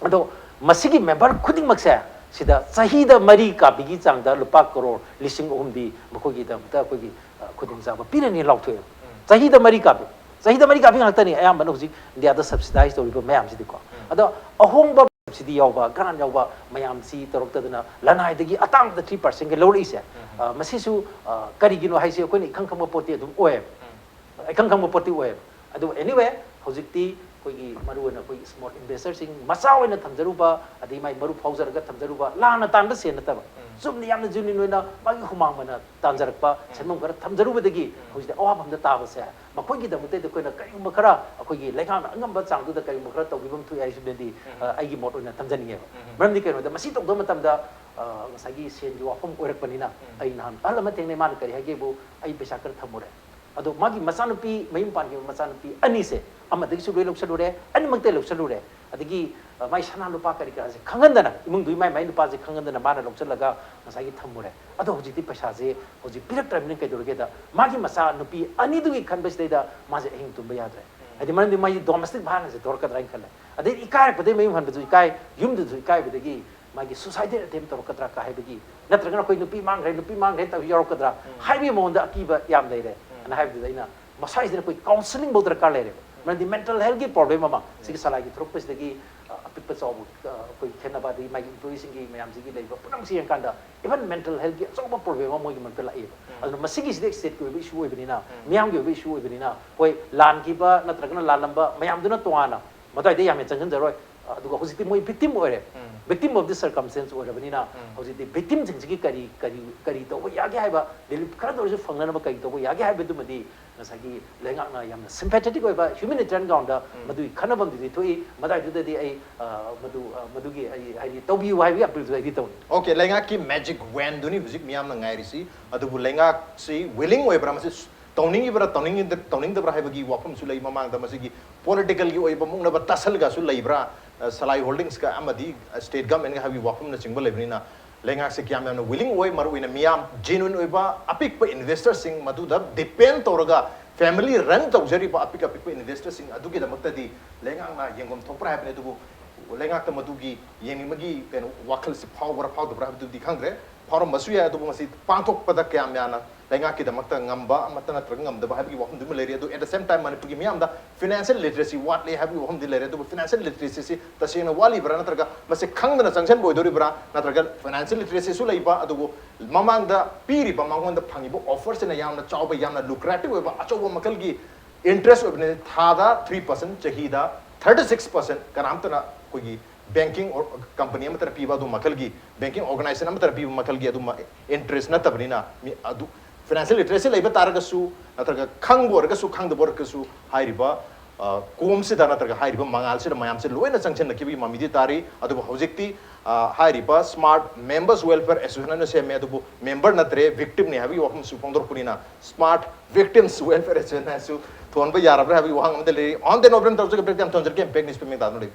ꯑꯗꯣ ꯃꯁꯤꯒꯤ ꯃꯦꯝꯕꯔ ꯈꯨꯗꯤꯡꯃꯛꯁꯦ ꯁꯤꯗ ꯆꯍꯤꯗ ꯃꯔꯤ ꯀꯥꯕꯤꯒꯤ ꯆꯥꯡꯗ ꯂꯨꯄꯥ ꯀꯔꯣꯔ ꯂꯤꯁꯤꯡ ꯑꯍꯨꯝꯗꯤ ꯃꯈꯣꯏꯒꯤꯗꯃꯛꯇ ꯑꯩꯈꯣꯏꯒꯤ ꯑ, ꯈꯨꯗꯣꯡꯆꯥꯕ ꯄꯤꯔꯅꯤ ꯂꯥꯎꯊꯣꯛꯑꯦꯕ꯫ ꯆꯍꯤꯗ ꯃꯔꯤ ꯀꯥꯕꯤ, ꯆꯍꯤꯗ ꯃꯔꯤ ꯀꯥꯕꯤ ꯉꯥꯛꯇꯅꯤ ꯑꯌꯥꯝꯕꯅ ꯍꯧꯖꯤꯛ ꯏꯟꯗꯤꯌꯥꯗ ꯁꯕꯁꯤꯗꯥꯏꯁ ꯇꯧꯔꯤꯕ ꯃꯌꯥꯝꯁꯤꯗꯤꯀꯣ꯫ ꯑꯗꯣ ꯑꯍꯣꯡꯕ ꯁꯕꯁꯤꯗꯤ ꯌꯥꯎꯕ, ꯒ꯭ꯔꯥꯟ ꯌꯥꯎꯕ ꯃꯌꯥꯝꯁꯤ ꯇꯧꯔꯛꯇꯗꯅ ꯂꯅꯥꯏꯗꯒꯤ ꯑꯇꯥꯡꯕꯗ ꯊ꯭ꯔꯤ ꯄꯥꯔꯁꯦꯟꯒ ꯂꯧꯔꯛꯏꯁꯦ꯫ ꯑ, ꯃꯁꯤꯁꯨ ꯑ, ꯀꯔꯤꯒꯤꯅꯣ ꯍꯥꯏꯁꯦ ꯑꯩꯈꯣꯏꯅ ꯏꯈꯪ ꯈꯪꯕ ꯄꯣꯠꯇꯤ ꯑꯗꯨꯝ ꯑꯣꯏꯌꯦꯕ꯫ ꯏꯈꯪ ꯈꯪꯕ ꯄꯣꯠꯇꯤ ꯑꯣꯏꯌꯦꯕ꯫ ꯑꯗꯨꯕꯨ anyway, ꯍꯧꯖꯤꯛꯇꯤ ꯑꯩꯈꯣꯏꯒꯤ ꯃꯔꯨꯑꯣꯏꯅ ꯑꯩꯈꯣꯏꯒꯤ ꯁ꯭ꯃꯣꯜ ꯏꯟꯚꯦꯁꯇꯔꯁꯤꯡ ꯃꯆꯥ ꯑꯣꯏꯅ ꯊꯝꯖꯔꯨꯕ, ꯑꯗꯩ ꯃꯥꯏ ꯃꯔꯨꯞ ꯐꯥꯎꯖꯔꯒ ꯊꯝꯖꯔꯨꯕ, ꯂꯥꯟꯅ ꯇꯥꯟꯕ ꯁꯦꯟ ꯅꯠꯇꯕ, ꯆꯨꯝꯅ ꯌꯥꯝꯅ ꯖꯦꯅ꯭ꯌꯨꯟ ꯑꯣꯏꯅ ꯃꯥꯒꯤ ꯍꯨꯃꯥꯡ ꯃꯟꯅ ꯇꯥꯟꯖꯔꯛꯄ ꯁꯦꯟꯐꯝ ꯈꯔ ꯊꯝꯖꯔꯨꯕꯗꯒꯤ ꯍꯧꯖꯤꯛꯇꯤ ꯑꯋꯥꯐꯝꯗ ꯇꯥꯕꯁꯦ, ꯃꯈꯣꯏꯒꯤꯗꯃꯛꯇꯗꯤ ꯑꯩꯈꯣꯏꯅ ꯀꯔꯤꯒꯨꯝꯕ ꯈꯔ, ꯑꯩꯈꯣꯏꯒꯤ ꯂꯩꯉꯥꯛꯅ ꯑꯉꯝꯕ ꯆꯥꯡꯗꯨꯗ ꯀꯔꯤꯒꯨꯝꯕ ꯈꯔ ꯇꯧꯕꯤꯐꯝ ꯊꯣꯛꯑꯦ ꯍꯥꯏꯁꯤꯃꯗꯤ, ꯑ, ꯑꯩꯒꯤ ꯃꯣꯠ ꯑꯣꯏꯅ ꯊꯝꯖꯅꯤꯡꯉꯦꯕ꯫ ꯃꯔꯝꯗꯤ ꯀꯩꯅꯣꯗ, ꯃꯁꯤ ꯇꯧꯗꯕ ꯃꯇꯝꯗ, ꯑ, ꯉꯁꯥꯏꯒꯤ ꯁꯦꯟꯒꯤ ꯋꯥꯐꯝ ꯑꯣꯏꯔꯛꯄꯅꯤꯅ, ꯑꯩ ꯅꯍꯥꯟ ꯑꯍꯜ ꯑꯃ ꯊꯦꯡꯅꯩ, ꯃꯥꯅ ꯀꯔꯤ ꯍꯥꯏꯒꯦꯕꯨ, "ꯑꯩ ꯄꯩꯁꯥ ꯈꯔ ꯊꯝꯃꯨꯔꯦ, ꯑꯗꯣ ꯃꯥꯒꯤ ꯃꯆꯥꯅꯨꯄꯤ, ꯃꯌꯨꯝ ꯄꯥꯟꯈꯤꯕ ꯃꯆꯥꯅꯨꯄꯤ ꯑꯅꯤꯁꯦ ꯑꯃꯗꯒꯤꯁꯨ ꯂꯣꯏ ꯂꯧꯁꯜꯂꯨꯔꯦ, ꯑꯅꯤꯃꯛꯇꯩ ꯂꯧꯁꯜꯂꯨꯔꯦ, ꯑꯗꯒꯤ, ꯑ, ꯃꯥꯏ ꯁꯅꯥ ꯂꯨꯄꯥ ꯀꯔꯤ ꯀꯔꯥꯁꯦ ꯈꯪꯍꯟꯗꯅ, ꯏꯃꯨꯡꯗꯨꯒꯤ ꯃꯥꯏ ꯃꯥꯏ ꯅꯨꯄꯥꯁꯦ ꯈꯪꯍꯟꯗꯅ ꯃꯥꯅ ꯂꯧꯁꯜꯂꯒ ꯉꯁꯥꯏꯒꯤ ꯊꯝꯃꯨꯔꯦ꯫ ꯑꯗꯣ ꯍꯧꯖꯤꯛꯇꯤ ꯄꯩꯁꯥꯁꯦ ꯍꯧꯖꯤꯛ ꯄꯤꯔꯛꯇ꯭ꯔꯕꯅꯤꯅ ꯀꯩꯗꯧꯔꯒꯦꯗ, ꯃꯥꯒꯤ ꯃꯆꯥ ꯅꯨꯄꯤ ꯑꯅꯤꯗꯨꯒꯤ ꯈꯟꯕꯁꯤꯗꯩꯗ ꯃꯥꯁꯦ ꯑꯍꯤꯡ ꯇꯨꯝꯕ ꯌꯥꯗ꯭ꯔꯦ꯫ ꯍꯥꯏꯗꯤ, ꯃꯔꯝꯗꯤ ꯃꯥꯒꯤ ꯗꯣꯃꯦꯁꯇꯤꯛ ꯚꯥꯏꯂꯦꯟꯁꯁꯦ ꯊꯣꯔꯛꯀꯗ꯭ꯔꯥ ꯍꯥꯏꯅ ꯈꯜꯂꯦ꯫ ꯑꯗꯩ ꯏꯀꯥꯏꯔꯛꯄꯗꯩ ꯃꯌꯨꯝ ꯍꯟꯕꯁꯨ ꯏꯀꯥꯏ, ꯌꯨꯝꯗꯁꯨ ꯏꯀꯥꯏꯕꯗꯒꯤ ꯃꯥꯒꯤ ꯁꯨꯁꯥꯏꯗꯦꯠ ꯑꯦꯇꯦꯝ ꯇꯧꯔꯛꯀꯗ꯭ꯔꯥ ꯀ ꯍꯥꯏꯕꯒꯤ, ꯅꯠꯇ꯭ꯔꯒꯅ ꯑꯩꯈꯣꯏ ꯅꯨꯄꯤ ꯃꯥꯡꯈ꯭ꯔꯦ, ꯅꯨꯄꯤ ꯃꯥꯡꯈ꯭ꯔꯦ ꯇꯧ ꯌꯥꯎꯔꯛꯀꯗ꯭ꯔꯥ ꯍꯥꯏꯕꯒꯤ ꯃꯉꯣꯟꯗ ꯑꯀꯤꯕ ꯌꯥꯝ ꯂꯩꯔꯦ꯫ ꯑꯅ ꯍꯥꯏꯕꯗꯨꯗ ꯑꯩꯅ ꯃꯁꯥꯏꯁꯤꯗ ꯑꯩꯈꯣꯏ ꯀꯥꯎꯟꯁꯤꯂꯤꯡꯐꯧ ꯗꯔꯀꯥꯔ ꯂꯩꯔꯦꯕ꯫ ꯃꯔꯝꯗꯤ ꯃꯦꯟꯇꯦꯜ ꯍꯦꯜꯠꯀꯤ ꯄ꯭ꯔꯣꯕ꯭ꯂꯦꯝ ꯑꯃ ꯁꯤꯒꯤ ꯁꯂꯥꯏꯒꯤ ꯊꯣꯔꯛꯄꯁꯤꯗꯒꯤ, ꯑ, ꯑꯄꯤꯛꯄ ꯆꯥꯎꯕ, ꯑ, ꯑꯩꯈꯣꯏ ꯈꯦꯠꯅꯕ, ꯑꯗꯒꯤ ꯃꯥꯒꯤ ꯏꯝꯄ꯭ꯂꯣꯌꯤꯁꯤꯡꯒꯤ ꯃꯌꯥꯝꯁꯤꯒꯤ ꯂꯩꯕ ꯄꯨꯝꯅꯃꯛꯁꯤ ꯌꯦꯡꯀꯥꯟꯗ, ꯏꯚꯟ ꯃꯦꯟꯇꯦꯜ ꯍꯦꯜꯠꯀꯤ ꯑꯆꯧꯕ ꯄ꯭ꯔꯣꯕ꯭ꯂꯦꯝ ꯑꯃ ꯃꯣꯏꯒꯤ ꯃꯔꯛꯇ ꯂꯥꯛꯑꯦꯕ꯫ ꯑꯗꯨꯅ ꯃꯁꯤꯒꯤꯁꯤꯗꯤ ꯁ꯭ꯇꯦꯠꯀꯤ ꯑꯣꯏꯕ ꯏꯁꯨ ꯑꯣꯏꯕꯅꯤꯅ, ꯃꯤꯌꯥꯝꯒꯤ ꯑꯣꯏꯕ ꯏꯁꯨ ꯑꯣꯏꯕꯅꯤꯅ, ꯍꯣꯏ, ꯂꯥꯟꯈꯤꯕ ꯅꯠꯇ꯭ꯔꯒꯅ ꯂꯥꯜꯂꯝꯕ ꯃꯌꯥꯝꯗꯨꯅ ꯇꯣꯉꯥꯟꯅ ꯃꯗꯨꯋꯥꯏꯗ ꯌꯥꯝ ꯍꯦꯟꯅ ꯆꯪꯁꯤꯟꯖꯔꯣꯏ꯫ ꯑꯗꯨꯒ ꯍꯧꯖꯤꯛꯇꯤ ꯃꯣꯏ ꯚꯤꯛꯇꯤꯝ ꯑꯣꯏꯔꯦ, ꯚꯤꯛꯇꯤꯝ ꯑꯣꯐ ꯗꯤ ꯁꯔꯀꯝꯁꯇꯦꯟꯁ ꯑꯣꯏꯔꯕꯅꯤꯅ, ꯍꯧꯖꯤꯛꯇꯤ ꯚꯤꯛꯇꯤꯝꯁꯤꯡꯁꯤꯒꯤ ꯀꯔꯤ, ꯀꯔꯤ, ꯀꯔꯤ ꯇꯧꯕ ꯌꯥꯒꯦ ꯍꯥꯏꯕ, ꯔꯤꯂꯤꯐ ꯈꯔꯗ ꯑꯣꯏꯔꯁꯨ ꯐꯪꯅꯅꯕ ꯀꯔꯤ ꯇꯧꯕ ꯌꯥꯒꯦ ꯍꯥꯏꯕꯗꯨꯃꯗꯤ ꯉꯁꯥꯏꯒꯤ ꯂꯩꯉꯥꯛꯅ ꯌꯥꯝꯅ ꯁꯤꯝꯄꯦꯊꯦꯇꯤꯛ ꯑꯣꯏꯕ ꯍ꯭ꯌꯨꯃꯦꯅꯤꯇꯦꯔꯤꯌꯟ ꯒ꯭ꯔꯥꯎꯟꯗ ꯃꯗꯨꯒꯤ ꯈꯟꯅꯐꯝꯗꯨꯗꯤ ꯊꯣꯛꯏ꯫ ꯃꯗꯥꯏꯗꯨꯗꯗꯤ ꯑꯩ, ꯑ, ꯃꯗꯨ, ꯑ, ꯃꯗꯨꯒꯤ ꯑꯩ ꯍꯥꯏꯗꯤ ꯇꯧꯕꯤꯌꯨ ꯍꯥꯏꯕꯒꯤ ꯑꯄꯤꯜꯗꯨ ꯑꯩꯗꯤ ꯇꯧꯅꯤ꯫ ꯑꯣꯀꯦ, ꯂꯩꯉꯥꯛꯀꯤ ꯃꯦꯖꯤꯛ ꯋꯦꯟꯗꯨꯅꯤ ꯍꯧꯖꯤꯛ ꯃꯤꯌꯥꯝꯅ ꯉꯥꯏꯔꯤꯁꯤ꯫ ꯑꯗꯨꯕꯨ ꯂꯩꯉꯥꯛꯁꯤ ꯋꯤꯂꯤꯡ ꯑꯣꯏꯕ꯭ꯔꯥ, ꯃꯁꯤ ꯇꯧꯅꯤꯡꯉꯤꯕ꯭ꯔꯥ, ꯇꯧꯅꯤꯡꯉꯤꯗ-, ꯇꯧꯅꯤꯡꯗꯕ꯭ꯔꯥ ꯍꯥꯏꯕꯒꯤ ꯋꯥꯐꯝꯁꯨ ꯂꯩ꯫ ꯃꯃꯥꯡꯗ ꯃꯁꯤꯒꯤ ꯄꯣꯂꯤꯇꯤꯀꯦꯜꯒꯤ ꯑꯣꯏꯕ ꯃꯨꯛꯅꯕ ꯇꯥꯁꯜꯒꯁꯨ ꯂꯩꯕ꯭ꯔꯥ, ꯑ, ꯁꯂꯥꯏ ꯍꯣꯜꯗꯤꯡꯁꯀ ꯑꯃꯗꯤ, ꯑ, ꯁ꯭ꯇꯦꯠ ꯒꯚꯔꯟꯃꯦꯟꯠꯀ ꯍꯥꯏꯕꯒꯤ ꯋꯥꯐꯝꯅꯆꯤꯡꯕ ꯂꯩꯕꯅꯤꯅ, ꯂꯩꯉꯥꯛꯁꯦ ꯀꯌꯥꯝ ꯌꯥꯝꯅ ꯋꯤꯂꯤꯡ ꯑꯣꯏ, ꯃꯔꯨꯑꯣꯏꯅ ꯃꯤꯌꯥꯝ ꯖꯦꯅ꯭ꯌꯨꯟ ꯑꯣꯏꯕ ꯑꯄꯤꯛꯄ ꯏꯟꯚꯦꯁꯇꯔꯁꯤꯡ, ꯃꯗꯨꯗ ꯗꯤꯄꯦꯟ ꯇꯧꯔꯒ ꯐꯦꯃꯤꯂꯤ ꯔꯟ ꯇꯧꯖꯔꯤꯕ ꯑꯄꯤꯛ ꯑꯄꯤꯛꯄ ꯏꯟꯚꯦꯁꯇꯔꯁꯤꯡ ꯑꯗꯨꯒꯤꯗꯃꯛꯇꯗꯤ ꯂꯩꯉꯥꯛꯅ ꯌꯦꯡꯐꯝ ꯊꯣꯛꯄ꯭ꯔꯥ ꯍꯥꯏꯕꯅꯤ꯫ ꯑꯗꯨꯕꯨ ꯂꯩꯉꯥꯛꯇ ꯃꯗꯨꯒꯤ ꯌꯦꯡꯅꯤꯡꯕꯒꯤ ꯀꯩꯅꯣ ꯋꯥꯈꯜꯁꯤ ꯐꯥꯎꯕ꯭ꯔꯥ ꯐꯥꯎꯗꯕ꯭ꯔꯥ ꯍꯥꯏꯕꯗꯨꯗꯤ ꯈꯪꯗ꯭ꯔꯦ꯫ ꯐꯥꯎꯔꯝꯕꯁꯨ ꯌꯥꯏ, ꯑꯗꯨꯕꯨ ꯃꯁꯤ ꯄꯥꯡꯊꯣꯛꯄꯗ ꯀꯌꯥꯝ ꯌꯥꯝꯅ ꯂꯩꯉꯥꯛꯀꯤꯗꯃꯛꯇ ꯉꯝꯕ ꯑꯃꯠꯇ ꯅꯠꯇ꯭ꯔꯒ ꯉꯝꯗꯕ ꯍꯥꯏꯕꯒꯤ ꯋꯥꯐꯝꯗꯨꯃ ꯂꯩꯔꯤ꯫ ꯑꯗꯨ at the same time ꯃꯅꯤꯄꯨꯔꯒꯤ ꯃꯤꯌꯥꯝꯗ ꯐꯤꯅꯥꯟꯁꯤꯌꯦꯜ ꯂꯤꯇꯔꯦꯁꯤ ꯋꯥꯠꯂꯤ ꯍꯥꯏꯕꯒꯤ ꯋꯥꯐꯝꯗꯤ ꯂꯩꯔꯦ꯫ ꯑꯗꯨꯕꯨ ꯐꯤꯅꯥꯟꯁꯤꯌꯦꯜ ꯂꯤꯇꯔꯦꯁꯤꯁꯤ ꯇꯁꯦꯡꯅ ꯋꯥꯠꯂꯤꯕ꯭ꯔꯥ, ꯅꯠꯇ꯭ꯔꯒ ꯃꯁꯤ ꯈꯪꯗꯅ ꯆꯪꯁꯤꯟꯕ ꯑꯣꯏꯗꯣꯔꯤꯕ꯭ꯔꯥ, ꯅꯠꯇ꯭ꯔꯒ ꯐꯤꯅꯥꯟꯁꯤꯌꯦꯜ ꯂꯤꯇꯔꯦꯁꯤꯁꯨ ꯂꯩꯕ, ꯑꯗꯨꯕꯨ ꯃꯃꯥꯡꯗ ꯄꯤꯔꯤꯕ, ꯃꯉꯣꯟꯗ ꯐꯪꯉꯤꯕ ꯑꯣꯐꯔꯁꯤꯅ ꯌꯥꯝꯅ ꯆꯥꯎꯕ, ꯌꯥꯝꯅ ꯂꯨꯀ꯭ꯔꯦꯇꯤꯚ ꯑꯣꯏꯕ, ꯑꯆꯧꯕ ꯃꯈꯜꯒꯤ ꯏꯟꯇꯔꯦꯁ ꯑꯣꯏꯕꯅꯤ꯫ ꯊꯥꯗ ꯊ꯭ꯔꯤ ꯄꯥꯔꯁꯦꯟ, ꯆꯍꯤꯗ ꯊꯥꯔꯇꯤ ꯁꯤꯛꯁ ꯄꯥꯔꯁꯦꯟ꯫ ꯀꯅꯥꯝꯇꯅ ꯑꯩꯈꯣꯏꯒꯤ ꯕꯦꯡꯀꯤꯡ ꯀꯝꯄꯅꯤ ꯑꯃꯠꯇꯅ ꯄꯤꯕ ꯑꯗꯨ ꯃꯈꯜꯒꯤ, ꯕꯦꯡꯀꯤꯡ ꯑꯣꯔꯒꯅꯥꯏꯖꯦꯁꯟ ꯑꯃꯠꯇꯅ ꯄꯤꯕ ꯃꯈꯜꯒꯤ ꯑꯗꯨꯝꯕ ꯏꯟꯇꯔꯦꯁ ꯅꯠꯇꯕꯅꯤꯅ, ꯃꯤ ꯑꯗꯨ ꯐꯥꯏꯅꯥꯟꯁꯤꯌꯦꯜ ꯂꯤꯇꯔꯦꯁꯤ ꯂꯩꯕ ꯇꯥꯔꯒꯁꯨ, ꯅꯠꯇ꯭ꯔꯒ ꯈꯪꯕ ꯑꯣꯏꯔꯒꯁꯨ ꯈꯪꯗꯕ ꯑꯣꯏꯔꯒꯁꯨ, ꯍꯥꯏꯔꯤꯕ ꯀꯣꯝꯁꯤꯗ ꯅꯠꯇ꯭ꯔꯒ ꯍꯥꯏꯔꯤꯕ ꯃꯉꯥꯜꯁꯤꯗ ꯃꯌꯥꯝꯁꯦ ꯂꯣꯏꯅ ꯆꯪꯁꯤꯟꯅꯈꯤꯕꯒꯤ ꯃꯃꯤꯗꯤ ꯇꯥꯔꯤ꯫ ꯑꯗꯨꯕꯨ ꯍꯧꯖꯤꯛꯇꯤ ꯍꯥꯏꯔꯤꯕ ꯁ꯭ꯃꯥꯔꯠ ꯃꯦꯝꯕꯔꯁ ꯋꯦꯜꯐꯤꯌꯔ ꯑꯦꯁꯣꯁꯤꯌꯦꯁꯟ ꯑꯃ ꯁꯦꯝꯃꯦ, ꯑꯗꯨꯕꯨ ꯃꯦꯝꯕꯔ ꯅꯠꯇ꯭ꯔꯦ, ꯚꯤꯛꯇꯤꯝꯅꯤ ꯍꯥꯏꯕꯒꯤ ꯋꯥꯐꯝꯁꯨ ꯐꯣꯡꯗꯣꯔꯛꯄꯅꯤꯅ, ꯁ꯭ꯃꯥꯔꯠ ꯚꯤꯛꯇꯤꯝꯁ ꯋꯦꯜꯐꯤꯌꯔ ꯑꯦꯁꯣꯁꯤꯌꯦꯁꯟ ꯍꯥꯏꯁꯨ ꯊꯣꯟꯕ ꯌꯥꯔꯕ꯭ꯔꯥ ꯍꯥꯏꯕꯒꯤ ꯋꯥꯍꯪ ꯑꯃꯗ ꯂꯩꯔꯤ꯫ On the note, ꯇꯧꯖꯒꯦ, ꯕ꯭ꯔꯦꯛ ꯌꯥꯝ ꯊꯣꯟꯖꯔꯒꯦ, ꯏꯝꯄꯦꯛ ꯅ꯭ꯌꯨꯁ ꯄꯦꯃꯦꯟ ꯇꯥꯗꯨꯅ ꯂꯩ꯫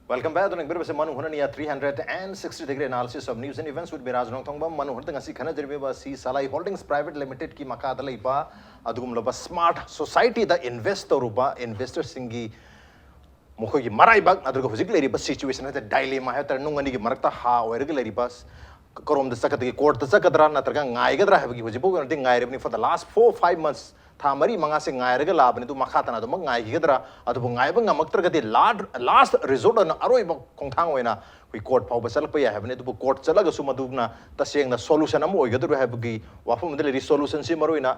Welcome back. ꯑꯗꯨꯅ ꯌꯦꯡꯕꯤꯔꯤꯕꯁꯤ ꯃꯅꯨꯡ ꯍꯨꯠꯅ ꯅꯤꯌꯥ three hundred and sixty degree analysis of news and events with ꯕꯤꯔꯥꯖ ꯅꯣꯡꯊꯣꯡꯕꯝ꯫ ꯃꯅꯨꯡ ꯍꯨꯠꯇ ꯉꯁꯤ ꯈꯟꯅꯖꯔꯤꯕ ꯑꯁꯤ ꯁꯂꯥꯏ ꯍꯣꯜꯗꯤꯡꯁ ꯄ꯭ꯔꯥꯏꯚꯦꯠ ꯂꯤꯃꯤꯇꯦꯗꯀꯤ ꯃꯈꯥꯗ ꯂꯩꯕ ꯑꯗꯨꯒꯨꯝꯂꯕ ꯁ꯭ꯃꯥꯔꯠ ꯁꯣꯁꯥꯏꯇꯤꯗ ꯏꯟꯚꯦꯁ ꯇꯧꯔꯨꯕ ꯏꯟꯚꯦꯁꯇꯔꯁꯤꯡꯒꯤ ꯃꯈꯣꯏꯒꯤ ꯃꯔꯥꯏꯕꯛ ꯅꯠꯇ꯭ꯔꯒ ꯍꯧꯖꯤꯛ ꯂꯩꯔꯤꯕ ꯁꯤꯆꯨꯋꯦꯁꯟ ꯍꯥꯏꯇꯥꯔꯦ, ꯗꯥꯏꯂꯦꯃꯥ ꯍꯥꯏꯇꯥꯔꯦ, ꯅꯨꯡ ꯑꯅꯤꯒꯤ ꯃꯔꯛꯇ ꯍꯥ ꯑꯣꯏꯔꯒ ꯂꯩꯔꯤꯕ, ꯀꯔꯣꯝꯗ ꯆꯠꯀꯗꯒꯦ, ꯀꯣꯔꯠꯇ ꯆꯠꯀꯗ꯭ꯔꯥ ꯅꯠꯇ꯭ꯔꯒ ꯉꯥꯏꯒꯗ꯭ꯔꯥ ꯍꯥꯏꯕꯒꯤ ꯍꯧꯖꯤꯛꯐꯥꯎꯒꯤ ꯑꯣꯏꯅꯗꯤ ꯉꯥꯏꯔꯤꯕꯅꯤ꯫ For the last four five months, ꯊꯥ ꯃꯔꯤ ꯃꯉꯥꯁꯦ ꯉꯥꯏꯔꯒ ꯂꯥꯛꯑꯕꯅꯤ꯫ ꯑꯗꯨ ꯃꯈꯥ ꯇꯥꯅ ꯑꯗꯨꯃꯛ ꯉꯥꯏꯈꯤꯒꯗ꯭ꯔꯥ? ꯑꯗꯨꯕꯨ ꯉꯥꯏꯕ ꯉꯝꯃꯛꯇ꯭ꯔꯒꯗꯤ ꯂꯥꯁ ꯔꯤꯖꯣꯔꯠ ꯑꯣꯏꯅ ꯑꯔꯣꯏꯕ ꯈꯣꯡꯊꯥꯡ ꯑꯣꯏꯅ ꯑꯩꯈꯣꯏ ꯀꯣꯔꯠ ꯐꯥꯎꯕ ꯆꯠꯂꯛꯄ ꯌꯥꯏ ꯍꯥꯏꯕꯅꯤ꯫ ꯑꯗꯨꯕꯨ ꯀꯣꯔꯠ ꯆꯠꯂꯒꯁꯨ ꯃꯗꯨꯅ ꯇꯁꯦꯡꯅ ꯁꯣꯂꯨꯁꯟ ꯑꯃ ꯑꯣꯏꯒꯗꯧꯔꯤꯕ꯭ꯔꯥ ꯍꯥꯏꯕꯒꯤ ꯋꯥꯐꯝ ꯑꯃꯗ ꯂꯩꯔꯤ꯫ ꯁꯣꯂꯨꯁꯟꯁꯤ ꯃꯔꯨꯑꯣꯏꯅ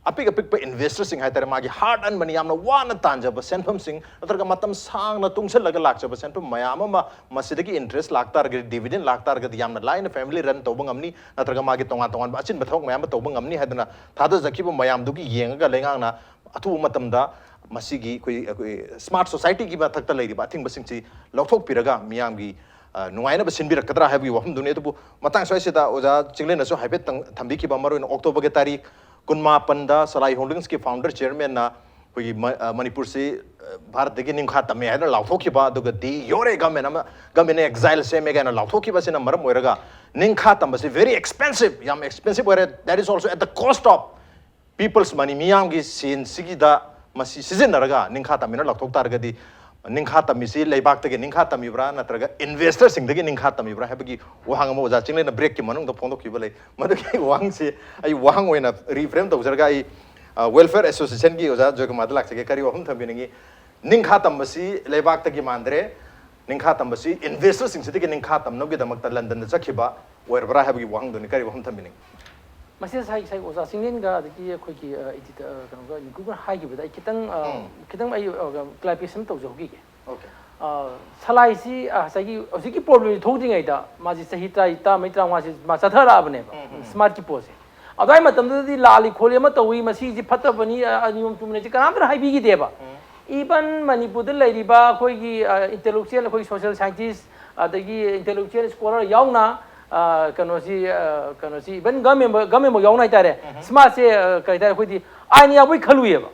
ꯑꯄꯤꯛ ꯑꯄꯤꯛꯄ ꯏꯟꯚꯦꯁꯇꯔꯁꯤꯡ ꯍꯥꯏꯇꯥꯔꯦ, ꯃꯥꯒꯤ ꯍꯥꯔꯗ ꯑꯔꯟ ꯃꯅꯤ, ꯌꯥꯝꯅ ꯋꯥꯅ ꯇꯥꯟꯖꯕ ꯁꯦꯟꯐꯝꯁꯤꯡ ꯅꯠꯇ꯭ꯔꯒ ꯃꯇꯝ ꯁꯥꯡꯅ ꯇꯨꯡꯁꯤꯜꯂꯒ ꯂꯥꯛꯆꯕ ꯁꯦꯟꯐꯝ ꯃꯌꯥꯝ ꯑꯃ ꯃꯁꯤꯗꯒꯤ ꯏꯟꯇꯔꯦꯁ ꯂꯥꯛꯇꯥꯔꯒꯗꯤ, ꯗꯤꯚꯤꯗꯦꯟ ꯂꯥꯛꯇꯥꯔꯒꯗꯤ ꯌꯥꯝꯅ ꯂꯥꯏꯅ ꯐꯦꯃꯤꯂꯤ ꯔꯟ ꯇꯧꯕ ꯉꯝꯅꯤ, ꯅꯠꯇ꯭ꯔꯒ ꯃꯥꯒꯤ ꯇꯣꯉꯥꯟ ꯇꯣꯉꯥꯟꯕ ꯑꯆꯤꯟꯕ ꯊꯕꯛ ꯃꯌꯥꯝ ꯑꯃ ꯇꯧꯕ ꯉꯝꯅꯤ ꯍꯥꯏꯗꯅ ꯊꯥꯗꯖꯈꯤꯕ ꯃꯌꯥꯝꯗꯨꯒꯤ ꯌꯦꯡꯉꯒ ꯂꯩꯉꯥꯛꯅ ꯑꯊꯨꯕ ꯃꯇꯝꯗ ꯃꯁꯤꯒꯤ ꯑꯩꯈꯣꯏ, ꯑꯩꯈꯣꯏ ꯁ꯭ꯃꯥꯔꯠ ꯁꯣꯁꯥꯏꯇꯤꯒꯤ ꯃꯊꯛꯇ ꯂꯩꯔꯤꯕ ꯑꯊꯤꯡꯕꯁꯤꯡꯁꯤ ꯂꯧꯊꯣꯛꯄꯤꯔꯒ ꯃꯤꯌꯥꯝꯒꯤ, ꯑ, ꯅꯨꯡꯉꯥꯏꯅꯕ ꯁꯤꯟꯕꯤꯔꯛꯀꯗ꯭ꯔꯥ ꯍꯥꯏꯕꯒꯤ ꯋꯥꯐꯝꯗꯨꯅꯤ꯫ ꯑꯗꯨꯕꯨ ꯃꯇꯥꯡ ꯁ꯭ꯋꯥꯏꯁꯤꯗ ꯑꯣꯖꯥ ꯆꯤꯡꯂꯦꯟꯅꯁꯨ ꯍꯥꯏꯐꯦꯠꯇꯪ ꯊꯝꯕꯤꯈꯤꯕ, ꯃꯔꯨꯑꯣꯏꯅ ꯑꯣꯛꯇꯣꯕꯔꯒꯤ ꯇꯥꯔꯤꯛ ꯀꯨꯟꯃꯥꯄꯟꯗ ꯁꯂꯥꯏ ꯍꯣꯜꯗꯤꯡꯁꯀꯤ ꯐꯥꯎꯟꯗꯔ ꯆꯤꯌꯔꯃꯦꯟꯅ ꯑꯩꯈꯣꯏꯒꯤ ꯃ-, ꯑ, ꯃꯅꯤꯄꯨꯔꯁꯤ, ꯑ, ꯚꯥꯔꯠꯇꯒꯤ ꯅꯤꯡꯈꯥ ꯇꯝꯃꯦ ꯍꯥꯏꯗꯅ ꯂꯥꯎꯊꯣꯛꯈꯤꯕ, ꯑꯗꯨꯒ ꯗꯤ ꯌꯣꯔꯦ ꯒꯃꯦꯟ ꯑꯃ, ꯒꯃꯦꯟ ꯑꯦꯛꯖꯥꯏꯜ ꯁꯦꯝꯃꯦ ꯀꯥꯏꯅ ꯂꯥꯎꯊꯣꯛꯈꯤꯕ ꯑꯁꯤꯅ ꯃꯔꯝ ꯑꯣꯏꯔꯒ ꯅꯤꯡꯈꯥ ꯇꯝꯕꯁꯤ very expensive, ꯌꯥꯝ expensive ꯑꯣꯏꯔꯦ, that is also at the cost of people's money, ꯃꯤꯌꯥꯝꯒꯤ ꯁꯦꯟꯁꯤꯒꯤꯗ ꯃꯁꯤ ꯁꯤꯖꯤꯟꯅꯔꯒ ꯅꯤꯡꯈꯥ ꯇꯝꯃꯤꯅ ꯂꯥꯎꯊꯣꯛ ꯇꯥꯔꯒꯗꯤ, ꯅꯤꯡꯈꯥ ꯇꯝꯃꯤꯁꯤ ꯂꯩꯕꯥꯛꯇꯒꯤ ꯅꯤꯡꯈꯥ ꯇꯝꯃꯤꯕ꯭ꯔꯥ ꯅꯠꯇ꯭ꯔꯒ ꯏꯟꯚꯦꯁꯇꯔꯁꯤꯡꯗꯒꯤ ꯅꯤꯡꯈꯥ ꯇꯝꯃꯤꯕ꯭ꯔꯥ ꯍꯥꯏꯕꯒꯤ ꯋꯥꯍꯪ ꯑꯃ ꯑꯣꯖꯥ ꯆꯤꯡꯂꯦꯟꯅ ꯕ꯭ꯔꯦꯛꯀꯤ ꯃꯅꯨꯡꯗ ꯐꯣꯡꯗꯣꯛꯈꯤꯕ ꯂꯩ꯫ ꯃꯗꯨꯒꯤ ꯋꯥꯍꯪꯁꯤ ꯑꯩ ꯋꯥꯍꯪ ꯑꯣꯏꯅ ꯔꯤꯐ꯭ꯔꯦꯝ ꯇꯧꯖꯔꯒ ꯑꯩ, ꯑ, ꯋꯦꯜꯐꯤꯌꯔ ꯑꯦꯁꯣꯁꯤꯌꯦꯁꯟꯒꯤ ꯑꯣꯖꯥ ꯖꯣꯏꯀꯨꯃꯥꯔꯗ ꯂꯥꯛꯆꯒꯦ꯫ ꯀꯔꯤ ꯋꯥꯐꯝ ꯊꯝꯕꯤꯅꯤꯡꯉꯤ? ꯅꯤꯡꯈꯥ ꯇꯝꯕꯁꯤ ꯂꯩꯕꯥꯛꯇꯒꯤ ꯃꯥꯟꯗ꯭ꯔꯦ, ꯅꯤꯡꯈꯥ ꯇꯝꯕꯁꯤ ꯏꯟꯚꯦꯁꯇꯔꯁꯤꯡꯁꯤꯗꯒꯤ ꯅꯤꯡꯈꯥ ꯇꯝꯅꯕꯒꯤꯗꯃꯛꯇ ꯂꯟꯗꯟꯗ ꯆꯠꯈꯤꯕ ꯑꯣꯏꯔꯕ꯭ꯔꯥ ꯍꯥꯏꯕꯒꯤ ꯋꯥꯍꯪꯗꯨꯅꯤ꯫ ꯀꯔꯤ ꯋꯥꯐꯝ ꯊꯝꯕꯤꯅꯤꯡꯉꯤ? ꯃꯁꯤꯗ ꯉꯁꯥꯏ ꯉꯁꯥꯏ ꯑꯣꯖꯥ ꯆꯤꯡꯂꯦꯟꯒ ꯑꯗꯒꯤ ꯑꯩꯈꯣꯏꯒꯤ ꯑ, editor, ꯑ, ꯀꯩꯅꯣꯒ ꯅꯤꯀꯨꯒ ꯍꯥꯏꯈꯤꯕꯗ ꯑꯩ ꯈꯤꯇꯪ ꯑ, ꯎꯝ. ꯈꯤꯇꯪ ꯑꯩ ꯑ, clarification ꯇꯧꯖꯍꯧꯈꯤꯒꯦ꯫ Okay. ꯑ, ꯁꯂꯥꯏꯁꯤ ꯑ, ꯉꯁꯥꯏꯒꯤ ꯍꯧꯖꯤꯛꯀꯤ problem ꯊꯣꯛꯇ꯭ꯔꯤꯉꯩꯗ ꯃꯥꯁꯤ ꯆꯍꯤ ꯇꯔꯥ ꯇꯔꯥꯃꯔꯤ ꯇꯔꯥꯃꯉꯥꯁꯤ ꯃꯥ ꯆꯠꯊꯔꯛꯑꯕꯅꯦꯕ, ꯎꯝ, ꯎꯝ. ꯁ꯭ꯃꯥꯔꯠꯀꯤ ꯄꯣꯠꯁꯦ꯫ ꯑꯗꯨꯋꯥꯏ ꯃꯇꯝꯗꯨꯗꯗꯤ ꯂꯥꯜꯂꯤ ꯈꯣꯠꯂꯤ ꯑꯃ ꯇꯧꯏ, ꯃꯁꯤꯁꯤ ꯐꯠꯇꯕꯅꯤ, ꯑ, ꯑ, ꯅꯤꯌꯣꯝ ꯆꯨꯝꯅꯁꯤ ꯀꯅꯥꯝꯇꯅ ꯍꯥꯏꯕꯤꯈꯤꯗꯦꯕ꯫ Even ꯃꯅꯤꯄꯨꯔꯗ ꯂꯩꯔꯤꯕ ꯑꯩꯈꯣꯏꯒꯤ ꯑ, intellectual, ꯑꯩꯈꯣꯏ social scientist, ꯑꯗꯒꯤ intellectual scholar ꯌꯥꯎꯅ ꯑ, ꯀꯩꯅꯣꯁꯤ ꯑ, ꯀꯩꯅꯣꯁꯤ even government government ꯐꯥꯎ ꯌꯥꯎꯅ ꯍꯥꯏꯇꯥꯔꯦ, ꯁ꯭ꯃꯥꯔꯠꯁꯦ ꯑ, ꯀꯩ ꯍꯥꯏꯇꯥꯔꯦ, ꯑꯩꯈꯣꯏꯗꯤ ꯑꯥꯏꯟ ꯌꯥꯎꯕꯩ ꯈꯜꯂꯨꯏꯌꯦꯕ꯫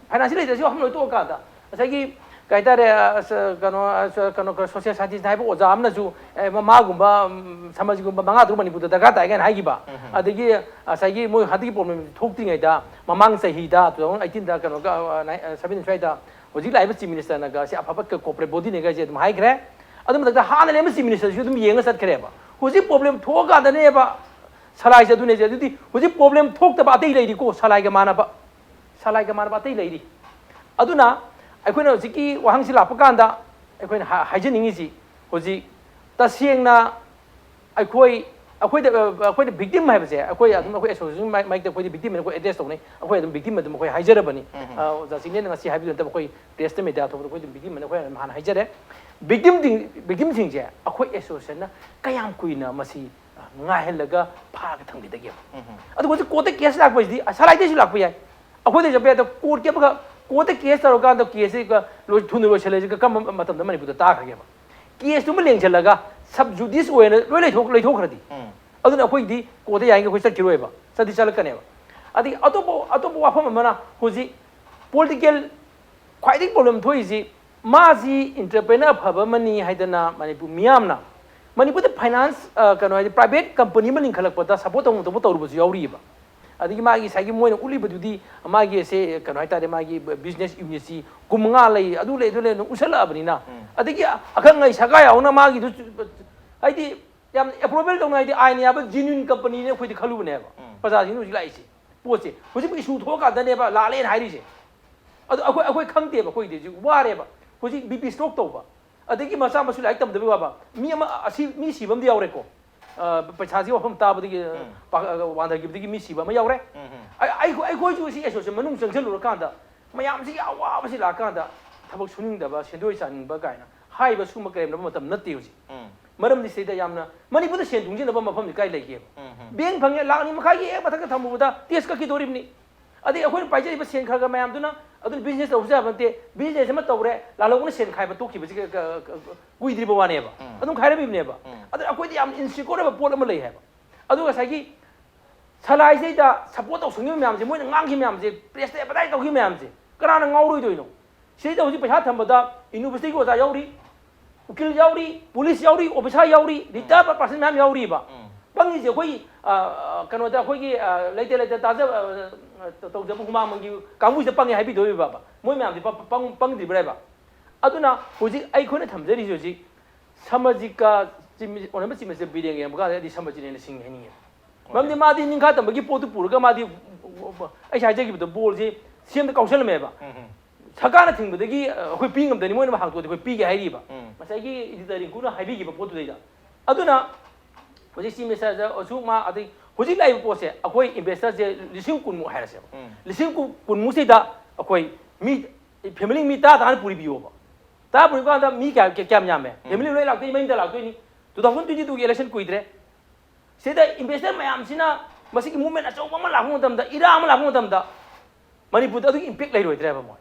ꯐꯥꯏꯅꯥꯟꯁꯤꯌꯦꯜ ꯂꯩꯇ꯭ꯔꯁꯨ ꯋꯥꯐꯝ ꯂꯣꯏ ꯇꯣꯛꯑꯀꯥꯟꯗ ꯉꯁꯥꯏꯒꯤ ꯀꯩ ꯍꯥꯏꯇꯥꯔꯦ, ꯑꯁ, ꯀꯩꯅꯣ ꯑꯁ, ꯀꯩꯅꯣ ꯁꯣꯁꯤꯌꯦꯜ ꯁꯥꯏꯟꯇꯤꯁ ꯍꯥꯏꯕ ꯑꯣꯖꯥ ꯑꯃꯅꯁꯨ ꯑꯦ, ꯃ- ꯃꯥꯒꯨꯝꯕ ꯎꯝ, ꯁꯃꯥꯖꯒꯨꯝꯕ ꯃꯉꯥ ꯇꯔꯨꯛ ꯃꯅꯤꯄꯨꯔꯗ ꯗꯔꯀꯥꯔ ꯇꯥꯏ ꯀꯥꯏꯅ ꯍꯥꯏꯈꯤꯕ꯫ ꯑꯗꯒꯤ ꯉꯁꯥꯏꯒꯤ ꯃꯣꯏ ꯍꯟꯗꯛꯀꯤ problem ꯊꯣꯛꯇ꯭ꯔꯤꯉꯩꯗ ꯃꯃꯥꯡ ꯆꯍꯤꯗ two thousand eighteen ꯗ ꯀꯩꯅꯣꯒ seventeen ꯁ꯭ꯋꯥꯏꯗ ꯍꯧꯖꯤꯛ ꯂꯥꯛꯏꯕ ꯆꯤꯐ ꯃꯤꯅꯤꯁꯇꯔꯅꯒ ꯁꯤ ꯑꯐꯕ ꯀꯣꯔꯄꯣꯔꯦꯠ ꯕꯣꯗꯤꯅꯦꯒ ꯁꯤ ꯑꯗꯨꯝ ꯍꯥꯏꯈ꯭ꯔꯦ꯫ ꯑꯗꯨ ꯃꯊꯛꯇ ꯍꯥꯟꯅ ꯂꯩꯔꯝꯕ ꯆꯤꯐ ꯃꯤꯅꯤꯁꯇꯔꯁꯨ ꯑꯗꯨꯝ ꯌꯦꯡꯉ ꯆꯠꯈ꯭ꯔꯦꯕ꯫ ꯍꯧꯖꯤꯛ problem ꯊꯣꯛꯑꯀꯥꯟꯗꯅꯦꯕ ꯁꯂꯥꯏꯁꯦ ꯑꯗꯨꯅꯦꯁꯦ꯫ ꯑꯗꯨꯗꯤ ꯍꯧꯖꯤꯛ problem ꯊꯣꯛꯇꯕ ꯑꯇꯩ ꯂꯩꯔꯤꯀꯣ, ꯁꯂꯥꯏꯒ ꯃꯥꯟꯅꯕ, ꯁꯂꯥꯏꯒ ꯃꯥꯟꯅꯕ ꯑꯇꯩ ꯂꯩꯔꯤ꯫ ꯑꯗꯨꯅ ꯑꯩꯈꯣꯏꯅ ꯍꯧꯖꯤꯛꯀꯤ ꯋꯥꯍꯪꯁꯤ ꯂꯥꯛꯄ ꯀꯥꯟꯗ ꯑꯩꯈꯣꯏꯅ ꯍꯥ- ꯍꯥꯏꯖꯅꯤꯡꯉꯤꯁꯤ, ꯍꯧꯖꯤꯛ ꯇꯁꯦꯡꯅ ꯑꯩꯈꯣꯏ ꯑꯩꯈꯣꯏꯗ ꯑꯩꯈꯣꯏꯅ victim ꯍꯥꯏꯕꯁꯦ ꯑꯩꯈꯣꯏ ꯑꯗꯨꯝ ꯑꯩꯈꯣꯏ association ꯃꯥꯏ- ꯃꯥꯏꯛꯇ ꯑꯩꯈꯣꯏꯗꯤ victim ꯑꯅ ꯑꯩꯈꯣꯏ address ꯇꯧꯅꯩ꯫ ꯑꯩꯈꯣꯏ ꯑꯗꯨꯝ victim ꯑꯗꯨꯝ ꯑꯩꯈꯣꯏ ꯍꯥꯏꯖꯔꯕꯅꯤ꯫ ꯑ, ꯑꯣꯖꯥ ꯆꯤꯡꯂꯦꯟꯅ ꯉꯁꯤ ꯍꯥꯏꯕꯤꯕ ꯅꯠꯇꯕ ꯑꯩꯈꯣꯏ press ꯇ media ꯊꯣꯛꯄꯗ ꯑꯩꯈꯣꯏ ꯑꯗꯨꯝ victim ꯑꯅ ꯑꯩꯈꯣꯏ ꯑꯗꯨꯝ ꯍꯥꯟꯅ ꯍꯥꯏꯖꯔꯦ꯫ Victim ꯁꯤꯡ victim ꯁꯤꯡꯁꯦ ꯑꯩꯈꯣꯏ association ꯅ ꯀꯌꯥꯝ ꯀꯨꯏꯅ ꯃꯁꯤ ꯉꯥꯏꯍꯜꯂꯒ ꯐꯥꯔꯒ ꯊꯝꯈꯤꯗꯒꯦꯕ? ꯑꯗꯨꯒ ꯍꯧꯖꯤꯛ court ꯇ case ꯂꯥꯛꯄꯁꯤꯗꯤ ꯁꯂꯥꯏꯗꯩꯁꯨ ꯂꯥꯛꯄ ꯌꯥꯏ, ꯑꯩꯈꯣꯏꯗꯩꯁꯨ ꯂꯥꯛꯄ ꯌꯥꯏ꯫ ꯑꯗꯣ court ꯀꯤ ꯑꯃꯈꯛ court ꯇ case ꯇꯧꯔꯀꯥꯟꯗ case ꯁꯤ ꯂꯣꯏ- ꯊꯨꯅ ꯂꯣꯏꯁꯤꯜꯂꯁꯤ꯫ ꯀꯔꯝꯕ ꯃꯇꯝꯗ ꯃꯅꯤꯄꯨꯔꯗ ꯇꯥꯈ꯭ꯔꯒꯦꯕ? Case ꯇꯨꯃ ꯂꯦꯡꯁꯤꯜꯂꯒ sub judice ꯑꯣꯏꯅ ꯂꯣꯏ ꯂꯩꯊꯣꯛ ꯂꯩꯊꯣꯛꯈ꯭ꯔꯗꯤ, ꯑꯗꯨꯅ ꯑꯩꯈꯣꯏꯗꯤ court ꯇ ꯌꯥꯔꯤꯉꯩ ꯑꯩꯈꯣꯏ ꯆꯠꯈꯤꯔꯣꯏꯕ, ꯆꯠꯇꯤ ꯆꯠꯂꯛꯀꯅꯦꯕ꯫ ꯑꯗꯒꯤ ꯑꯇꯣꯞꯄ ꯑꯇꯣꯞꯄ ꯋꯥꯐꯝ ꯑꯃꯅ ꯍꯧꯖꯤꯛ political ꯈ꯭ꯋꯥꯏꯗꯒꯤ problem ꯊꯣꯛꯏꯁꯤ, ꯃꯥꯁꯤ entrepreneur ꯑꯐꯕ ꯑꯃꯅꯤ ꯍꯥꯏꯗꯅ ꯃꯅꯤꯄꯨꯔ ꯃꯤꯌꯥꯝꯅ, ꯃꯅꯤꯄꯨꯔꯗ finance, ꯑ, ꯀꯩꯅꯣ ꯍꯥꯏꯗꯤ private company ꯑꯃ ꯂꯤꯡꯈꯠꯂꯛꯄꯗ support ꯇꯧꯅ ꯇꯧꯕ ꯇꯧꯔꯨꯕꯁꯨ ꯌꯥꯎꯔꯤꯑꯕ꯫ ꯑꯗꯒꯤ ꯃꯥꯒꯤ ꯉꯁꯥꯏꯒꯤ ꯃꯣꯏꯅ ꯎꯠꯂꯤꯕꯗꯨꯗꯤ ꯃꯥꯒꯤ ꯑꯁꯦ ꯀꯩꯅꯣ ꯍꯥꯏꯇꯥꯔꯦ, ꯃꯥꯒꯤ business unit ꯁꯤ ꯀꯨꯟ ꯃꯉꯥ ꯂꯩ, ꯑꯗꯨ ꯂꯩ, ꯑꯗꯨ ꯂꯩ, ꯑꯗꯨꯝ ꯎꯠꯁꯜꯂꯛꯑꯕꯅꯤꯅ꯫ ꯑꯗꯒꯤ ꯑꯈꯪ ꯑꯍꯩ ꯁꯔꯀꯥꯔ ꯌꯥꯎꯅ ꯃꯥꯒꯤꯗꯨ ꯍꯥꯏꯗꯤ ꯌꯥꯝ approval ꯇꯧꯅ, ꯍꯥꯏꯗꯤ ꯑꯥꯏꯟ ꯌꯥꯕ genuine company ꯅꯦ ꯑꯩꯈꯣꯏꯗꯤ ꯈꯜꯂꯨꯕꯅꯦꯕ꯫ ꯄ꯭ꯔꯖꯥꯁꯤꯡꯅ ꯍꯧꯖꯤꯛ ꯂꯥꯛꯏꯁꯦ ꯄꯣꯠꯁꯦ ꯍꯧꯖꯤꯛ issue ꯊꯣꯛꯑꯀꯥꯟꯗꯅꯦꯕ ꯂꯥꯜꯂꯦꯅ ꯍꯥꯏꯔꯤꯁꯦ꯫ ꯑꯗꯨ ꯑꯩꯈꯣꯏ ꯑꯩꯈꯣꯏ ꯈꯪꯗꯦꯕ, ꯑꯩꯈꯣꯏꯗꯤ ꯍꯧꯖꯤꯛ ꯋꯥꯔꯦꯕ꯫ ꯍꯧꯖꯤꯛ BP stroke ꯇꯧꯕ, ꯑꯗꯒꯤ ꯃꯆꯥ ꯃꯁꯨ ꯂꯥꯏꯔꯤꯛ ꯇꯝꯗꯕꯒꯤ ꯋꯥꯕ, ꯃꯤ ꯑꯃ ꯑꯁꯤ, ꯃꯤ ꯁꯤꯕ ꯑꯃꯗꯤ ꯌꯥꯎꯔꯦꯀꯣ꯫ ꯑ, ꯄꯩꯁꯥꯁꯤ ꯋꯥꯐꯝ ꯇꯥꯕꯗꯒꯤ, ꯑ, ꯎꯝ. ꯄꯥ-, ꯑ, ꯋꯥꯟꯊꯈꯤꯕꯗꯒꯤ ꯃꯤ ꯁꯤꯕ ꯑꯃ ꯌꯥꯎꯔꯦ꯫ ꯎꯝ, ꯎꯝ. ꯑꯩ-, ꯑꯩꯈꯣꯏ-, ꯑꯩꯈꯣꯏꯁꯨ ꯁꯤ ꯑꯦꯁꯣꯁꯤꯌꯦꯁꯟ ꯃꯅꯨꯡ ꯆꯪꯁꯤꯜꯂꯨꯔꯀꯥꯟꯗ ꯃꯌꯥꯝꯁꯤꯒꯤ ꯑꯋꯥꯕꯁꯤ ꯂꯥꯛꯀꯥꯟꯗ ꯊꯕꯛ ꯁꯨꯅꯤꯡꯗꯕ, ꯁꯦꯟꯗꯣꯏ ꯆꯥꯅꯤꯡꯕ ꯀꯥꯏꯅ ꯍꯥꯏꯕ ꯁꯨꯝꯕ ꯀꯔꯦꯝꯅꯕ ꯃꯇꯝ ꯅꯠꯇꯦ ꯍꯧꯖꯤꯛ꯫ ꯎꯝ. ꯃꯔꯝꯗꯤ ꯁꯤꯗ ꯌꯥꯝꯅ ꯃꯅꯤꯄꯨꯔꯗ ꯁꯦꯟ ꯇꯨꯡꯁꯤꯟꯅꯕ ꯃꯐꯝꯁꯤ ꯀꯥꯏ ꯂꯩꯒꯦꯕ? ꯎꯝ, ꯎꯝ. ꯕꯦꯡ ꯐꯪꯉꯦ, ꯂꯥꯛ ꯑꯅꯤ ꯃꯈꯥꯏꯒꯤ ꯍꯦꯛ ꯃꯊꯛꯇ ꯊꯝꯃꯨꯕꯗ ꯇꯦꯁ ꯀꯛꯈꯤꯗꯣꯔꯤꯕꯅꯤ꯫ ꯑꯗꯩ ꯑꯩꯈꯣꯏꯅ ꯄꯥꯏꯖꯔꯤꯕ ꯁꯦꯟ ꯈꯔ ꯈꯔ ꯃꯌꯥꯝꯗꯨꯅ ꯑꯗꯨꯅ ꯕꯤꯖꯤꯅꯦꯁ ꯇꯧꯕꯁꯨ ꯌꯥꯕ ꯅꯠꯇꯦ꯫ ꯕꯤꯖꯤꯅꯦꯁ ꯑꯃ ꯇꯧꯔꯦ, ꯂꯥꯜꯍꯧꯕꯅ ꯁꯦꯟ ꯈꯥꯏꯕ ꯇꯣꯛꯈꯤꯕꯁꯤ ꯀ-, ꯀ-, ꯀ-, ꯀꯨꯏꯗ꯭ꯔꯤꯕ ꯋꯥꯅꯦꯕ꯫ ꯎꯝ. ꯑꯗꯨꯝ ꯈꯥꯏꯔꯝꯃꯤꯕꯅꯦꯕ꯫ ꯎꯝ. ꯑꯗꯨꯅ ꯑꯩꯈꯣꯏꯗ ꯌꯥꯝ ꯏꯟꯁꯤꯀ꯭ꯌꯣꯔ ꯑꯣꯏꯕ ꯄꯣꯠ ꯑꯃ ꯂꯩ ꯍꯥꯏꯕ꯫ ꯑꯗꯨꯒ ꯉꯁꯥꯏꯒꯤ ꯁꯂꯥꯏꯁꯤꯗꯩꯗ ꯁꯞꯄꯣꯔꯠ ꯇꯧꯁꯟꯈꯤꯕ ꯃꯌꯥꯝꯁꯦ, ꯃꯣꯏꯅ ꯉꯥꯡꯈꯤꯕ ꯃꯌꯥꯝꯁꯦ, ꯄ꯭ꯔꯦꯁꯇ ꯑꯦꯗꯚꯔꯇꯥꯏꯁ ꯇꯧꯈꯤꯕ ꯃꯌꯥꯝꯁꯦ, ꯀꯅꯥꯅ ꯉꯥꯎꯔꯣꯏꯗꯣꯏꯅꯣ? ꯁꯤꯗꯩꯗ ꯍꯧꯖꯤꯛ ꯄꯩꯁꯥ ꯊꯝꯕꯗ ꯌꯨꯅꯤꯚꯔꯁꯤꯇꯤꯒꯤ ꯑꯣꯖꯥ ꯌꯥꯎꯔꯤ, ꯎꯀꯤꯜ ꯌꯥꯎꯔꯤ, ꯄꯨꯂꯤꯁ ꯌꯥꯎꯔꯤ, ꯑꯣꯐꯤꯁꯥꯔ ꯌꯥꯎꯔꯤ, ꯔꯤꯇꯥꯌꯔ ꯄꯥꯔꯁꯟ ꯃꯌꯥꯝ ꯌꯥꯎꯔꯤꯕ꯫ ꯎꯝ. ꯄꯪꯉꯤꯁꯦ ꯑꯩꯈꯣꯏ, ꯑ, ꯑ, ꯀꯩꯅꯣꯗ ꯑꯩꯈꯣꯏꯒꯤ, ꯑ, ꯂꯩꯇ ꯂꯩꯇ ꯇꯥꯖꯕ, ꯑ, ꯑ, ꯇꯧꯖꯕ ꯍꯨꯃꯥꯡꯃꯟꯒꯤ ꯀꯥꯡꯕꯨꯁꯤꯗ ꯄꯪꯉꯦ ꯍꯥꯏꯕꯤꯗꯣꯏꯕ꯫ ꯃꯣꯏ ꯃꯌꯥꯝꯁꯦ ꯄ-, ꯄ-, ꯄꯪ-, ꯄꯪꯗ꯭ꯔꯤꯕ꯭ꯔꯥ ꯍꯥꯏꯕ? ꯑꯗꯨꯅ ꯍꯧꯖꯤꯛ ꯑꯩꯈꯣꯏꯅ ꯊꯝꯖꯔꯤꯁꯦ ꯍꯧꯖꯤꯛ ꯁꯃꯥꯖꯤꯀ ꯆꯤꯞ ꯃꯤꯅꯤꯁ-, ꯑꯣꯅꯔꯦꯕꯜ ꯆꯤꯞ ꯃꯤꯅꯤꯁꯇꯔ ꯕꯤꯔꯦꯟꯒ ꯌꯦꯡꯕ ꯀꯥꯟꯗ ꯑꯩꯗꯤ ꯁꯃꯥꯖꯤꯅ ꯍꯦꯟꯅ ꯁꯤꯡꯉꯦ ꯍꯥꯏꯅꯤꯡꯉꯦ꯫ ꯃꯔꯝꯗꯤ ꯃꯥꯗꯤ ꯅꯤꯡꯈꯥ ꯇꯝꯕꯒꯤ ꯄꯣꯠꯇꯨ ꯄꯨꯔꯒ ꯃꯥꯗꯤ ꯑꯩ ꯍꯥꯏꯖꯈꯤꯕꯗꯣ ꯕꯣꯜꯁꯤ ꯁꯤ ꯑꯦꯝꯗ ꯀꯥꯎꯁꯜꯂꯝꯃꯦꯕ꯫ ꯎꯝ, ꯎꯝ. ꯁꯔꯀꯥꯔꯅ ꯊꯤꯡꯕꯗꯒꯤ, ꯑ, ꯑꯩꯈꯣꯏ ꯄꯤ ꯉꯝꯗꯅꯤ, ꯃꯣꯏꯅ ꯍꯥꯡꯇꯣꯛꯑꯗꯤ ꯑꯩꯈꯣꯏ ꯄꯤꯒꯦ ꯍꯥꯏꯔꯤꯕ꯫ ꯎꯝ. ꯉꯁꯥꯏꯒꯤ ꯏꯗꯤꯇꯔ ꯔꯤꯡꯀꯨꯅ ꯍꯥꯏꯕꯤꯈꯤꯕ ꯄꯣꯠꯇꯨꯗꯩꯗ꯫ ꯑꯗꯨꯅ ꯍꯧꯖꯤꯛ ꯆꯤꯞ ꯃꯤꯅꯤꯁꯇꯔꯗ ꯑꯁꯨꯛ ꯃꯥ, ꯑꯗꯩ ꯍꯧꯖꯤꯛ ꯂꯥꯛꯏꯕ ꯄꯣꯠꯁꯦ ꯑꯩꯈꯣꯏ ꯏꯟꯚꯦꯁꯇꯔꯁꯦ ꯂꯤꯁꯤꯡ ꯀꯨꯟꯃꯨꯛ ꯍꯥꯏꯔꯁꯦꯕ꯫ ꯎꯝ. ꯂꯤꯁꯤꯡ ꯀꯨꯟ, ꯀꯨꯟꯃꯨꯛꯁꯤꯗ ꯑꯩꯈꯣꯏ ꯃꯤ, ꯐꯦꯃꯤꯂꯤ ꯃꯤ ꯇꯔꯥ ꯇꯔꯥꯅ ꯄꯨꯔꯤꯕꯤꯌꯣꯕ꯫ ꯇꯔꯥ ꯄꯨꯔꯤꯕ ꯀꯥꯟꯗ ꯃꯤ ꯀꯌꯥ, ꯀꯌꯥ, ꯀꯌꯥꯝ ꯌꯥꯝꯃꯦ? ꯎꯝ. ꯐꯦꯃꯤꯂꯤ ꯂꯣꯏ ꯂꯥꯛꯇꯣꯏꯅꯤ, ꯃꯌꯨꯝꯗ ꯂꯥꯛꯇꯣꯏꯅꯤ꯫ Two thousand twenty twoꯒꯤ election ꯀꯨꯏꯗ꯭ꯔꯦ꯫ ꯁꯤꯗ ꯏꯟꯚꯦꯁꯇꯔ ꯃꯌꯥꯝꯁꯤꯅ ꯃꯁꯤꯒꯤ movement ꯑꯆꯧꯕ ꯑꯃ ꯂꯥꯛꯄ ꯃꯇꯝꯗ, ꯏꯔꯥ ꯑꯃ ꯂꯥꯛꯄ ꯃꯇꯝꯗ, ꯃꯅꯤꯄꯨꯔꯗ ꯑꯗꯨꯒꯤ impact ꯂꯩꯔꯣꯏꯗ꯭ꯔꯦꯕ ꯃꯣꯏ꯫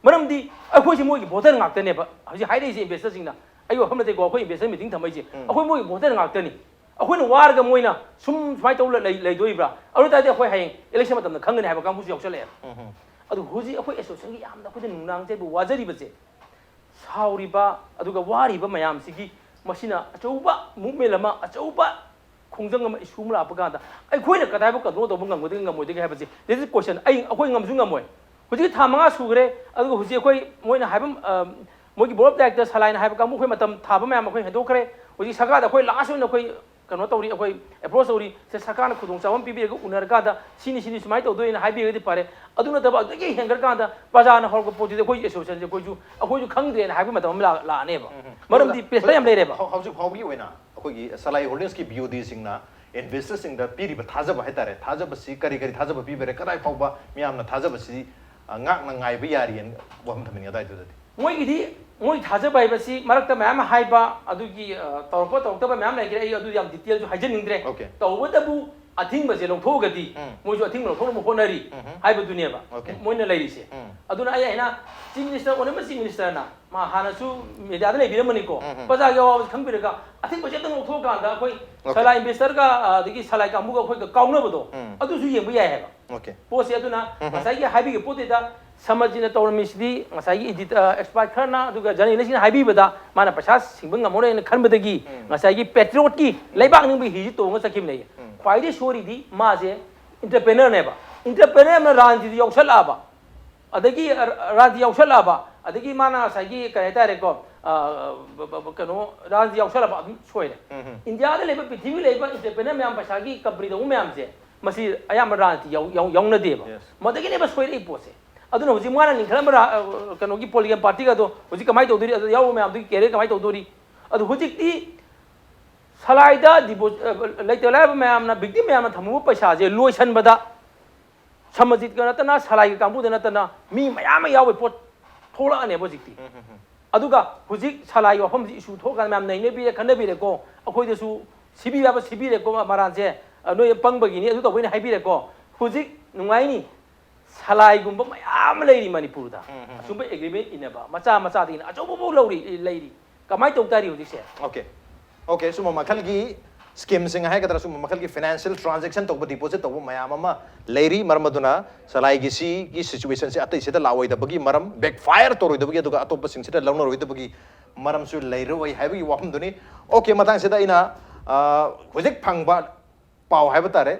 ꯃꯔꯝꯗꯤ ꯑꯩꯈꯣꯏꯁꯦ ꯃꯣꯏꯒꯤ voter ꯉꯥꯛꯇꯅꯦꯕ ꯍꯧꯖꯤꯛ ꯍꯥꯏꯔꯛꯏꯁꯦ ꯏꯟꯚꯦꯁꯇꯔꯁꯤꯡꯅ꯫ ꯑꯩ ꯋꯥꯐꯝ ꯅꯠꯇꯦꯀꯣ, ꯑꯩꯈꯣꯏ ꯏꯟꯚꯦꯁꯇꯔ ꯃꯤꯇꯤꯡ ꯊꯝꯃꯛꯏꯁꯦ꯫ ꯎꯝ. ꯑꯩꯈꯣꯏ ꯃꯣꯏꯒꯤ voter ꯉꯥꯛꯇꯅꯤ꯫ ꯑꯩꯈꯣꯏꯅ ꯋꯥꯔꯒ ꯃꯣꯏꯅ ꯁꯨꯝ ꯁꯨꯃꯥꯏꯅ ꯇꯧ ꯂꯩ-, ꯂꯩꯗꯣꯔꯤꯕ꯭ꯔꯥ? ꯑꯗꯨ ꯑꯣꯏ ꯇꯥꯔꯗꯤ ꯑꯩꯈꯣꯏ ꯍꯌꯦꯡ election ꯃꯇꯝꯗ ꯈꯪꯒꯅꯤ ꯍꯥꯏꯕ ꯀꯥꯡꯕꯨꯁꯨ ꯌꯥꯎꯁꯜꯂꯛꯑꯦꯕ꯫ ꯎꯝ, ꯎꯝ. ꯑꯗꯨ ꯍꯧꯖꯤꯛ ꯑꯩꯈꯣꯏ ꯑꯦꯁꯣꯁꯤꯌꯦꯁꯟꯒꯤ ꯌꯥꯝꯅ ꯑꯩꯈꯣꯏꯗ ꯅꯨꯡꯅꯥꯡꯖꯩꯕ ꯋꯥꯖꯔꯤꯕꯁꯦ, ꯁꯥꯎꯔꯤꯕ, ꯑꯗꯨꯒ ꯋꯥꯔꯤꯕ ꯃꯌꯥꯝꯁꯤꯒꯤ ꯃꯁꯤꯅ ꯑꯆꯧꯕ movement ꯑꯃ, ꯑꯆꯧꯕ ꯈꯣꯡꯖꯪ ꯑꯃ, issue ꯑꯃ ꯂꯥꯛꯄ ꯀꯥꯟꯗ ꯑꯩꯈꯣꯏꯅ ꯀꯗꯥꯏꯐꯥꯎ control ꯇꯧꯕ ꯉꯝꯒꯗꯒꯦ ꯉꯝꯃꯣꯏꯗꯒꯦ ꯍꯥꯏꯕꯁꯤ, this is question. ꯑꯩ, ꯑꯩꯈꯣꯏ ꯉꯝꯁꯨ ꯉꯝꯃꯣꯏ꯫ ꯍꯧꯖꯤꯛ ꯊꯥ ꯃꯉꯥ ꯁꯨꯈ꯭ꯔꯦ, ꯑꯗꯨꯒ ꯍꯧꯖꯤꯛ ꯑꯩꯈꯣꯏ ꯃꯣꯏꯅ ꯍꯥꯏꯕ, ꯑ, ꯃꯣꯏꯒꯤ board of director ꯁꯂꯥꯏꯅ ꯍꯥꯏꯕ ꯀꯥꯡꯕꯨ ꯑꯩꯈꯣꯏ ꯃꯇꯝ ꯊꯥꯕ ꯃꯌꯥꯝ ꯑꯩꯈꯣꯏ ꯍꯦꯟꯗꯣꯛꯈ꯭ꯔꯦ꯫ ꯍꯧꯖꯤꯛ ꯁꯔꯀꯥꯔꯗ ꯑꯩꯈꯣꯏ last ꯑꯣꯏꯅ ꯑꯩꯈꯣꯏ ꯀꯩꯅꯣ ꯇꯧꯔꯤ, ꯑꯩꯈꯣꯏ ꯑꯦꯄ꯭ꯔꯣꯁ ꯇꯧꯔꯤ, ꯁꯦ ꯁꯔꯀꯥꯔꯅ ꯈꯨꯗꯣꯡꯆꯥꯕ ꯑꯃ ꯄꯤꯕꯤꯔꯒ ꯎꯅꯔꯀꯥꯟꯗ ꯁꯤꯅꯤ ꯁꯤꯅꯤ ꯁꯨꯃꯥꯏꯅ ꯇꯧꯗꯣꯏꯅ ꯍꯥꯏꯕꯤꯔꯒꯗꯤ ꯐꯔꯦ꯫ ꯑꯗꯨ ꯅꯠꯇꯕ ꯑꯗꯨꯗꯒꯤ ꯍꯦꯟꯒꯠꯀꯥꯟꯗ ꯄ꯭ꯔꯖꯥꯅ ꯍꯧꯔꯛꯄ ꯄꯣꯠꯇꯨꯗꯤ ꯑꯩꯈꯣꯏꯒꯤ ꯑꯦꯁꯣꯁꯤꯌꯦꯁꯟꯁꯦ ꯑꯩꯈꯣꯏꯁꯨ ꯑꯩꯈꯣꯏꯁꯨ ꯈꯪꯗ꯭ꯔꯦꯅ ꯍꯥꯏꯕ ꯃꯇꯝ ꯑꯃ ꯂꯥꯛ- ꯂꯥꯛꯑꯅꯦꯕ꯫ ꯃꯔꯝꯗꯤ ꯄ꯭ꯔꯦꯁꯔ ꯌꯥꯝ ꯂꯩꯔꯦꯕ꯫ ꯍꯧ- ꯍꯧꯖꯤꯛ ꯐꯥꯎꯕꯒꯤ ꯑꯣꯏꯅ ꯑꯩꯈꯣꯏꯒꯤ ꯁꯂꯥꯏ ꯍꯣꯜꯗꯤꯡꯁꯀꯤ ꯕꯤ ꯑꯣ ꯗꯤꯁꯤꯡꯅ ꯏꯟꯚꯦꯁꯇꯔꯁꯤꯡꯗ ꯄꯤꯔꯤꯕ ꯊꯥꯖꯕ ꯍꯥꯏꯇꯥꯔꯦ, ꯊꯥꯖꯕꯁꯤ ꯀꯔꯤ ꯀꯔꯤ ꯊꯥꯖꯕ ꯄꯤꯕꯤꯔꯦ, ꯀꯗꯥꯏ ꯐꯥꯎꯕ ꯃꯤꯌꯥꯝꯅ ꯊꯥꯖꯕꯁꯤ ꯑ, ꯉꯥꯛꯅ ꯉꯥꯏꯕ ꯌꯥꯔꯤꯑꯅ ꯋꯥꯐꯝ ꯊꯝꯅꯤꯡꯉꯦ ꯑꯗꯨꯋꯥꯏꯗꯨꯗꯗꯤ꯫ ꯃꯣꯏꯒꯤꯗꯤ ꯃꯣꯏ ꯊꯥꯖꯕ ꯍꯥꯏꯕꯁꯤ ꯃꯔꯛꯇ ꯃꯌꯥꯝ ꯑꯃ ꯍꯥꯏꯕ, ꯑꯗꯨꯒꯤ ꯑ, ꯇꯧꯔꯛꯄ ꯇꯧꯔꯛꯇꯕ ꯃꯌꯥꯝ ꯂꯩꯈ꯭ꯔꯦ꯫ ꯑꯩ ꯑꯗꯨ ꯌꯥꯝ ꯗꯤꯇꯦꯜꯁꯨ ꯍꯥꯏꯖꯅꯤꯡꯗ꯭ꯔꯦ꯫ Okay. ꯇꯧꯕꯇꯕꯨ ꯑꯊꯤꯡꯕꯁꯦ ꯂꯧꯊꯣꯛꯑꯒꯗꯤ ꯎꯝ. ꯃꯣꯏꯁꯨ ꯑꯊꯤꯡꯕ ꯂꯧꯊꯣꯛꯅꯕ ꯍꯣꯠꯅꯔꯤ ꯎꯝ. ꯍꯥꯏꯕꯗꯨꯅꯦꯕ Okay. ꯃꯣꯏꯅ ꯂꯩꯔꯤꯁꯦ꯫ ꯎꯝ. ꯑꯗꯨꯅ ꯑꯩ ꯑꯩꯅ ꯆꯤꯐ ꯃꯤꯅꯤꯁꯇꯔ, ꯑꯣꯅꯔꯦꯕꯜ ꯆꯤꯐ ꯃꯤꯅꯤꯁꯇꯔꯅ ꯃꯥ ꯍꯥꯟꯅꯁꯨ ꯃꯦꯗꯤꯌꯥꯗ ꯂꯩꯕꯤꯔꯝꯕꯅꯤꯀꯣ, ꯎꯝ, ꯎꯝ. ꯄ꯭ꯔꯖꯥꯒꯤ ꯑꯋꯥꯕꯁꯦ ꯈꯪꯕꯤꯔꯒ ꯑꯊꯤꯡꯕꯁꯦ ꯑꯝꯇꯪ ꯂꯧꯊꯣꯛꯑꯀꯥꯟꯗ ꯑꯩꯈꯣꯏ Okay. ꯁꯂꯥꯏ ꯏꯟꯚꯦꯁꯇꯔꯒ ꯑ, ꯑꯗꯒꯤ ꯁꯂꯥꯏ ꯀꯥꯡꯕꯨꯒ ꯑꯩꯈꯣꯏꯒ ꯀꯥꯎꯅꯕꯗꯣ ꯎꯝ. ꯑꯗꯨꯁꯨ ꯌꯦꯡꯕ ꯌꯥꯏ ꯍꯥꯏꯕ꯫ Okay. ꯄꯣꯠꯁꯦ ꯑꯗꯨꯅ ꯎꯝ. ꯉꯁꯥꯏꯒꯤ ꯍꯥꯏꯕꯤꯒꯤ ꯄꯣꯠꯇꯨꯗ ꯁꯃꯥꯖꯤꯠꯅ ꯇꯧꯔꯝꯃꯤꯁꯤꯗꯤ ꯉꯁꯥꯏꯒꯤ ꯏꯗꯤꯠ ꯑꯦꯛꯁꯄꯥꯔꯠ ꯈꯔꯅ ꯑꯗꯨꯒ ꯖꯔꯅꯦꯂꯤꯁꯁꯤꯡꯅ ꯍꯥꯏꯕꯤꯕꯗ ꯃꯥꯅ ꯄꯩꯁꯥ ꯁꯤꯡꯕ ꯉꯝꯃꯔꯣꯏꯅ ꯈꯟꯕꯗꯒꯤ ꯉꯁꯥꯏꯒꯤ ꯄꯦꯇ꯭ꯔꯤꯌꯣꯠꯀꯤ ꯂꯩꯕꯥꯛ ꯅꯤꯡꯕꯒꯤ ꯍꯤꯁꯤ ꯇꯣꯡꯉ ꯆꯠꯈꯤꯕꯅꯦ꯫ ꯈ꯭ꯋꯥꯏꯗꯒꯤ ꯁꯣꯔꯤꯗꯤ ꯃꯥꯁꯦ ꯏꯟꯇꯔꯄ꯭ꯔꯦꯅꯔꯅꯦꯕ꯫ ꯏꯟꯇꯔꯄ꯭ꯔꯦꯅꯔ ꯑꯃꯅ ꯔꯥꯖꯅꯤꯇꯤꯗ ꯌꯥꯎꯁꯜꯂꯛꯑꯕ, ꯑꯗꯒꯤ ꯔꯥꯖꯅꯤꯇꯤ ꯌꯥꯎꯁꯜꯂꯛꯑꯕ, ꯑꯗꯒꯤ ꯃꯥꯅ ꯉꯁꯥꯏꯒꯤ ꯀꯔꯤ ꯍꯥꯏꯇꯥꯔꯦꯀꯣ, ꯑ, ꯕ- ꯕ- ꯕ- ꯀꯩꯅꯣ ꯔꯥꯖꯅꯤꯇꯤ ꯌꯥꯎꯁꯜꯂꯛꯑꯕ ꯑꯗꯨꯝ ꯁꯣꯏꯔꯦ꯫ ꯎꯝ. ꯏꯟꯗꯤꯌꯥꯗ ꯂꯩꯕ, ꯄ꯭ꯔꯤꯊꯤꯕꯤꯗ ꯂꯩꯕ ꯏꯟꯇꯔꯄ꯭ꯔꯦꯅꯔ ꯃꯌꯥꯝ, ꯄꯩꯁꯥꯒꯤ ꯀꯝꯄꯅꯤ ꯇꯧꯕ ꯃꯌꯥꯝꯁꯦ ꯃꯁꯤ ꯑꯌꯥꯝꯕ ꯔꯥꯖꯅꯤꯇꯤ ꯌꯥꯎ- ꯌꯥꯎ- ꯌꯥꯎꯅꯗꯦꯕ꯫ Yes. ꯃꯗꯒꯤꯅꯦꯕ ꯁꯣꯏꯔꯛꯏ ꯄꯣꯠꯁꯦ꯫ ꯑꯗꯨꯅ ꯍꯧꯖꯤꯛ ꯃꯥꯅ ꯂꯤꯡꯈꯠꯂꯝꯕ ꯔꯥ- ꯑ, ꯀꯩꯅꯣꯒꯤ ꯄꯣꯂꯤꯇꯤꯀꯦꯜ ꯄꯥꯔꯇꯤꯒꯗꯣ ꯍꯧꯖꯤꯛ ꯀꯃꯥꯏꯅ ꯇꯧꯗꯣꯔꯤ? ꯑꯗꯨ ꯌꯥꯎꯕ ꯃꯌꯥꯝꯗꯨꯒꯤ ꯀꯦꯔꯤꯌꯔ ꯀꯃꯥꯏꯅ ꯇꯧꯗꯣꯔꯤ? ꯑꯗꯨ ꯍꯧꯖꯤꯛꯇꯤ ꯁꯂꯥꯏꯗ ꯗꯤꯄꯣ- ꯑ, ꯂꯩꯇ ꯂꯥꯏꯔꯕ ꯃꯌꯥꯝꯅ, ꯚꯤꯛꯇꯤꯝ ꯃꯌꯥꯝꯅ ꯊꯝꯃꯨꯕ ꯄꯩꯁꯥꯁꯦ ꯂꯣꯏꯁꯟꯕꯗ ꯁꯃꯥꯖꯤꯠꯀ ꯅꯠꯇꯅ, ꯁꯂꯥꯏꯒꯤ ꯀꯥꯡꯕꯨꯗ ꯅꯠꯇꯅ ꯃꯤ ꯃꯌꯥꯝ ꯑꯃ ꯌꯥꯎꯕꯒꯤ ꯄꯣꯠ ꯊꯣꯛꯂꯛꯑꯅꯦꯕ ꯍꯧꯖꯤꯛꯇꯤ꯫ ꯑꯗꯨꯒ ꯍꯧꯖꯤꯛ ꯁꯂꯥꯏꯒꯤ ꯋꯥꯐꯝꯁꯤ ꯏꯁꯨ ꯊꯣꯛꯑꯀꯥꯟꯗ ꯃꯌꯥꯝ ꯅꯩꯅꯕꯤꯔꯦ, ꯈꯟꯅꯕꯤꯔꯦꯀꯣ꯫ ꯑꯩꯈꯣꯏꯗꯁꯨ ꯁꯤꯕꯤꯕ ꯌꯥꯕ ꯁꯤꯕꯤꯔꯦꯀꯣ, ꯃꯔꯥꯟꯁꯦ, ꯑ, ꯅꯣꯏ ꯄꯪꯕꯒꯤꯅꯤ, ꯑꯗꯨ ꯇꯧꯕꯩꯅꯤ ꯍꯥꯏꯕꯤꯔꯦꯀꯣ꯫ ꯍꯧꯖꯤꯛ ꯅꯨꯡꯉꯥꯏꯅꯤ, ꯁꯂꯥꯏꯒꯨꯝꯕ ꯃꯌꯥꯝ ꯑꯃ ꯂꯩꯔꯤ ꯃꯅꯤꯄꯨꯔꯗ꯫ ꯑꯁꯨꯝꯕ ꯑꯦꯒ꯭ꯔꯤꯃꯦꯟ ꯏꯟꯅꯕ ꯃꯆꯥ ꯃꯆꯥꯗꯒꯤꯅ ꯑꯆꯧꯕꯐꯥꯎ ꯂꯧꯔꯤ, ꯂꯩꯔꯤ꯫ ꯀꯃꯥꯏꯅ ꯇꯧ ꯇꯥꯔꯤ ꯍꯧꯖꯤꯛꯁꯦ? Okay. Okay, ꯁꯨꯝꯕ ꯃꯈꯜꯒꯤ ꯁ꯭ꯀꯤꯝꯁꯤꯡ ꯍꯥꯏꯒꯗ꯭ꯔꯥ, ꯁꯨꯝꯕ ꯃꯈꯜꯒꯤ ꯐꯥꯏꯅꯥꯟꯁꯤꯌꯦꯜ ꯇ꯭ꯔꯥꯟꯖꯦꯛꯁꯟ ꯇꯧꯕ, ꯗꯤꯄꯣꯖꯤꯠ ꯇꯧꯕ ꯃꯌꯥꯝ ꯑꯃ ꯂꯩꯔꯤ꯫ ꯃꯔꯝ ꯑꯗꯨꯅ ꯁꯂꯥꯏꯒꯤ ꯁꯤꯒꯤ ꯁꯤꯆꯨꯋꯦꯁꯟꯁꯦ ꯑꯇꯩꯁꯤꯗ ꯂꯥꯛꯑꯣꯏꯗꯕꯒꯤ ꯃꯔꯝ, ꯕꯦꯛꯐꯥꯌꯔ ꯇꯧꯔꯣꯏꯗꯕꯒꯤ, ꯑꯗꯨꯒ ꯑꯇꯣꯞꯄꯁꯤꯡꯁꯤꯗ ꯂꯧꯅꯔꯣꯏꯗꯕꯒꯤ ꯃꯔꯝꯁꯨ ꯂꯩꯔꯣꯏ ꯍꯥꯏꯕꯒꯤ ꯋꯥꯐꯝꯗꯨꯅꯤ꯫ Okay, ꯃꯇꯥꯡꯁꯤꯗ ꯑꯩꯅ, ꯑ, ꯍꯧꯖꯤꯛ ꯐꯪꯕ ꯄꯥꯎ ꯍꯥꯏꯕ ꯇꯥꯔꯦ,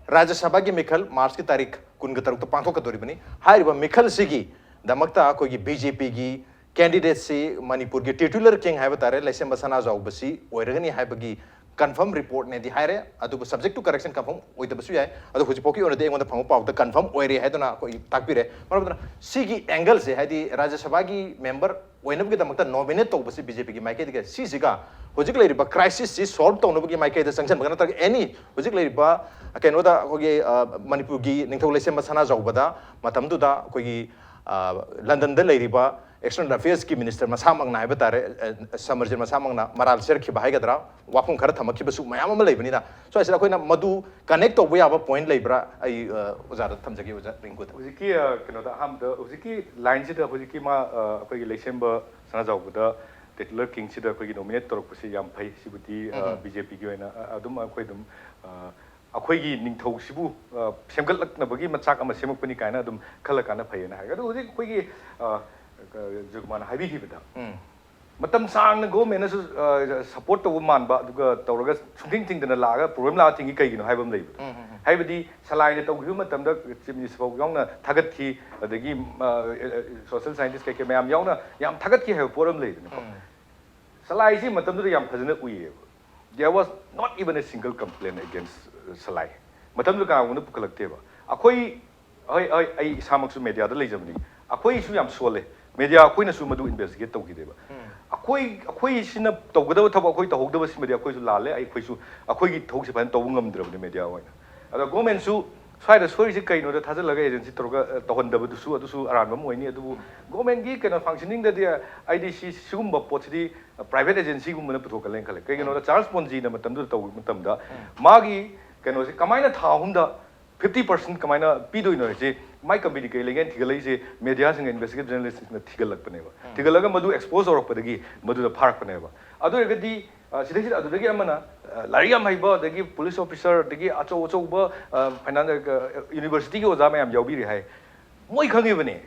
ꯔꯥꯖ꯭ꯌ ꯁꯚꯥꯒꯤ ꯃꯤꯈꯜ ꯃꯥꯔꯆꯀꯤ ꯇꯥꯔꯤꯛ ꯀꯨꯟꯒ ꯇꯔꯨꯛꯇ ꯄꯥꯡꯊꯣꯛꯀꯗꯧꯔꯤꯕꯅꯤ꯫ ꯍꯥꯏꯔꯤꯕ ꯃꯤꯈꯜꯁꯤꯒꯤ ꯗꯃꯛꯇ ꯑꯩꯈꯣꯏꯒꯤ ꯕꯤ ꯖꯦ ꯄꯤꯒꯤ ꯀꯦꯟꯗꯤꯗꯦꯠꯁꯤ ꯃꯅꯤꯄꯨꯔꯒꯤ ꯇꯤꯇꯨꯂꯔ ꯀꯤꯡ ꯍꯥꯏꯕ ꯇꯥꯔꯦ, ꯂꯩꯁꯦꯝꯕ ꯁꯅꯥꯖꯥꯎꯕꯁꯤ ꯑꯣꯏꯔꯒꯅꯤ ꯍꯥꯏꯕꯒꯤ Confirm reportꯅꯦꯗꯤ ꯍꯥꯏꯔꯦ, ꯑꯗꯨꯕꯨ subject to correction, confirm ꯑꯣꯏꯗꯕꯁꯨ ꯌꯥꯏ꯫ ꯑꯗꯣ ꯍꯧꯖꯤꯛꯐꯥꯎꯒꯤ ꯑꯣꯏꯅꯗꯤ ꯑꯩꯉꯣꯟꯗ ꯐꯪꯕ ꯄꯥꯎꯗ confirm ꯑꯣꯏꯔꯦ ꯍꯥꯏꯗꯨꯅ ꯑꯩꯈꯣꯏ ꯇꯥꯛꯄꯤꯔꯦ꯫ ꯃꯔꯝ ꯑꯗꯨꯅ ꯁꯤꯒꯤ angleꯁꯦ, ꯍꯥꯏꯗꯤ ꯔꯥꯖ꯭ꯌ ꯁꯚꯥꯒꯤ member ꯑꯣꯏꯅꯕꯒꯤꯗꯃꯛꯇ nominate ꯇꯧꯕꯁꯤ BJPꯒꯤ ꯃꯥꯏꯀꯩꯗꯒꯤ, ꯁꯤꯁꯤꯒ ꯍꯧꯖꯤꯛ ꯂꯩꯔꯤꯕ crisisꯁꯤ solve ꯇꯧꯅꯕꯒꯤ ꯃꯥꯏꯀꯩꯗ ꯆꯪꯁꯤꯟꯕꯒ ꯅꯠꯇ꯭ꯔꯒ any ꯍꯧꯖꯤꯛ ꯂꯩꯔꯤꯕ ꯀꯩꯅꯣꯗ ꯑꯩꯈꯣꯏꯒꯤ, ꯑ, ꯃꯅꯤꯄꯨꯔꯒꯤ ꯅꯤꯡꯊꯧ ꯂꯩꯁꯦꯝꯕ ꯁꯅꯥꯖꯥꯎꯕꯗ ꯃꯇꯝꯗꯨꯗ ꯑꯩꯈꯣꯏꯒꯤ, ꯑ, ꯂꯟꯗꯟꯗ ꯂꯩꯔꯤꯕ external affairsꯀꯤ minister ꯃꯁꯥꯃꯛꯅ ꯍꯥꯏꯕ ꯇꯥꯔꯦ, ꯑ, ꯁꯃꯔꯖꯤꯠ ꯃꯁꯥꯃꯛꯅ ꯃꯔꯥꯜ ꯆꯦꯔꯛꯈꯤꯕ ꯍꯥꯏꯒꯗ꯭ꯔꯥ, ꯋꯥꯐꯝ ꯈꯔ ꯊꯝꯃꯛꯈꯤꯕꯁꯨ ꯃꯌꯥꯝ ꯑꯃ ꯂꯩꯕꯅꯤꯅ, ꯁ꯭ꯋꯥꯏꯁꯤꯗ ꯑꯩꯈꯣꯏꯅ ꯃꯗꯨ connect ꯇꯧꯕ ꯌꯥꯕ point ꯂꯩꯕ꯭ꯔꯥ? ꯑꯩ, ꯑ, ꯑꯣꯖꯥꯗ ꯊꯝꯖꯒꯦ, ꯑꯣꯖꯥ ꯔꯤꯡꯀꯨꯗ꯫ ꯍꯧꯖꯤꯛꯀꯤ, ꯑ, ꯀꯩꯅꯣꯗ, ꯑꯍꯥꯟꯕꯗ ꯍꯧꯖꯤꯛꯀꯤ lineꯁꯤꯗ ꯍꯧꯖꯤꯛꯀꯤ ꯃꯥ, ꯑ, ꯑꯩꯈꯣꯏꯒꯤ ꯂꯩꯁꯦꯝꯕ ꯁꯅꯥꯖꯥꯎꯕꯗ titular kingꯁꯤꯗ ꯑꯩꯈꯣꯏꯒꯤ nominate ꯇꯧꯔꯛꯄꯁꯤ ꯌꯥꯝ ꯐꯩ꯫ ꯁꯤꯕꯨꯗꯤ, ꯑ, ꯎꯝ꯫ BJPꯒꯤ ꯑꯣꯏꯅ, ꯑ, ꯑꯗꯨꯝ ꯑꯩꯈꯣꯏ ꯑꯗꯨꯝ, ꯑ, ꯑꯩꯈꯣꯏꯒꯤ ꯅꯤꯡꯊꯧꯁꯤꯕꯨ, ꯑ, ꯁꯦꯝꯒꯠꯂꯛꯅꯕꯒꯤ ꯃꯆꯥꯛ ꯑꯃ ꯁꯦꯝꯃꯛꯄꯅꯤ ꯀꯥꯏꯅ ꯑꯗꯨꯝ ꯈꯜꯂꯀꯥꯟꯗ ꯐꯩꯌꯦꯅ ꯍꯥꯏ꯫ ꯑꯗꯣ ꯍꯧꯖꯤꯛ ꯑꯩꯈꯣꯏꯒꯤ, ꯑ, ꯖꯨꯒꯃꯥꯅ ꯍꯥꯏꯕꯤꯈꯤꯕꯗ, ꯎꯝ꯫ ꯃꯇꯝ ꯁꯥꯡꯅ governmentꯅꯁꯨ, ꯑ, support ꯇꯧꯕ ꯃꯥꯟꯕ, ꯑꯗꯨꯒ ꯇꯧꯔꯒ ꯁꯨꯡꯊꯤꯡ ꯊꯤꯡꯗꯅ ꯂꯥꯛꯑꯒ problem ꯂꯥꯛꯑ ꯊꯤꯡꯉꯤ ꯀꯩꯒꯤꯅꯣ ꯍꯥꯏꯕ ꯑꯃ ꯂꯩꯕꯗꯣ꯫ ꯎꯝ, ꯎꯝ, ꯎꯝ꯫ ꯍꯥꯏꯕꯗꯤ ꯁꯂꯥꯏꯅ ꯇꯧꯈꯤꯕ ꯃꯇꯝꯗ chief minister ꯐꯥꯎ ꯌꯥꯎꯅ ꯊꯥꯒꯠꯈꯤ, ꯑꯗꯒꯤ, ꯑ, social scientist ꯀꯩꯀꯩ ꯃꯌꯥꯝ ꯌꯥꯎꯅ ꯌꯥꯝ ꯊꯥꯒꯠꯈꯤ ꯍꯥꯏꯕ ꯄꯣꯠ ꯑꯃ ꯂꯩꯗꯅꯀꯣ꯫ ꯎꯝ꯫ ꯁꯂꯥꯏꯁꯤ ꯃꯇꯝꯗꯨꯗ ꯌꯥꯝ ꯐꯖꯅ ꯎꯏꯌꯦꯕ꯫ There was not even a single complaint against, uh, ꯁꯂꯥꯏ꯫ ꯃꯇꯝꯗꯨꯗ ꯀꯅꯥꯒꯨꯝꯕꯅ ꯄꯨꯈꯠꯂꯛꯇꯦꯕ꯫ ꯑꯩꯈꯣꯏ, ꯍꯣꯏ, ꯍꯣꯏ, ꯑꯩ ꯏꯁꯥꯃꯛꯁꯨ mediaꯗ ꯂꯩꯖꯕꯅꯤ꯫ ꯑꯩꯈꯣꯏꯁꯨ ꯌꯥꯝ ꯁꯣꯜꯂꯦ꯫ Media ꯑꯩꯈꯣꯏꯅꯁꯨ ꯃꯗꯨ investigate ꯇꯧꯈꯤꯗꯦꯕ꯫ ꯎꯝ꯫ ꯑꯩꯈꯣꯏ, ꯑꯩꯈꯣꯏꯁꯤꯅ ꯇꯧꯒꯗꯕ ꯊꯕꯛ ꯑꯩꯈꯣꯏ ꯇꯧꯍꯧꯗꯕꯁꯤꯃꯗꯤ ꯑꯩꯈꯣꯏꯁꯨ ꯂꯥꯜꯂꯦ꯫ ꯑꯩꯈꯣꯏꯁꯨ, ꯑꯩꯈꯣꯏꯒꯤ ꯊꯕꯛꯁꯦ ꯐꯖꯅ ꯇꯧꯕ ꯉꯝꯗ꯭ꯔꯕꯅꯤ media ꯑꯣꯏꯅ꯫ ꯑꯗꯣ governmentꯁꯨ ꯁ꯭ꯋꯥꯏꯗ ꯁꯣꯏꯔꯤꯁꯦ ꯀꯩꯅꯣꯗ ꯊꯥꯖꯤꯜꯂꯒ agency ꯇꯧꯔꯒ, ꯑ, ꯇꯧꯍꯟꯗꯕꯗꯨꯁꯨ ꯑꯗꯨꯁꯨ ꯑꯔꯥꯟꯕ ꯑꯃ ꯑꯣꯏꯅꯤ꯫ ꯑꯗꯨꯕꯨ governmentꯀꯤ ꯀꯩꯅꯣ functioningꯗꯗꯤ ꯑꯩꯗꯤ ꯁꯤ, ꯁꯤꯒꯨꯝꯕ ꯄꯣꯠꯁꯤꯗꯤ private agencyꯒꯨꯝꯕꯅ ꯄꯨꯊꯣꯛꯀꯜꯂꯦꯅ ꯈꯜꯂꯦ꯫ ꯀꯩꯒꯤꯅꯣꯗ ꯎꯝ꯫ ꯆꯥꯔꯜꯁ ꯄꯣꯟꯖꯤꯅ ꯃꯇꯝꯗꯨꯗ ꯇꯧꯕ ꯃꯇꯝꯗ ꯎꯝ꯫ ꯃꯥꯒꯤ ꯀꯩꯅꯣꯁꯦ ꯀꯃꯥꯏꯅ ꯊꯥ ꯑꯍꯨꯝꯗ fifty percent ꯀꯃꯥꯏꯅ ꯄꯤꯗꯣꯏꯅꯣ ꯍꯥꯏꯁꯦ, ꯃꯥꯏ company ꯀꯩ ꯂꯩꯒꯦꯅ ꯊꯤꯒꯠꯂꯛꯏꯁꯦ mediaꯁꯤꯡꯅ, investigative journalistꯁꯤꯡꯅ ꯊꯤꯒꯠꯂꯛꯄꯅꯦꯕ꯫ ꯎꯝ꯫ ꯊꯤꯒꯠꯂꯒ ꯃꯗꯨ expose ꯇꯧꯔꯛꯄꯗꯒꯤ ꯃꯗꯨꯗ ꯐꯥꯔꯛꯄꯅꯦꯕ꯫ ꯑꯗꯨ ꯑꯣꯏꯔꯒꯗꯤ, ꯑ, ꯁꯤꯗꯩꯁꯤꯗ ꯑꯗꯨꯗꯒꯤ ꯑꯃꯅ, ꯑ, ꯂꯥꯏꯔꯤꯛ ꯌꯥꯝ ꯍꯩꯕ, ꯑꯗꯒꯤ police officer, ꯑꯗꯒꯤ ꯑꯆꯧ ꯑꯆꯧꯕ, ꯑ, finance, ꯑ, universityꯒꯤ ꯑꯣꯖꯥ ꯃꯌꯥꯝ ꯌꯥꯎꯕꯤꯔꯤ ꯍꯥꯏ꯫ ꯃꯣꯏ ꯈꯪꯉꯤꯕꯅꯦ꯫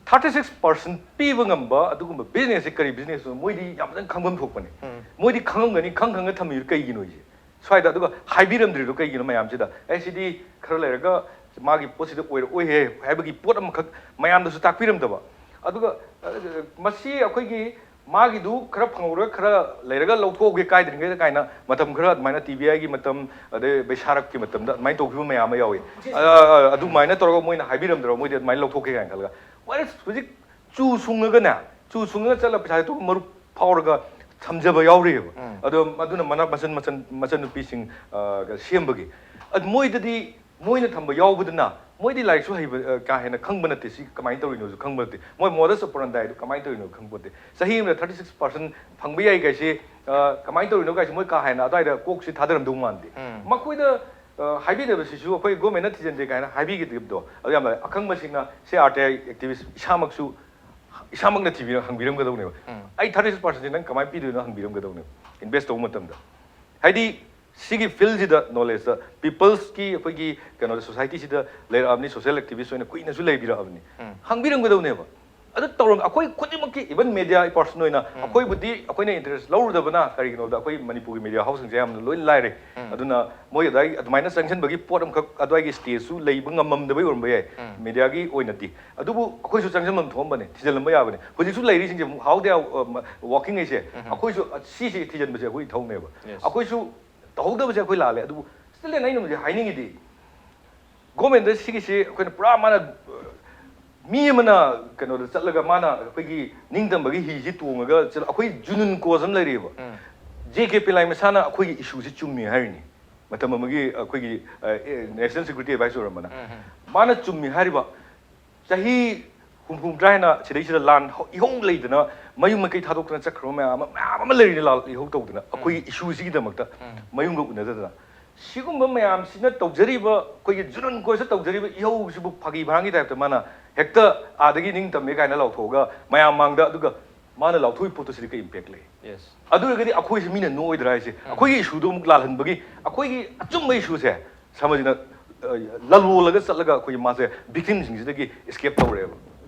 Thirty six percent ꯄꯤꯕ ꯉꯝꯕ ꯑꯗꯨꯒꯨꯝꯕ businessꯁꯦ ꯀꯔꯤ businessꯅꯣ? ꯃꯣꯏꯗꯤ ꯌꯥꯝ ꯐꯖꯅ ꯈꯪꯐꯝ ꯊꯣꯛꯄꯅꯦ꯫ ꯎꯝ꯫ ꯃꯣꯏꯗꯤ ꯈꯪꯉꯝꯒꯅꯤ, ꯈꯪ ꯈꯪꯉ ꯊꯝꯃꯤꯗꯨ ꯀꯩꯒꯤꯅꯣ ꯍꯥꯏꯁꯦ? ꯁ꯭ꯋꯥꯏꯗ ꯑꯗꯨꯒ ꯍꯥꯏꯕꯤꯔꯝꯗ꯭ꯔꯤꯗꯣ ꯀꯩꯒꯤꯅꯣ ꯃꯌꯥꯝꯁꯤꯗ? ꯑꯦ, ꯁꯤꯗꯤ ꯈꯔ ꯂꯩꯔꯒ ꯃꯥꯒꯤ ꯄꯣꯠꯁꯤꯗ ꯑꯣꯏꯔꯛꯑꯣꯏꯍꯦ ꯍꯥꯏꯕꯒꯤ ꯄꯣꯠ ꯑꯃꯈꯛ ꯃꯌꯥꯝꯗꯁꯨ ꯇꯥꯛꯄꯤꯔꯝꯗꯕ꯫ ꯑꯗꯨꯒ, ꯑ, ꯃꯁꯤ ꯑꯩꯈꯣꯏꯒꯤ ꯃꯥꯒꯤꯗꯨ ꯈꯔ ꯐꯪꯍꯧꯔꯒ ꯈꯔ ꯂꯩꯔꯒ ꯂꯧꯊꯣꯛꯍꯧꯒꯦ ꯀꯥꯏꯗ꯭ꯔꯤꯉꯩꯗ ꯀꯥꯏꯅ ꯃꯇꯝ ꯈꯔ ꯑꯗꯨꯃꯥꯏꯅ ꯇꯤ ꯕꯤ ꯑꯥꯏꯒꯤ ꯃꯇꯝ, ꯑꯗꯩ ꯕꯩꯁꯥꯔꯞꯀꯤ ꯃꯇꯝꯗ ꯑꯗꯨꯃꯥꯏꯅ ꯇꯧꯈꯤꯕ ꯃꯌꯥꯝ ꯑꯃ ꯌꯥꯎꯏ꯫ ꯑ, ꯑ, ꯑꯗꯨꯃꯥꯏꯅ ꯇꯧꯔꯒ ꯃꯣꯏꯅ ꯍꯥꯏꯕꯤꯔꯝꯗ꯭ꯔꯣ, ꯃꯣꯏꯗꯤ ꯑꯗꯨꯃꯥꯏꯅ ꯂꯧꯊꯣꯛꯀꯦ ꯀꯥꯏꯅ ꯈꯜꯂꯒ꯫ Whereas ꯍꯧꯖꯤꯛ ꯆꯨ ꯁꯨꯡꯉꯒꯅꯦ, ꯆꯨ ꯁꯨꯡꯉꯒ ꯆꯠꯂꯒ ꯄꯩꯁꯥꯁꯦ ꯇꯣꯛꯑꯒ ꯃꯔꯨꯞ ꯐꯥꯎꯔꯒ ꯊꯝꯖꯕ ꯌꯥꯎꯔꯤꯑꯕ꯫ ꯑꯗꯣ ꯑꯗꯨꯅ ꯃꯅꯥ-, ꯃꯆꯟ, ꯃꯆꯟ, ꯃꯆꯟꯅꯨꯄꯤꯁꯤꯡ, ꯑ, ꯁꯦꯝꯕꯒꯤ꯫ ꯑꯗꯨ ꯃꯣꯏꯗꯗꯤ ꯃꯣꯏꯅ ꯊꯝꯕ ꯌꯥꯎꯕꯗꯨꯅ, ꯃꯣꯏꯗꯤ ꯂꯥꯏꯔꯤꯛꯁꯨ ꯍꯩꯕ, ꯑ, ꯀꯥ ꯍꯦꯟꯅ ꯈꯪꯕ ꯅꯠꯇꯦ, ꯁꯤ ꯀꯃꯥꯏꯅ ꯇꯧꯔꯤꯅꯣꯁꯨ ꯈꯪꯕ ꯅꯠꯇꯦ, ꯃꯣꯏ modus operandi ꯗꯨ ꯀꯃꯥꯏꯅ ꯇꯧꯔꯤꯅꯣ ꯈꯪꯕ ꯅꯠꯇꯦ꯫ ꯆꯍꯤ ꯑꯃꯗ thirty six percent ꯐꯪꯕ ꯌꯥꯏ ꯀꯥꯏꯁꯦ, ꯑ, ꯀꯃꯥꯏꯅ ꯇꯧꯔꯤꯅꯣ ꯀꯥꯏꯁꯦ ꯃꯣꯏ ꯀꯥ ꯍꯦꯟꯅ ꯑꯗꯨꯋꯥꯏꯗ ꯀꯣꯛꯁꯤ ꯊꯥꯗꯔꯝꯗꯧ ꯃꯥꯟꯗꯦ꯫ ꯃꯈꯣꯏꯗ, ꯑ, ꯍꯥꯏꯕꯤꯗꯕꯁꯤꯁꯨ ꯑꯩꯈꯣꯏ government ꯅ ꯊꯤꯖꯤꯟꯗꯦ ꯀꯥꯏꯅ ꯍꯥꯏꯕꯤꯒꯗꯕꯗꯣ, ꯑꯗꯨ ꯌꯥꯝ ꯂꯥꯏ꯫ ꯑꯈꯪꯕꯁꯤꯡꯅ, ꯁꯦ ꯑꯥꯔ ꯇꯤ ꯑꯥꯏ activist ꯏꯁꯥꯃꯛꯁꯨ, ꯏꯁꯥꯃꯛꯅ ꯊꯤꯕꯤꯔ ꯍꯪꯕꯤꯔꯝꯒꯗꯧꯅꯦꯕ꯫ ꯑꯩ thirty six percent ꯁꯤ ꯅꯪ ꯀꯃꯥꯏꯅ ꯄꯤꯗꯣꯏꯅꯣ ꯍꯪꯕꯤꯔꯝꯒꯗꯧꯅꯦꯕ, invest ꯇꯧꯕ ꯃꯇꯝꯗ꯫ ꯍꯥꯏꯗꯤ ꯁꯤꯒꯤ field ꯁꯤꯗ knowledge ꯇ peoples ꯀꯤ ꯑꯩꯈꯣꯏꯒꯤ ꯀꯩꯅꯣꯗ society ꯁꯤꯗ ꯂꯩꯔꯛꯑꯕꯅꯤ, social activist ꯑꯣꯏꯅ ꯀꯨꯏꯅꯁꯨ ꯂꯩꯕꯤꯔꯛꯑꯕꯅꯤ꯫ ꯍꯪꯕꯤꯔꯝꯒꯗꯧꯅꯦꯕ꯫ ꯑꯗꯨ ꯇꯧꯔꯝ-, ꯑꯩꯈꯣꯏ ꯈꯨꯗꯤꯡꯃꯛꯀꯤ, even media person ꯑꯣꯏꯅ ꯑꯩꯈꯣꯏꯕꯨꯗꯤ ꯑꯩꯈꯣꯏꯅ interest ꯂꯧꯔꯨꯗꯕꯅ ꯀꯔꯤꯒꯤꯅꯣꯗ ꯑꯩꯈꯣꯏ ꯃꯅꯤꯄꯨꯔꯒꯤ media house ꯁꯤꯡꯁꯦ ꯌꯥꯝꯅ ꯂꯣꯏ ꯂꯥꯏꯔꯦ꯫ ꯑꯗꯨꯅ ꯃꯣꯏ ꯑꯗꯨꯋꯥꯏ ꯑꯗꯨꯃꯥꯏꯅ ꯆꯪꯁꯤꯟꯕꯒꯤ ꯄꯣꯠ ꯑꯃꯈꯛ ꯑꯗꯨꯋꯥꯏꯒꯤ stage ꯁꯨ ꯂꯩꯕ ꯉꯝꯃꯝꯗꯕꯩ ꯑꯣꯏꯔꯝꯕ ꯌꯥꯏ꯫ Media ꯒꯤ ꯑꯣꯏꯅꯗꯤ꯫ ꯑꯗꯨꯕꯨ ꯑꯩꯈꯣꯏꯁꯨ ꯆꯪꯁꯤꯟꯐꯝ ꯊꯣꯛꯑꯝꯕꯅꯤ, ꯊꯤꯖꯤꯜꯂꯝꯕ ꯌꯥꯕꯅꯤ꯫ ꯍꯧꯖꯤꯛꯁꯨ ꯂꯩꯔꯤꯁꯤꯡꯁꯦ ꯑꯃꯨꯛ how they are, ꯑ, ꯃ-, working ꯍꯥꯏꯁꯦ, ꯑꯩꯈꯣꯏꯁꯨ, ꯑ, ꯁꯤꯁꯦ ꯊꯤꯖꯤꯟꯕꯁꯦ ꯑꯩꯈꯣꯏ ꯏꯊꯧꯅꯦꯕ꯫ ꯑꯩꯈꯣꯏꯁꯨ ꯇꯧꯍꯧꯗꯕꯁꯦ ꯑꯩꯈꯣꯏ ꯂꯥꯜꯂꯦ꯫ ꯑꯗꯨꯕꯨ still ꯑꯩꯅ ꯍꯧꯖꯤꯛ ꯍꯥꯏꯅꯤꯡꯉꯤꯗꯤ, government ꯁꯤꯒꯤꯁꯦ ꯑꯩꯈꯣꯏꯅ ꯄꯨꯔꯥ ꯃꯥꯅ, ꯑ, ꯃꯤ ꯑꯃꯅ ꯀꯩꯅꯣꯗ ꯆꯠꯂꯒ ꯃꯥꯅ ꯑꯩꯈꯣꯏꯒꯤ ꯅꯤꯡꯇꯝꯕꯒꯤ ꯍꯤꯁꯤ ꯇꯣꯡꯉꯒ ꯆꯠꯂ-, ꯑꯩꯈꯣꯏ genuine cause ꯑꯃ ꯂꯩꯔꯤꯑꯕ꯫ ꯖꯦ ꯀꯦ ꯄꯦꯂꯥꯏ ꯃꯁꯥꯅ ꯑꯩꯈꯣꯏꯒꯤ issue ꯁꯤ ꯆꯨꯝꯃꯤ ꯍꯥꯏꯔꯤꯅꯤ꯫ ꯃꯇꯝ ꯑꯃꯒꯤ ꯑꯩꯈꯣꯏꯒꯤ, ꯑ, ꯑꯦ, National Security Adviser ꯑꯣꯏꯔꯝꯕꯅ꯫ ꯃꯥꯅ ꯆꯨꯝꯃꯤ ꯍꯥꯏꯔꯤꯕ꯫ ꯆꯍꯤ ꯍꯨꯝꯐꯨ ꯍꯨꯝꯗ꯭ꯔꯥ ꯍꯦꯟꯅ ꯁꯤꯗꯩꯁꯤꯗ ꯂꯥꯟ ꯍꯧ-, ꯏꯍꯧ ꯂꯩꯗꯅ ꯃꯌꯨꯝ ꯃꯀꯩ ꯊꯥꯗꯣꯛꯇꯅ ꯆꯠꯈ꯭ꯔꯕ ꯃꯌꯥꯝ ꯑꯃ, ꯃꯌꯥꯝ ꯑꯃ ꯂꯩꯔꯤꯅꯤ ꯂꯥꯟ ꯏꯍꯧ ꯇꯧꯗꯅ ꯑꯩꯈꯣꯏꯒꯤ issue ꯁꯤꯒꯤꯗꯃꯛꯇ ꯃꯌꯨꯝꯒ ꯎꯅꯗꯗꯅ꯫ ꯁꯤꯒꯨꯝꯕ ꯃꯌꯥꯝꯁꯤꯅ ꯇꯧꯖꯔꯤꯕ, ꯑꯩꯈꯣꯏꯒꯤ genuine cause ꯇ ꯇꯧꯖꯔꯤꯕ ꯏꯍꯧꯁꯤꯕꯨ ꯐꯥꯒꯤ ꯐꯔꯥꯡꯒꯤ type ꯇ ꯃꯥꯅ ꯍꯦꯛꯇ ꯑꯥꯗꯒꯤ ꯅꯤꯡꯇꯝꯃꯦ ꯀꯥꯏꯅ ꯂꯥꯎꯊꯣꯛꯑꯒ ꯃꯌꯥꯝ ꯃꯥꯡꯗ, ꯑꯗꯨꯒ ꯃꯥꯅ ꯂꯥꯎꯊꯣꯛꯏ ꯄꯣꯠꯇꯨ ꯁꯤꯗꯤ ꯀꯩ impact ꯂꯩ? Yes. ꯑꯗꯨ ꯑꯣꯏꯔꯒꯗꯤ ꯑꯩꯈꯣꯏꯁꯦ ꯃꯤꯅ ꯅꯣꯛꯑꯣꯏꯗ꯭ꯔꯥ ꯍꯥꯏꯁꯦ? ꯑꯩꯈꯣꯏꯒꯤ issue ꯗꯣ ꯑꯃꯨꯛ ꯂꯥꯜꯍꯟꯕꯒꯤ, ꯑꯩꯈꯣꯏꯒꯤ ꯑꯆꯨꯝꯕ issue ꯁꯦ ꯁꯃꯥꯖꯅ, ꯑ, ꯂꯂꯣꯜꯂꯒ ꯆꯠꯂꯒ ꯑꯩꯈꯣꯏꯒꯤ ꯃꯥꯁꯦ victim ꯁꯤꯡꯁꯤꯗꯒꯤ escape ꯇꯧꯔꯦꯕ꯫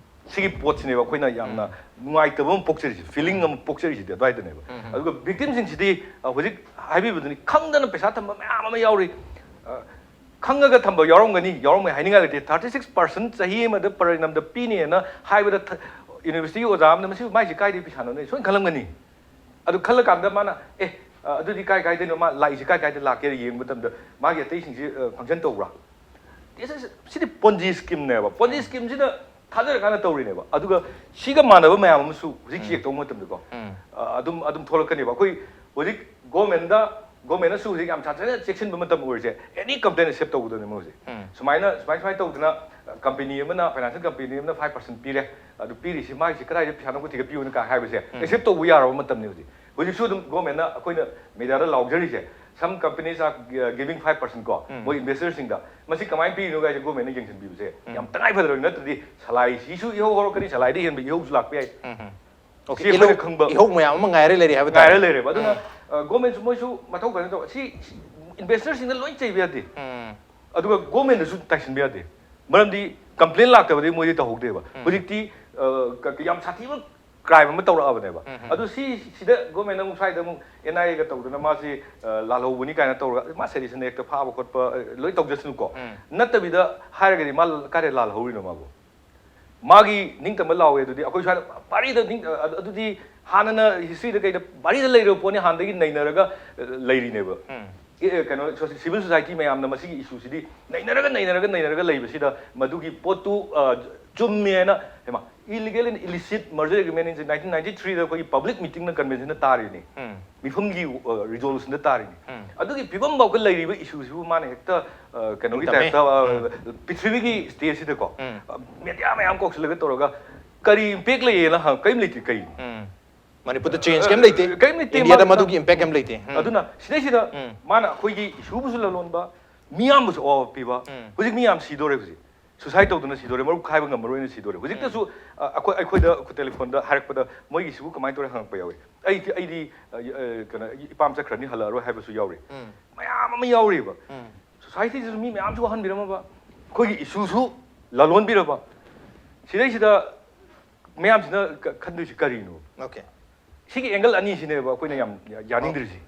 ꯁꯤꯒꯤ ꯄꯣꯠꯁꯤꯅꯦꯕ ꯑꯩꯈꯣꯏꯅ ꯌꯥꯝꯅ ꯅꯨꯡꯉꯥꯏꯇꯕ ꯑꯃ ꯄꯣꯛꯆꯔꯤꯁꯦ, feeling ꯑꯃ ꯄꯣꯛꯆꯔꯤꯁꯤꯗꯤ ꯑꯗꯨꯋꯥꯏꯗꯅꯦꯕ꯫ ꯑꯗꯨꯒ victim ꯁꯤꯡꯁꯤꯗꯤ, ꯑ, ꯍꯧꯖꯤꯛ ꯍꯥꯏꯕꯤꯕꯗꯨꯅꯤ, ꯈꯪꯗꯅ ꯄꯩꯁꯥ ꯊꯝꯕ ꯃꯌꯥꯝ ꯑꯃ ꯌꯥꯎꯔꯤ꯫ ꯑ, ꯈꯪꯉꯒ ꯊꯝꯕ ꯌꯥꯎꯔꯝꯒꯅꯤ, ꯌꯥꯎꯔꯝꯃꯣꯏ ꯍꯥꯏꯅꯤꯡꯉꯥꯏ ꯂꯩꯇꯦ꯫ Thirty six percent ꯆꯍꯤ ꯑꯃꯗ ꯄꯔꯤꯅꯥꯝꯗ ꯄꯤꯅꯦꯅ ꯍꯥꯏꯕꯗ ꯊ-, ꯌꯨꯅꯤꯚꯔꯁꯤꯇꯤꯒꯤ ꯑꯣꯖꯥ ꯑꯃꯅ ꯃꯁꯤ ꯃꯥꯏꯁꯤ ꯀꯥꯏꯗꯒꯤ ꯄꯩꯁꯥꯅꯣꯅꯦ ꯁꯣꯏꯅ ꯈꯜꯂꯝꯒꯅꯤ꯫ ꯑꯗꯨ ꯈꯜꯂꯀꯥꯟꯗ ꯃꯥꯅ, "ꯑꯦ, ꯑ, ꯑꯗꯨꯗꯤ ꯀꯥꯏ ꯀꯥꯏꯗꯩꯅꯣ? ꯃꯥ ꯂꯥꯛꯏꯁꯤ ꯀꯥꯏ ꯀꯥꯏꯗ ꯂꯥꯛꯀꯦ?" ꯌꯦꯡꯕ ꯃꯇꯝꯗ ꯃꯥꯒꯤ ꯑꯇꯩꯁꯤꯡꯁꯤ, ꯑ, function ꯇꯧꯕ꯭ꯔꯥ? This is, CD Ponzi schemeꯅꯦꯕ꯫ Ponzi schemeꯁꯤꯗ ꯊꯥꯖꯔꯀꯥꯟꯗ ꯇꯧꯔꯤꯅꯦꯕ꯫ ꯑꯗꯨꯒ ꯁꯤꯒ ꯃꯥꯟꯅꯕ ꯃꯌꯥꯝ ꯑꯃꯁꯨ ꯍꯧꯖꯤꯛ check ꯇꯧꯕ ꯃꯇꯝꯗꯀꯣ, ꯑ, ꯑꯗꯨꯝ, ꯑꯗꯨꯝ ꯊꯣꯛꯂꯛꯀꯅꯦꯕ꯫ ꯑꯩꯈꯣꯏ ꯍꯧꯖꯤꯛ governmentꯗ, governmentꯅꯁꯨ ꯍꯧꯖꯤꯛ ꯌꯥꯝ ꯁꯥꯊꯤꯅ ꯆꯦꯛꯁꯤꯟꯕ ꯃꯇꯝ ꯑꯣꯏꯔꯤꯁꯦ, any complaint accept ꯇꯧꯒꯗꯕꯅꯤ ꯃꯣꯏ ꯍꯧꯖꯤꯛ꯫ ꯁꯨꯃꯥꯏꯅ, ꯁꯨꯃꯥꯏ, ꯁꯨꯃꯥꯏꯅ ꯇꯧꯗꯅ, ꯑ, company ꯑꯃꯅ, financial company ꯑꯃꯅ five percent ꯄꯤꯔꯦ, ꯑꯗꯨ ꯄꯤꯔꯤꯁꯤ ꯃꯥꯒꯤꯁꯤ ꯀꯗꯥꯏꯗ ꯄꯩꯁꯥꯅꯣ ꯊꯤꯒꯠꯄꯤꯌꯨꯅ ꯀꯥꯏ ꯍꯥꯏꯕꯁꯦ accept ꯇꯧꯕ ꯌꯥꯔꯕ ꯃꯇꯝꯅꯤ ꯍꯧꯖꯤꯛ꯫ ꯍꯧꯖꯤꯛꯁꯨ ꯑꯗꯨꯝ governmentꯅ ꯑꯩꯈꯣꯏꯅ mediaꯗ ꯂꯥꯎꯖꯔꯤꯁꯦ, some companies are, uh, giving five percent ꯀꯣ, ꯃꯣꯏ investorꯁꯤꯡꯗ꯫ ꯃꯁꯤ ꯀꯃꯥꯏꯅ ꯄꯤꯔꯤꯅꯣ ꯀꯥꯏꯁꯦ governmentꯅ ꯌꯦꯡꯁꯤꯟꯕꯤꯕꯁꯦ ꯌꯥꯝ ꯇꯉꯥꯏ ꯐꯗ꯭ꯔꯕꯅꯤ, ꯅꯠꯇ꯭ꯔꯗꯤ ꯁꯂꯥꯏꯁꯤꯁꯨ ꯏꯍꯧ ꯍꯧꯔꯛꯀꯅꯤ, ꯁꯂꯥꯏꯗ ꯍꯦꯟꯕ ꯏꯍꯧꯁꯨ ꯂꯥꯛꯄ ꯌꯥꯏ꯫ Okay, ꯁꯤ ꯑꯩꯈꯣꯏꯅ ꯏꯍꯧ- ꯈꯪꯕ ꯏꯍꯧ ꯃꯌꯥꯝ ꯑꯃ ꯉꯥꯏꯔ ꯂꯩꯔꯦ ꯍꯥꯏꯕ ꯇꯥꯔꯦ꯫ ꯉꯥꯏꯔ ꯂꯩꯔꯦꯕ꯫ ꯑꯗꯨꯅ, ꯑ, governmentꯁꯨ ꯃꯣꯏꯁꯨ ꯃꯊꯧ ꯐꯖꯅ ꯇꯧ꯫ ꯁꯤ, ꯁꯤ investorꯁꯤꯡꯗ ꯂꯣꯏ ꯆꯩꯕ ꯌꯥꯗꯦ꯫ ꯑꯗꯨꯒ governmentꯗꯁꯨ ꯇꯥꯏꯁꯤꯟꯕ ꯌꯥꯗꯦ꯫ ꯃꯔꯝꯗꯤ complaint ꯂꯥꯛꯇꯕꯗꯤ ꯃꯣꯏꯗꯤ ꯇꯧꯍꯧꯗꯦꯕ꯫ ꯍꯧꯖꯤꯛꯇꯤ, ꯑ, ꯀ-, ꯀ-, ꯌꯥꯝ ꯁꯥꯊꯤꯕ crime ꯑꯃ ꯇꯧꯔꯛꯑꯕꯅꯦꯕ꯫ ꯑꯗꯨ ꯁꯤ, ꯁꯤꯗ governmentꯅ ꯑꯃꯨꯛ ꯁ꯭ꯋꯥꯏꯗ ꯑꯃꯨꯛ NIAꯒ ꯇꯧꯗꯅ ꯃꯥꯁꯤ, ꯑ, ꯂꯥꯜꯍꯧꯕꯅꯤ ꯀꯥꯏꯅ ꯇꯧꯔꯒ ꯃꯥ sedition actꯇ ꯐꯥꯕ ꯈꯣꯠꯄ, ꯑ, ꯂꯣꯏ ꯇꯧꯖꯁꯅꯨꯀꯣ꯫ ꯅꯠꯇꯕꯤꯗ ꯍꯥꯏꯔꯒꯗꯤ ꯃꯥ ꯀꯥꯏꯗ ꯂꯥꯜꯍꯧꯔꯤꯅꯣ ꯃꯥꯕꯨ? ꯃꯥꯒꯤ ꯅꯤꯡꯇꯝꯕ ꯂꯥꯎꯋꯦ ꯑꯗꯨꯗꯤ ꯑꯩꯈꯣꯏ ꯁ꯭ꯋꯥꯏꯗ ꯚꯥꯔꯤꯗ ꯅꯤꯡ-, ꯑ-, ꯑꯗꯨꯗꯤ ꯍꯥꯟꯅꯅ historyꯗ ꯀꯩꯗ ꯚꯥꯔꯤꯗ ꯂꯩꯔꯕ ꯄꯣꯠꯅꯤ, ꯍꯥꯟꯅꯗꯒꯤ ꯅꯩꯅꯔꯒ, ꯑ, ꯂꯩꯔꯤꯅꯦꯕ꯫ ꯑꯦ, ꯑꯦ, ꯀꯩꯅꯣ, so-, civil society ꯃꯌꯥꯝꯅ ꯃꯁꯤꯒꯤ issueꯁꯤꯗꯤ ꯅꯩꯅꯔꯒ, ꯅꯩꯅꯔꯒ, ꯅꯩꯅꯔꯒ ꯂꯩꯕꯁꯤꯗ ꯃꯗꯨꯒꯤ ꯄꯣꯠꯇꯨ, ꯑ, ꯆꯨꯝꯃꯦꯅ, ꯍꯩꯃꯥ, illegal and illicit merger agreement in nineteen ninety-threeꯗ ꯑꯩꯈꯣꯏꯒꯤ public meetingꯅ conventionꯗ ꯇꯥꯔꯤꯅꯤ꯫ ꯃꯤꯐꯝꯒꯤ, ꯑ, resolutionꯗ ꯇꯥꯔꯤꯅꯤ꯫ ꯑꯗꯨꯒꯤ ꯐꯤꯕꯝ ꯐꯥꯎꯕ ꯂꯩꯔꯤꯕ issueꯁꯤꯕꯨ ꯃꯥꯅ ꯍꯦꯛꯇ, ꯑ, ꯀꯩꯅꯣꯒꯤ ꯅꯤꯡꯇꯝꯃꯦ꯫ typeꯇ, ꯑ, ꯄ꯭ꯔꯤꯊꯤꯕꯤꯒꯤ stageꯁꯤꯗꯀꯣ, ꯑ, media ꯃꯌꯥꯝ ꯀꯧꯁꯤꯜꯂꯒ ꯇꯧꯔꯒ ꯀꯔꯤ impact ꯂꯩꯌꯦꯅ ꯍꯪ-, ꯀꯔꯤꯝ ꯂꯩꯇꯦ꯫ ꯀꯩ? ꯃꯅꯤꯄꯨꯔꯗ change ꯀꯩꯝ ꯂꯩꯇꯦ꯫ ꯀꯩꯝ ꯂꯩꯇꯦ꯫ Indiaꯗ ꯃꯥ-, ꯃꯗꯨꯒꯤ impact ꯀꯩꯝ ꯂꯩꯇꯦ꯫ ꯑꯗꯨꯅ ꯁꯤꯗꯩꯁꯤꯗ ꯃꯥꯅ ꯑꯩꯈꯣꯏꯒꯤ issueꯕꯨꯁꯨ ꯂꯂꯣꯟꯕ, ꯃꯤꯌꯥꯝꯕꯁꯨ ꯑꯋꯥꯕ ꯄꯤꯕ, ꯍꯧꯖꯤꯛ ꯃꯤ ꯌꯥꯝ ꯁꯤꯗꯣꯔꯦ ꯍꯧꯖꯤꯛ꯫ Suicide ꯇꯧꯗꯅ ꯁꯤꯗꯣꯔꯦ, ꯃꯔꯨꯞ ꯈꯥꯏꯕ ꯉꯝꯃꯔꯣꯏꯅ ꯁꯤꯗꯣꯔꯦ꯫ ꯍꯧꯖꯤꯛꯇꯁꯨ, ꯑ, ꯑꯩꯈꯣꯏ, ꯑꯩꯈꯣꯏꯗ telephone ꯍꯥꯏꯔꯛꯄꯗ ꯃꯣꯏꯒꯤꯁꯤꯕꯨ ꯀꯃꯥꯏꯅ ꯇꯧꯔꯦ ꯍꯪꯉꯛꯄ ꯌꯥꯎꯏ꯫ ꯑꯩꯗꯤ, ꯑꯩꯗꯤ, ꯑ, ꯑ, ꯀꯩꯅꯣ, ꯑꯩꯒꯤ ꯏꯄꯥꯝ ꯆꯠꯈ꯭ꯔꯅꯤ, ꯍꯜꯂꯛꯑꯔꯣꯏ ꯍꯥꯏꯕꯁꯨ ꯌꯥꯎꯔꯤ꯫ ꯃꯌꯥꯝ ꯑꯃ ꯌꯥꯎꯔꯤꯕ꯫ Societyꯁꯤꯁꯨ ꯃꯤ ꯃꯌꯥꯝꯁꯨ ꯋꯥꯍꯟꯕꯤꯔꯝꯃꯕ, ꯑꯩꯈꯣꯏꯒꯤ issueꯁꯨ ꯂꯂꯣꯟꯕꯤꯔꯕ꯫ ꯁꯤꯗꯩꯁꯤꯗ ꯃꯌꯥꯝꯁꯤꯅ ꯈ-, ꯈꯟꯗꯣꯏꯁꯤ ꯀꯔꯤꯅꯣ? Okay꯫ ꯁꯤꯒꯤ angle ꯑꯅꯤꯁꯤꯅꯦꯕ ꯑꯩꯈꯣꯏꯅ ꯌꯥꯝ ꯌꯥ-, ꯌꯥꯅꯤꯡꯗ꯭ꯔꯤꯁꯤ꯫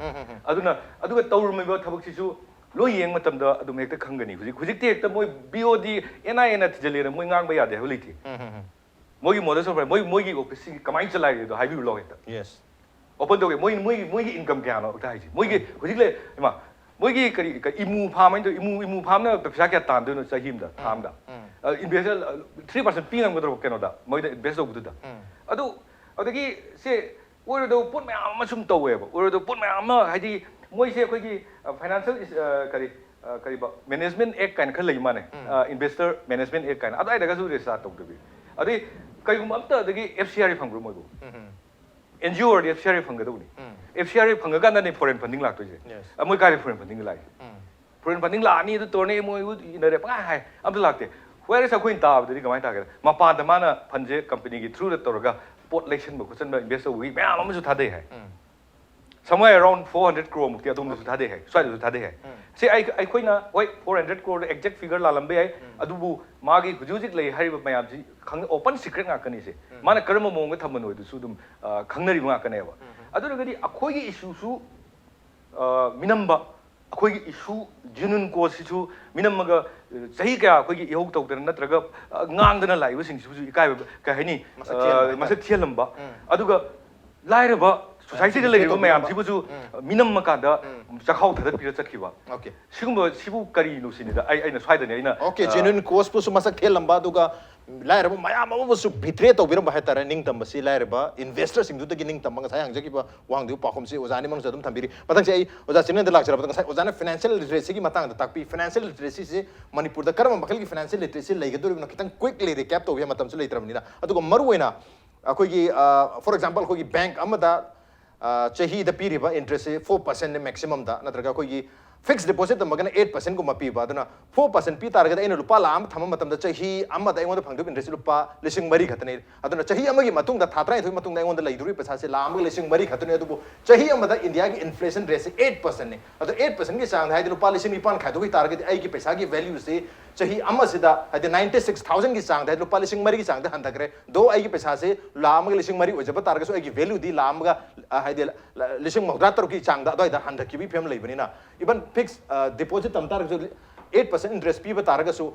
ꯑꯗꯨꯅ, ꯑꯗꯨꯒ ꯇꯧꯔꯝꯃꯤꯕ ꯊꯕꯛꯁꯤꯁꯨ ꯂꯣꯏ ꯌꯦꯡꯕ ꯃꯇꯝꯗ ꯑꯗꯨꯝ ꯍꯦꯛꯇ ꯈꯪꯒꯅꯤ꯫ ꯍꯧꯖꯤꯛ, ꯍꯧꯖꯤꯛꯇꯤ ꯍꯦꯛꯇ ꯃꯣꯏ BOD, NIAꯅ ꯊꯤꯖꯤꯜꯂꯦꯅ ꯃꯣꯏ ꯉꯥꯡꯕ ꯌꯥꯗꯦ ꯍꯥꯏꯕ ꯂꯩꯇꯦ꯫ ꯃꯣꯏꯒꯤ ꯃꯣꯗꯁ ꯑꯣꯄꯔꯦ ꯃꯣꯏ ꯃꯣꯏꯒꯤ ꯑꯣꯐꯤꯁꯁꯤꯒꯤ ꯀꯃꯥꯏꯅ ꯆꯂꯥꯏꯔꯤꯗꯣ ꯍꯥꯏꯕꯤꯔꯨ ꯂꯥꯎ ꯍꯦꯛꯇ꯫ Yes. ꯑꯣꯄꯟ ꯇꯧꯒꯦ꯫ ꯃꯣꯏ ꯃꯣꯏꯒꯤ ꯃꯣꯏꯒꯤ ꯏꯟꯀꯝ ꯀꯌꯥꯅꯣ ꯑꯝꯇ ꯍꯥꯏꯁꯤ꯫ ꯃꯣꯏꯒꯤ ꯍꯧꯖꯤꯛ ꯂꯩ ꯏꯃꯥ ꯃꯣꯏꯒꯤ ꯀꯔꯤ ꯀꯔꯤ ꯏꯃꯨ ꯐꯥꯝ ꯍꯥꯏꯅ ꯇꯧ ꯏꯃꯨ ꯏꯃꯨ ꯐꯥꯝꯅ ꯄꯩꯁꯥ ꯀꯌꯥ ꯇꯥꯟꯗꯣꯏꯅꯣ ꯆꯍꯤ ꯑꯃꯗ ꯊꯥ ꯑꯃꯗ? ꯏꯟꯚꯦꯁꯇꯔ ꯊ꯭ꯔꯤ ꯄꯥꯔꯁꯦꯟ ꯄꯤ ꯉꯝꯒꯗ꯭ꯔꯣ ꯀꯩꯅꯣꯗ ꯃꯣꯏꯗ ꯏꯟꯚꯦꯁ ꯇꯧꯕꯗꯨꯗ? ꯑꯗꯨ ꯑꯗꯒꯤ ꯁꯦ ꯑꯣꯏꯔꯣꯏꯗꯕ ꯄꯣꯠ ꯃꯌꯥꯝ ꯑꯃ ꯁꯨꯝ ꯇꯧꯋꯦꯕ꯫ ꯑꯣꯏꯔꯣꯏꯗꯕ ꯄꯣꯠ ꯃꯌꯥꯝ ꯑꯃ ꯍꯥꯏꯗꯤ ꯃꯣꯏꯁꯦ ꯑꯩꯈꯣꯏꯒꯤ ꯐꯥꯏꯅꯥꯟꯁꯤꯌꯦꯜ ꯀꯔꯤ ꯑ, ꯀꯔꯤꯕ ꯃꯦꯅꯦꯖꯃꯦꯟ ꯑꯦꯛ ꯀꯥꯏꯅ ꯈꯔ ꯂꯩ ꯃꯥꯅꯦ꯫ ꯏꯟꯚꯦꯁꯇꯔ ꯃꯦꯅꯦꯖꯃꯦꯟ ꯑꯦꯛ ꯀꯥꯏꯅ ꯑꯗꯨꯋꯥꯏꯗꯒꯁꯨ ꯔꯦꯖꯤꯁꯇꯥꯔ ꯇꯧꯗꯕꯤ꯫ ꯑꯗꯩ ꯀꯩꯒꯨꯝꯕ ꯑꯝꯇ ꯑꯗꯒꯤ ꯑꯦꯐ ꯁꯤ ꯑꯥꯔ ꯐꯪꯕ꯭ꯔꯣ ꯃꯣꯏꯕꯨ? ꯑꯦꯟ ꯖꯤ ꯑꯣ ꯑꯣꯏꯔꯗꯤ ꯑꯦꯐ ꯁꯤ ꯑꯥꯔ ꯐꯪꯒꯗꯧꯕꯅꯤ꯫ ꯑꯦꯐ ꯁꯤ ꯑꯥꯔ ꯐꯪꯉꯀꯥꯟꯗꯅꯦ ꯐꯣꯔꯦꯟ ꯐꯟꯗꯤꯡ ꯂꯥꯛꯇꯣꯏꯁꯦ꯫ Yes. ꯑ, ꯃꯣꯏ ꯀꯥꯏꯗ ꯐꯣꯔꯦꯟ ꯐꯟꯗꯤꯡ ꯂꯥꯛꯏꯁꯦ? ꯐꯣꯔꯦꯟ ꯐꯟꯗꯤꯡ ꯂꯥꯛꯑꯅꯤ ꯑꯗꯨ ꯇꯧꯔꯅꯤ ꯃꯣꯏ ꯏꯅꯔꯦ ꯄꯪꯍꯥꯏ ꯍꯥꯏ ꯑꯝꯇ ꯂꯥꯛꯇꯦ꯫ ꯋꯦꯔꯦꯁ ꯑꯩꯈꯣꯏꯅ ꯇꯥꯕꯗꯗꯤ ꯀꯃꯥꯏꯅ ꯇꯥꯒꯦꯗ ꯃꯄꯥꯟꯗ ꯃꯥꯅ ꯐꯟꯁꯦ ꯀꯝꯄꯅꯤꯒꯤ ꯊ꯭ꯔꯨꯗ ꯇꯧꯔꯒ ꯄꯣꯠ ꯂꯩꯁꯟꯕ ꯈꯣꯠꯆꯟꯕ ꯏꯟꯚꯦꯁ ꯇꯧꯕꯒꯤ ꯃꯌꯥꯝ ꯑꯃꯁꯨ ꯊꯥꯗꯩ ꯍꯥꯏ꯫ Somewhere around four hundred crore ꯃꯨꯛꯇꯤ ꯑꯗꯣꯝꯗꯁꯨ ꯊꯥꯗꯩ ꯍꯥꯏ, ꯁ꯭ꯋꯥꯏꯗꯁꯨ ꯊꯥꯗꯩ ꯍꯥꯏ꯫ ꯁꯤ ꯑꯩ ꯑꯩꯈꯣꯏꯅ ꯍꯣꯏ ꯐꯣꯔ ꯍꯟꯗ꯭ꯔꯦꯠ ꯀ꯭ꯔꯣꯔꯗ ꯑꯦꯛꯖꯦꯛ ꯐꯤꯒꯔ ꯂꯥꯜꯂꯝꯕ ꯌꯥꯏ, ꯑꯗꯨꯕꯨ ꯃꯥꯒꯤ ꯍꯧꯖꯤꯛ ꯍꯧꯖꯤꯛ ꯂꯩ ꯍꯥꯏꯔꯤꯕ ꯃꯌꯥꯝꯁꯤ ꯈꯪ ꯑꯣꯄꯟ ꯁꯤꯀ꯭ꯔꯦꯠ ꯉꯥꯛꯇꯅꯤꯁꯦ꯫ ꯃꯥꯅ ꯀꯔꯝꯕ ꯃꯑꯣꯡꯗ ꯊꯝꯕꯅꯣ ꯍꯥꯏꯗꯨꯁꯨ ꯑꯗꯨꯝ ꯑ, ꯈꯪꯅꯔꯤꯕ ꯉꯥꯛꯇꯅꯦꯕ꯫ ꯑꯗꯨ ꯑꯣꯏꯔꯒꯗꯤ ꯑꯩꯈꯣꯏꯒꯤ ꯏꯁꯨꯁꯨ ꯑ, ꯃꯤꯅꯝꯕ, ꯑꯩꯈꯣꯏꯒꯤ ꯏꯁꯨ ꯖꯦꯅꯨꯏꯟ ꯀꯣꯁꯁꯤꯁꯨ ꯃꯤꯅꯝꯃꯒ ꯑ, ꯆꯍꯤ ꯀꯌꯥ ꯑꯩꯈꯣꯏꯒꯤ ꯏꯍꯧ ꯇꯧꯗꯅ ꯅꯠꯇ꯭ꯔꯒ ꯑ, ꯉꯥꯡꯗꯅ ꯂꯥꯛꯏꯕꯁꯤꯡꯁꯤꯕꯨꯁꯨ ꯏꯀꯥꯏꯕ ꯀꯩ ꯍꯥꯏꯅꯤ? ꯃꯁꯛ ꯊꯤꯍꯟꯕ ꯑ, ꯍꯥꯏꯇꯥꯔꯦ꯫ ꯃꯁꯛ ꯊꯤꯍꯜꯂꯝꯕ꯫ ꯑꯗꯨꯒ ꯂꯥꯏꯔꯕ ꯁꯣꯁꯥꯏꯇꯤꯗ ꯁꯣꯁꯥꯏꯇꯤꯗ ꯂꯩꯔꯤꯕ ꯇꯧꯕꯤꯔꯝꯕ꯫ ꯃꯌꯥꯝꯁꯤꯕꯨꯁꯨ ꯃꯤꯅꯝꯃ ꯀꯥꯟꯗ ꯆꯈꯥꯎ ꯊꯥꯗꯠꯄꯤꯔ ꯆꯠꯈꯤꯕ꯫ Okay. ꯁꯤꯒꯨꯝꯕ ꯁꯤꯕꯨ ꯀꯔꯤꯅꯣ ꯁꯤꯅꯤꯗ ꯑꯩ ꯑꯩꯅ ꯁ꯭ꯋꯥꯏꯗꯅꯦ ꯑꯩꯅ Okay, ꯑ, ꯖꯦꯅꯨꯏꯟ ꯀꯣꯁꯄꯨꯁꯨ ꯃꯁꯛ ꯊꯤꯍꯜꯂꯝꯕ ꯑꯗꯨꯒ ꯂꯥꯏꯔꯕ ꯃꯌꯥꯝ ꯑꯃꯕꯨꯁꯨ ꯕꯤꯇ꯭ꯔꯦ ꯇꯧꯕꯤꯔꯝꯕ ꯍꯥꯏꯇꯥꯔꯦ꯫ ꯅꯤꯡꯇꯝꯕꯁꯤ ꯂꯥꯏꯔꯕ ꯏꯟꯚꯦꯁꯇꯔꯁꯤꯡꯗꯨꯗꯒꯤ ꯅꯤꯡꯇꯝꯕ ꯉꯁꯥꯏ ꯍꯪꯖꯈꯤꯕ ꯋꯥꯍꯪꯗꯨꯒꯤ ꯄꯥꯎꯈꯨꯝꯁꯤ ꯑꯣꯖꯥ ꯑꯅꯤꯃꯛꯅꯁꯨ ꯑꯗꯨꯝ ꯊꯝꯕꯤꯔꯤ꯫ ꯃꯊꯪꯁꯦ ꯑꯩ ꯑꯣꯖꯥ ꯆꯤꯡꯂꯦꯟꯗ ꯂꯥꯛꯆꯔꯕꯗ ꯉꯁꯥꯏ ꯑꯣꯖꯥꯅ ꯐꯥꯏꯅꯥꯟꯁꯤꯌꯦꯜ ꯂꯤꯇꯔꯦꯁꯤꯒꯤ ꯃꯇꯥꯡꯗ ꯇꯥꯛꯄꯤ꯫ ꯐꯥꯏꯅꯥꯟꯁꯤꯌꯦꯜ ꯂꯤꯇꯔꯦꯁꯤꯁꯦ ꯃꯅꯤꯄꯨꯔꯗ ꯀꯔꯝꯕ ꯃꯈꯜꯒꯤ ꯐꯥꯏꯅꯥꯟꯁꯤꯌꯦꯜ ꯂꯤꯇꯔꯦꯁꯤ ꯂꯩꯒꯗꯧꯔꯤꯕꯅꯣ ꯈꯤꯇꯪ ꯀ꯭ꯋꯤꯛꯂꯤ ꯔꯤꯀꯦꯞ ꯇꯧꯕꯤꯌꯨ, ꯃꯇꯝꯁꯨ ꯂꯩꯇ꯭ꯔꯕꯅꯤꯅ꯫ ꯑꯗꯨꯒ ꯃꯔꯨꯑꯣꯏꯅ ꯑꯩꯈꯣꯏꯒꯤ for example ꯑꯩꯈꯣꯏꯒꯤ ꯕꯦꯡꯛ ꯑꯃꯗ ꯑ, ꯆꯍꯤꯗ ꯄꯤꯔꯤꯕ ꯏꯟꯇꯔꯦꯁꯁꯤ ꯐꯣꯔ ꯄꯥꯔꯁꯦꯟꯅꯤ ꯃꯦꯛꯁꯤꯃꯝꯗ, ꯅꯠꯇ꯭ꯔꯒ ꯑꯩꯈꯣꯏꯒꯤ ꯐꯤꯛꯁ ꯗꯤꯄꯣꯖꯤꯠ ꯇꯝꯃꯒꯅ ꯑꯩꯠ ꯄꯥꯔꯁꯦꯟꯒꯨꯝꯕ ꯄꯤꯕ꯫ ꯑꯗꯨꯅ ꯐꯣꯔ ꯄꯥꯔꯁꯦꯟ ꯄꯤ ꯇꯥꯔꯒꯗꯤ ꯑꯩꯅ ꯂꯨꯄꯥ ꯂꯥꯈ ꯑꯃ ꯊꯝꯕ ꯃꯇꯝꯗ ꯆꯍꯤ ꯑꯃꯗ ꯑꯩꯉꯣꯟꯗ ꯐꯪꯗꯣꯏꯕ ꯏꯟꯇꯔꯦꯁꯁꯤ ꯂꯨꯄꯥ ꯂꯤꯁꯤꯡ ꯃꯔꯤ ꯈꯛꯇꯅꯤ꯫ ꯑꯗꯨꯅ ꯆꯍꯤ ꯑꯃꯒꯤ ꯃꯇꯨꯡꯗ ꯊꯥ ꯇꯔꯥꯅꯤꯊꯣꯏ ꯃꯇꯨꯡꯗ ꯑꯩꯉꯣꯟꯗ ꯂꯩꯗꯧꯔꯤꯕ ꯄꯩꯁꯥꯁꯦ ꯂꯥꯈ ꯑꯃꯒ ꯂꯤꯁꯤꯡ ꯃꯔꯤ ꯈꯛꯇꯅꯤ꯫ ꯑꯗꯨꯕꯨ ꯆꯍꯤ ꯑꯃꯗ ꯏꯟꯗꯤꯌꯥꯒꯤ ꯏꯟꯐ꯭ꯂꯦꯁꯟ ꯔꯦꯠꯁꯤ ꯑꯩꯠ ꯄꯥꯔꯁꯦꯟꯅꯤ꯫ ꯑꯗꯣ ꯑꯩꯠ ꯄꯥꯔꯁꯦꯟꯒꯤ ꯆꯥꯡꯗ ꯍꯥꯏꯗꯤ ꯂꯨꯄꯥ ꯂꯤꯁꯤꯡ ꯅꯤꯄꯥꯟ ꯈꯥꯏꯗꯣꯛꯈꯤ ꯇꯥꯔꯒꯗꯤ ꯑꯩꯒꯤ ꯄꯩꯁꯥꯒꯤ ꯚꯦꯂ꯭ꯌꯨꯁꯤ ꯆꯍꯤ ꯑꯃꯁꯤꯗ ꯍꯥꯏꯗꯤ ꯅꯥꯏꯟꯇꯤ ꯁꯤꯛꯁ ꯊꯥꯎꯖꯟꯒꯤ ꯆꯥꯡꯗ ꯍꯥꯏꯗꯤ ꯂꯨꯄꯥ ꯂꯤꯁꯤꯡ ꯃꯔꯤꯒꯤ ꯆꯥꯡꯗ ꯍꯟꯊꯈ꯭ꯔꯦ꯫ ꯗꯣ ꯑꯩꯒꯤ ꯄꯩꯁꯥꯁꯤ ꯂꯥꯈ ꯑꯃꯒ ꯂꯤꯁꯤꯡ ꯃꯔꯤ ꯑꯣꯏꯖꯕ ꯇꯥꯔꯒꯁꯨ ꯑꯩꯒꯤ ꯚꯦꯂ꯭ꯌꯨꯗꯤ ꯂꯥꯈ ꯑꯃꯒ ꯑ, ꯍꯥꯏꯗꯤ ꯂ- ꯂ- ꯂꯤꯁꯤꯡ ꯃꯧꯗ꯭ꯔꯥ ꯇꯔꯨꯛꯀꯤ ꯆꯥꯡꯗ ꯑꯗꯨꯋꯥꯏꯗ ꯍꯟꯊꯈꯤꯕꯒꯤ ꯐꯤꯕꯝ ꯂꯩꯕꯅꯤꯅ, ꯏꯚꯟ ꯐꯤꯛꯁ ꯗꯤꯄꯣꯖꯤꯠ ꯇꯝ ꯇꯥꯔꯒꯁꯨ ꯑꯩꯠ ꯄꯥꯔꯁꯦꯟ ꯏꯟꯇꯔꯦꯁ ꯄꯤꯕ ꯇꯥꯔꯒꯁꯨ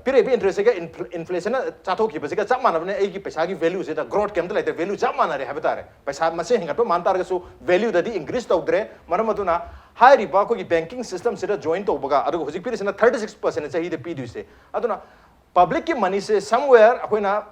ꯄꯤꯔꯛꯏꯕ interest ꯁꯤꯒ inflation ꯅ ꯆꯥꯊꯣꯛꯈꯤꯕꯁꯤꯒ ꯆꯞ ꯃꯥꯟꯅꯕꯅꯦ꯫ ꯑꯩꯒꯤ ꯄꯩꯁꯥꯒꯤ value ꯁꯤꯗ growth ꯀꯩꯝꯇ ꯂꯩꯇ꯭ꯔꯦ, value ꯆꯞ ꯃꯥꯟꯅꯔꯦ ꯍꯥꯏꯕ ꯇꯥꯔꯦ꯫ ꯄꯩꯁꯥ ꯃꯁꯤꯡ ꯍꯦꯟꯒꯠꯄ ꯃꯥꯟ ꯇꯥꯔꯒꯁꯨ value ꯗꯗꯤ increase ꯇꯧꯗ꯭ꯔꯦ꯫ ꯃꯔꯝ ꯑꯗꯨꯅ ꯍꯥꯏꯔꯤꯕ ꯑꯩꯈꯣꯏꯒꯤ banking system ꯁꯤꯗ join ꯇꯧꯕꯒ ꯑꯗꯨꯒ ꯍꯧꯖꯤꯛ ꯄꯤꯔꯤꯁꯤꯅ thirty six percent ꯆꯍꯤꯗ ꯄꯤꯗꯣꯏꯁꯦ꯫ ꯑꯗꯨꯅ public ꯀꯤ money ꯁꯦ somewhere ꯑꯩꯈꯣꯏꯅ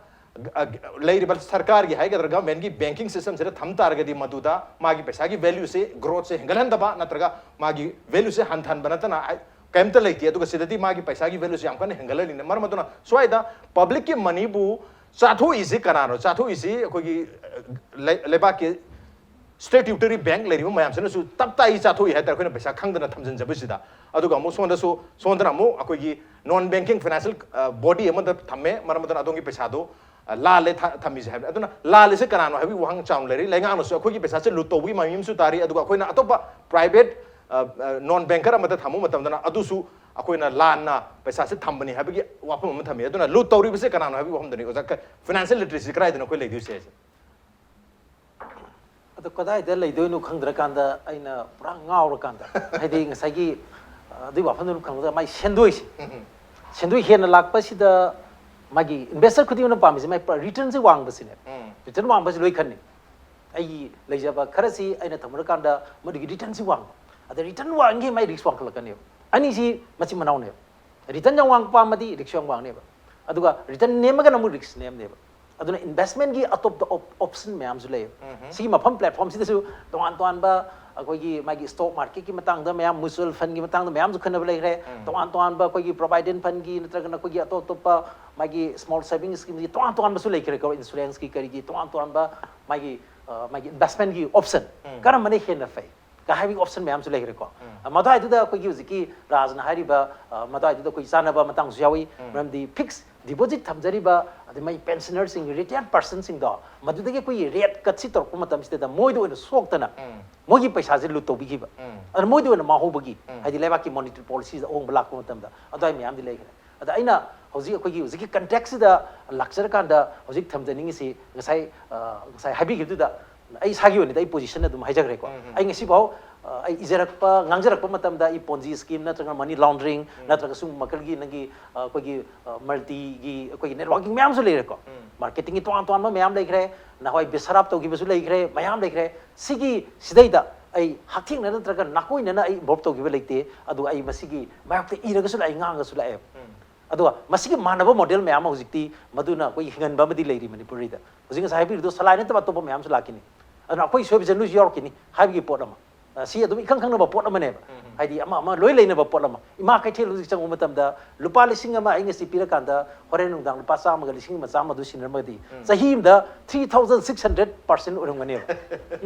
ꯑ, ꯂꯩꯔꯤꯕ ꯁꯔꯀꯥꯔꯒꯤ ꯍꯥꯏꯒꯗ꯭ꯔꯥ government ꯀꯤ banking system ꯁꯤꯗ ꯊꯝ ꯇꯥꯔꯒꯗꯤ ꯃꯗꯨꯗ ꯃꯥꯒꯤ ꯄꯩꯁꯥꯒꯤ value ꯁꯦ growth ꯁꯦ ꯍꯦꯟꯒꯠꯍꯟꯗꯕ ꯅꯠꯇ꯭ꯔꯒ ꯃꯥꯒꯤ value ꯁꯦ ꯍꯟꯊꯍꯟꯕ ꯅꯠꯇꯅ ꯍꯥꯏ-, ꯀꯩꯝꯇ ꯂꯩꯇꯦ꯫ ꯑꯗꯨꯒ ꯁꯤꯗꯗꯤ ꯃꯥꯒꯤ ꯄꯩꯁꯥꯒꯤ value ꯁꯦ ꯌꯥꯝ ꯀꯟꯅ ꯍꯦꯟꯒꯠꯍꯜꯂꯤꯅꯦ꯫ ꯃꯔꯝ ꯑꯗꯨꯅ ꯁ꯭ꯋꯥꯏꯗ public ꯀꯤ money ꯕꯨ ꯆꯥꯊꯣꯛꯏꯁꯤ ꯀꯅꯥꯅꯣ? ꯆꯥꯊꯣꯛꯏꯁꯤ ꯑꯩꯈꯣꯏꯒꯤ, ꯑ, ꯂꯩ-, ꯂꯩꯕꯥꯛꯀꯤ statutory bank ꯂꯩꯔꯤꯕ ꯃꯌꯥꯝꯁꯤꯅꯁꯨ ꯇꯞ ꯇꯥꯏ ꯆꯥꯊꯣꯛꯏ ꯍꯥꯏꯇꯥꯔꯦ, ꯑꯩꯈꯣꯏꯅ ꯄꯩꯁꯥ ꯈꯪꯗꯅ ꯊꯝꯖꯤꯟꯖꯕꯁꯤꯗ꯫ ꯑꯗꯨꯒ ꯑꯃꯨꯛ ꯁꯣꯝꯗꯁꯨ, ꯁꯣꯝꯗꯅ ꯑꯃꯨꯛ ꯑꯩꯈꯣꯏꯒꯤ non banking financial, ꯑ, body ꯑꯃꯗ ꯊꯝꯃꯦ, ꯃꯔꯝ ꯑꯗꯨꯅ ꯑꯗꯣꯝꯒꯤ ꯄꯩꯁꯥꯗꯣ, ꯑ, ꯂꯥꯜꯂꯦ ꯊ-, ꯊꯝꯃꯤꯁꯦ ꯍꯥꯏꯕꯅꯤ꯫ ꯑꯗꯨꯅ ꯂꯥꯜꯂꯤꯁꯦ ꯀꯅꯥꯅꯣ ꯍꯥꯏꯕꯒꯤ ꯋꯥꯍꯪ ꯆꯥꯎꯅ ꯂꯩꯔꯤ꯫ ꯂꯩꯉꯥꯛꯅꯁꯨ ꯑꯩꯈꯣꯏꯒꯤ ꯄꯩꯁꯥꯁꯦ ꯂꯨꯠ ꯇꯧꯕꯒꯤ ꯃꯃꯤ ꯑꯃꯁꯨ ꯇꯥꯔꯤ, ꯑꯗꯨꯒ ꯑꯩꯈꯣꯏꯅ ꯑꯇꯣꯞꯄ private, ꯑ, ꯑ, non banker ꯑꯃꯗ ꯊꯝꯕ ꯃꯇꯝꯗꯅ ꯑꯗꯨꯁꯨ ꯑꯩꯈꯣꯏꯅ ꯂꯥꯟꯅ ꯄꯩꯁꯥꯁꯦ ꯊꯝꯕꯅꯤ ꯍꯥꯏꯕꯒꯤ ꯋꯥꯐꯝ ꯑꯃ ꯊꯝꯃꯤ꯫ ꯑꯗꯨꯅ ꯂꯨꯠ ꯇꯧꯔꯤꯕꯁꯦ ꯀꯅꯥꯅꯣ ꯍꯥꯏꯕꯒꯤ ꯋꯥꯐꯝꯗꯅꯤ ꯑꯣꯖꯥ, ꯀ-, financial literacy ꯁꯤ ꯀꯗꯥꯏꯗꯅꯣ ꯑꯩꯈꯣꯏ ꯂꯩꯗꯣꯏꯁꯦ ꯍꯥꯏꯁꯦ? ꯑꯗꯣ ꯀꯗꯥꯏꯗ ꯂꯩꯗꯣꯏꯅꯣ ꯈꯪꯗ꯭ꯔꯀꯥꯟꯗ ꯑꯩꯅ ꯄꯨꯔꯥ ꯉꯥꯎꯔꯀꯥꯟꯗ, ꯍꯥꯏꯗꯤ ꯉꯁꯥꯏꯒꯤ, ꯑ, ꯑꯗꯨꯒꯤ ꯋꯥꯐꯝꯗꯨ ꯑꯗꯨꯝ ꯈꯪꯕꯗ ꯃꯥꯏ ꯁꯦꯟꯗꯣꯏꯁꯦ, ꯎꯝ꯫ ꯁꯦꯟꯗꯣꯏ ꯍꯦꯟꯅ ꯂꯥꯛꯄꯁꯤꯗ ꯃꯥꯒꯤ investor ꯈꯨꯗꯤꯡꯃꯛꯅ ꯄꯥꯝꯃꯤꯁꯦ ꯃꯥꯏ return ꯁꯦ ꯋꯥꯡꯕꯁꯤꯅꯦ꯫ ꯎꯝ꯫ Return ꯋꯥꯡꯕꯁꯤ ꯂꯣꯏ ꯈꯟꯅꯤ꯫ ꯑꯩꯒꯤ ꯂꯩꯖꯕ ꯈꯔꯁꯤ ꯑꯩꯅ ꯊꯝꯃꯨꯔꯀꯥꯟꯗ ꯃꯗꯨꯒꯤ return ꯁꯤ ꯋꯥꯡꯕ, ꯑꯗ return ꯋꯥꯡꯉꯤ ꯃꯥꯏ risk ꯋꯥꯡꯈꯠꯂꯛꯀꯅꯦꯕ꯫ ꯑꯅꯤꯁꯤ ꯃꯆꯤꯟ ꯃꯅꯥꯎꯅꯦꯕ꯫ Return ꯌꯥꯝ ꯋꯥꯡ ꯄꯥꯝꯃꯗꯤ risk ꯌꯥꯝ ꯋꯥꯡꯅꯦꯕ꯫ ꯑꯗꯨꯒ return ꯅꯦꯝꯃꯒꯅ ꯑꯃꯨꯛ risk ꯅꯦꯝꯅꯦꯕ꯫ ꯑꯗꯨꯅ investment ꯀꯤ ꯑꯇꯣꯞꯄ op-, option ꯃꯌꯥꯝꯁꯨ ꯂꯩꯌꯦꯕ꯫ ꯎꯝ꯫ ꯁꯤꯒꯤ ꯃꯐꯝ platform ꯁꯤꯗꯁꯨ ꯇꯣꯉꯥꯟ ꯇꯣꯉꯥꯟꯕ ꯑꯩꯈꯣꯏꯒꯤ ꯃꯥꯒꯤ stock market ꯀꯤ ꯃꯇꯥꯡꯗ ꯃꯌꯥꯝ, mutual fund ꯒꯤ ꯃꯇꯥꯡꯗ ꯃꯌꯥꯝꯁꯨ ꯈꯟꯅꯕ ꯂꯩꯈ꯭ꯔꯦ꯫ ꯎꯝ꯫ ꯇꯣꯉꯥꯟ ꯇꯣꯉꯥꯟꯕ ꯑꯩꯈꯣꯏꯒꯤ provident fund ꯒꯤ ꯅꯠꯇ꯭ꯔꯒꯅ ꯑꯩꯈꯣꯏꯒꯤ ꯑꯇꯣꯞ ꯑꯇꯣꯞꯄ ꯃꯥꯒꯤ small saving scheme ꯒꯤ ꯇꯣꯉꯥꯟ ꯇꯣꯉꯥꯟꯕꯁꯨ ꯂꯩꯈ꯭ꯔꯦꯀꯣ, insurance ꯀꯤ ꯀꯔꯤꯒꯤ ꯇꯣꯉꯥꯟ ꯇꯣꯉꯥꯟꯕ ꯃꯥꯒꯤ, ꯑ, ꯃꯥꯒꯤ investment ꯀꯤ option ꯎꯝ꯫ ꯀꯔꯝꯕꯅ ꯍꯦꯟꯅ ꯐꯩ? ꯀ ꯍꯥꯏꯕꯒꯤ option ꯃꯌꯥꯝꯁꯨ ꯂꯩꯈ꯭ꯔꯦꯀꯣ꯫ ꯎꯝ꯫ ꯑ, ꯃꯗꯨꯋꯥꯏꯗꯨꯗ ꯑꯩꯈꯣꯏꯒꯤ ꯍꯧꯖꯤꯛꯀꯤ ꯔꯥꯖꯅ ꯍꯥꯏꯔꯤꯕ, ꯑ, ꯃꯗꯨꯋꯥꯏꯗꯨꯗ ꯑꯩꯈꯣꯏ ꯆꯥꯟꯅꯕ ꯃꯇꯥꯡꯁꯨ ꯌꯥꯎꯏ꯫ ꯎꯝ꯫ ꯃꯔꯝꯗꯤ fixed deposit ꯊꯝꯖꯔꯤꯕ, ꯑꯗꯩ ꯃꯥꯒꯤ pensioner ꯁꯤꯡ, retired person ꯁꯤꯡꯗꯣ, ꯃꯗꯨꯗꯒꯤ ꯑꯩꯈꯣꯏꯒꯤ rate cut ꯁꯤ ꯇꯧꯔꯛꯄ ꯃꯇꯝꯁꯤꯗ ꯃꯣꯏꯗ ꯑꯣꯏꯅ ꯁꯣꯛꯇꯅ ꯎꯝ꯫ ꯃꯣꯏꯒꯤ ꯄꯩꯁꯥꯁꯦ ꯂꯨꯠ ꯇꯧꯕꯤꯈꯤꯕ꯫ ꯎꯝ꯫ ꯑꯗꯨꯅ ꯃꯣꯏꯗ ꯑꯣꯏꯅ ꯃꯥꯡꯍꯧꯕꯒꯤ, ꯎꯝ꯫ ꯍꯥꯏꯗꯤ ꯂꯩꯕꯥꯛꯀꯤ monetary policy ꯗ ꯑꯍꯣꯡꯕ ꯂꯥꯛꯄ ꯃꯇꯝꯗ ꯑꯗꯨꯋꯥꯏ ꯃꯌꯥꯝꯗꯤ ꯂꯩꯈ꯭ꯔꯦ꯫ ꯑꯗ ꯑꯩꯅ ꯍꯧꯖꯤꯛ ꯑꯩꯈꯣꯏꯒꯤ ꯍꯧꯖꯤꯛꯀꯤ context ꯁꯤꯗ ꯂꯥꯛꯆꯔꯀꯥꯟꯗ ꯍꯧꯖꯤꯛ ꯊꯝꯖꯅꯤꯡꯉꯤꯁꯤ ꯉꯁꯥꯏ, ꯑ, ꯉꯁꯥꯏ ꯍꯥꯏꯕꯤꯈꯤꯕꯗꯨꯗ ꯑꯩ ꯏꯁꯥꯒꯤ ꯑꯣꯏꯅꯗꯤ ꯑꯩ position ꯑꯗꯨꯝ ꯍꯥꯏꯖꯈ꯭ꯔꯦꯀꯣ꯫ ꯎꯝ, ꯎꯝ꯫ ꯑꯩ ꯉꯁꯤꯐꯥꯎ ꯑ, ꯑꯩ ꯏꯖꯔꯛꯄ, ꯉꯥꯡꯖꯔꯛꯄ ꯃꯇꯝꯗ ꯑꯩ Ponzi scheme ꯅꯠꯇ꯭ꯔꯒ money laundering ꯅꯠꯇ꯭ꯔꯒ ꯁꯨꯝ ꯃꯈꯜꯒꯤ ꯅꯪꯒꯤ, ꯑ, ꯑꯩꯈꯣꯏꯒꯤ, ꯑ, multiꯒꯤ ꯑꯩꯈꯣꯏꯒꯤ networking ꯃꯌꯥꯝꯁꯨ ꯂꯩꯔꯦꯀꯣ꯫ Marketingꯒꯤ ꯇꯣꯉꯥꯟ ꯇꯣꯉꯥꯟꯕ ꯃꯌꯥꯝ ꯂꯩꯈ꯭ꯔꯦ꯫ ꯅꯍꯥꯟꯋꯥꯏ ꯕꯤꯁꯔꯥꯞ ꯇꯧꯈꯤꯕꯁꯨ ꯂꯩꯈ꯭ꯔꯦ, ꯃꯌꯥꯝ ꯂꯩꯈ꯭ꯔꯦ꯫ ꯁꯤꯒꯤ ꯁꯤꯗꯩꯗ ꯑꯩ ꯍꯛꯊꯦꯡꯅ ꯅꯠꯇ꯭ꯔꯒ ꯅꯥꯀꯣꯏꯅꯅ ꯑꯩ involve ꯇꯧꯈꯤꯕ ꯂꯩꯇꯦ꯫ ꯑꯗꯨ ꯑꯩ ꯃꯁꯤꯒꯤ ꯃꯥꯌꯣꯛꯇ ꯏꯔꯒꯁꯨ ꯂꯥꯛꯑꯦ, ꯉꯥꯡꯉꯒꯁꯨ ꯂꯥꯛꯑꯦꯕ꯫ ꯑꯗꯨꯒ ꯃꯁꯤꯒꯤ ꯃꯥꯟꯅꯕ model ꯃꯌꯥꯝ ꯑꯃ ꯍꯧꯖꯤꯛꯇꯤ ꯃꯗꯨꯅ ꯑꯩꯈꯣꯏ ꯍꯤꯡꯍꯟꯕ ꯑꯃꯗꯤ ꯂꯩꯔꯤ ꯃꯅꯤꯄꯨꯔꯤꯗ꯫ ꯍꯧꯖꯤꯛ ꯉꯁꯥꯏ ꯍꯥꯏꯕꯤꯔꯤꯗꯨ ꯁꯂꯥꯏ ꯅꯠꯇꯕ ꯑꯇꯣꯞꯄ ꯃꯌꯥꯝꯁꯨ ꯂꯥꯛꯈꯤꯅꯤ꯫ ꯑꯗꯨꯅ ꯑꯩꯈꯣꯏ ꯁꯣꯏꯕꯁꯦ ꯅꯣꯏꯁꯨ ꯌꯥꯎꯔꯛꯈꯤꯅꯤ ꯍꯥꯏꯕꯒꯤ ꯄꯣꯠ ꯑꯃ꯫ ꯑ, ꯁꯤ ꯑꯗꯨꯝ ꯏꯈꯪ ꯈꯪꯅꯕ ꯄꯣꯠ ꯑꯃꯅꯦꯕ꯫ ꯍꯥꯏꯗꯤ ꯑꯃ ꯑꯃ ꯂꯣꯏ ꯂꯩꯅꯕ ꯄꯣꯠ ꯑꯃ꯫ ꯏꯃꯥ ꯀꯩꯊꯦꯜ ꯍꯧꯖꯤꯛ ꯆꯪꯕ ꯃꯇꯝꯗ ꯂꯨꯄꯥ ꯂꯤꯁꯤꯡ ꯑꯃ ꯑꯩ ꯉꯁꯤ ꯄꯤꯔꯀꯥꯟꯗ ꯍꯣꯔꯦꯟ ꯅꯨꯡꯗꯥꯡ ꯂꯨꯄꯥ ꯆꯥꯝꯃꯒ ꯂꯤꯁꯤꯡ ꯑꯃ ꯆꯥꯝꯃ ꯑꯗꯨ ꯁꯤꯟꯅꯔꯝꯃꯒꯗꯤ ꯆꯍꯤ ꯑꯃꯗ three thousand six hundred percent ꯑꯣꯏꯔꯝꯒꯅꯦꯕ꯫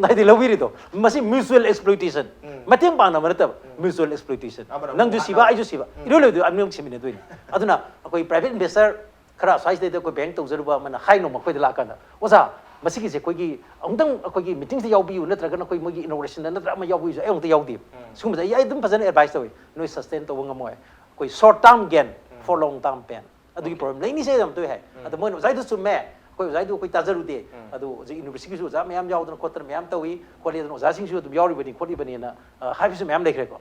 ꯍꯥꯏꯗꯤ ꯂꯧꯕꯤꯔꯤꯗꯣ꯫ ꯃꯁꯤ mutual exploitation꯫ ꯃꯇꯦꯡ ꯄꯥꯡꯅꯕ ꯅꯠꯇꯕ, mutual exploitation꯫ ꯑꯃꯅ ꯑꯃꯨꯛ ꯅꯪꯁꯨ ꯁꯤꯕ, ꯍꯥꯠꯅꯕ꯫ ꯑꯩꯁꯨ ꯁꯤꯕ꯫ ꯏꯔꯣꯏ ꯂꯣꯏꯗꯣꯏ ꯑꯅꯤꯃꯛ ꯁꯤꯃꯤꯟꯅꯗꯣꯏꯅꯤ꯫ ꯑꯗꯨꯅ ꯑꯩꯈꯣꯏ private investor ꯈꯔ ꯑꯁ꯭ꯋꯥꯏꯁꯤꯗꯩꯗ ꯑꯩꯈꯣꯏ bank ꯇꯧꯖꯔꯨꯕ ꯑꯃꯅ ꯍꯥꯏ ꯅꯣꯡꯃ ꯑꯩꯈꯣꯏꯗ ꯂꯥꯛꯀꯥꯟꯗ, "ꯑꯣꯖꯥ, ꯃꯁꯤꯒꯤꯁꯦ ꯑꯩꯈꯣꯏꯒꯤ ꯑꯃꯨꯛꯇꯪ ꯑꯩꯈꯣꯏꯒꯤ meetingꯁꯤꯗ ꯌꯥꯎꯕꯤꯌꯨ, ꯅꯠꯇ꯭ꯔꯒꯅ ꯑꯩꯈꯣꯏ ꯃꯣꯏꯒꯤ inaugurationꯗ ꯅꯠꯇ꯭ꯔꯒ ꯑꯃ ꯌꯥꯎꯕꯤꯌꯨꯁꯦ", ꯑꯩ ꯑꯃꯨꯛꯇ ꯌꯥꯎꯗꯦ꯫ ꯁꯤꯒꯨꯝꯕꯁꯦ ꯑꯩ, ꯑꯩ ꯑꯗꯨꯝ ꯐꯖꯅ advice ꯇꯧꯏ, "ꯅꯣꯏ sustain ꯇꯧꯕ ꯉꯝꯃꯣꯏ, ꯑꯩꯈꯣꯏ short term gain for long term pain", ꯑꯗꯨꯒꯤ problem ꯂꯩꯅꯤꯁꯦ ꯌꯥꯝ ꯇꯣꯏ ꯍꯥꯏ꯫ ꯑꯗꯣ ꯃꯣꯏꯅ, "ꯑꯣꯖꯥ, ꯑꯗꯨ ꯆꯨꯝꯃꯦ, ꯑꯩꯈꯣꯏ ꯑꯣꯖꯥ, ꯑꯗꯨ ꯑꯩꯈꯣꯏ ꯇꯥꯖꯔꯨꯗꯦ, ꯑꯗꯣ ꯍꯧꯖꯤꯛ universityꯒꯤꯁꯨ ꯑꯣꯖꯥ ꯃꯌꯥꯝ ꯌꯥꯎꯗꯅ ꯈꯣꯠꯇꯅ ꯃꯌꯥꯝ ꯇꯧꯏ ꯈꯣꯠꯂꯤ, ꯑꯗꯨꯅ ꯑꯣꯖꯥꯁꯤꯡꯁꯨ ꯑꯗꯨꯝ ꯌꯥꯎꯔꯤꯕꯅꯤ ꯈꯣꯠꯂꯤꯕꯅꯤꯅ", ꯑ, ꯍꯥꯏꯕꯁꯨ ꯃꯌꯥꯝ ꯂꯩꯈ꯭ꯔꯦꯀꯣ꯫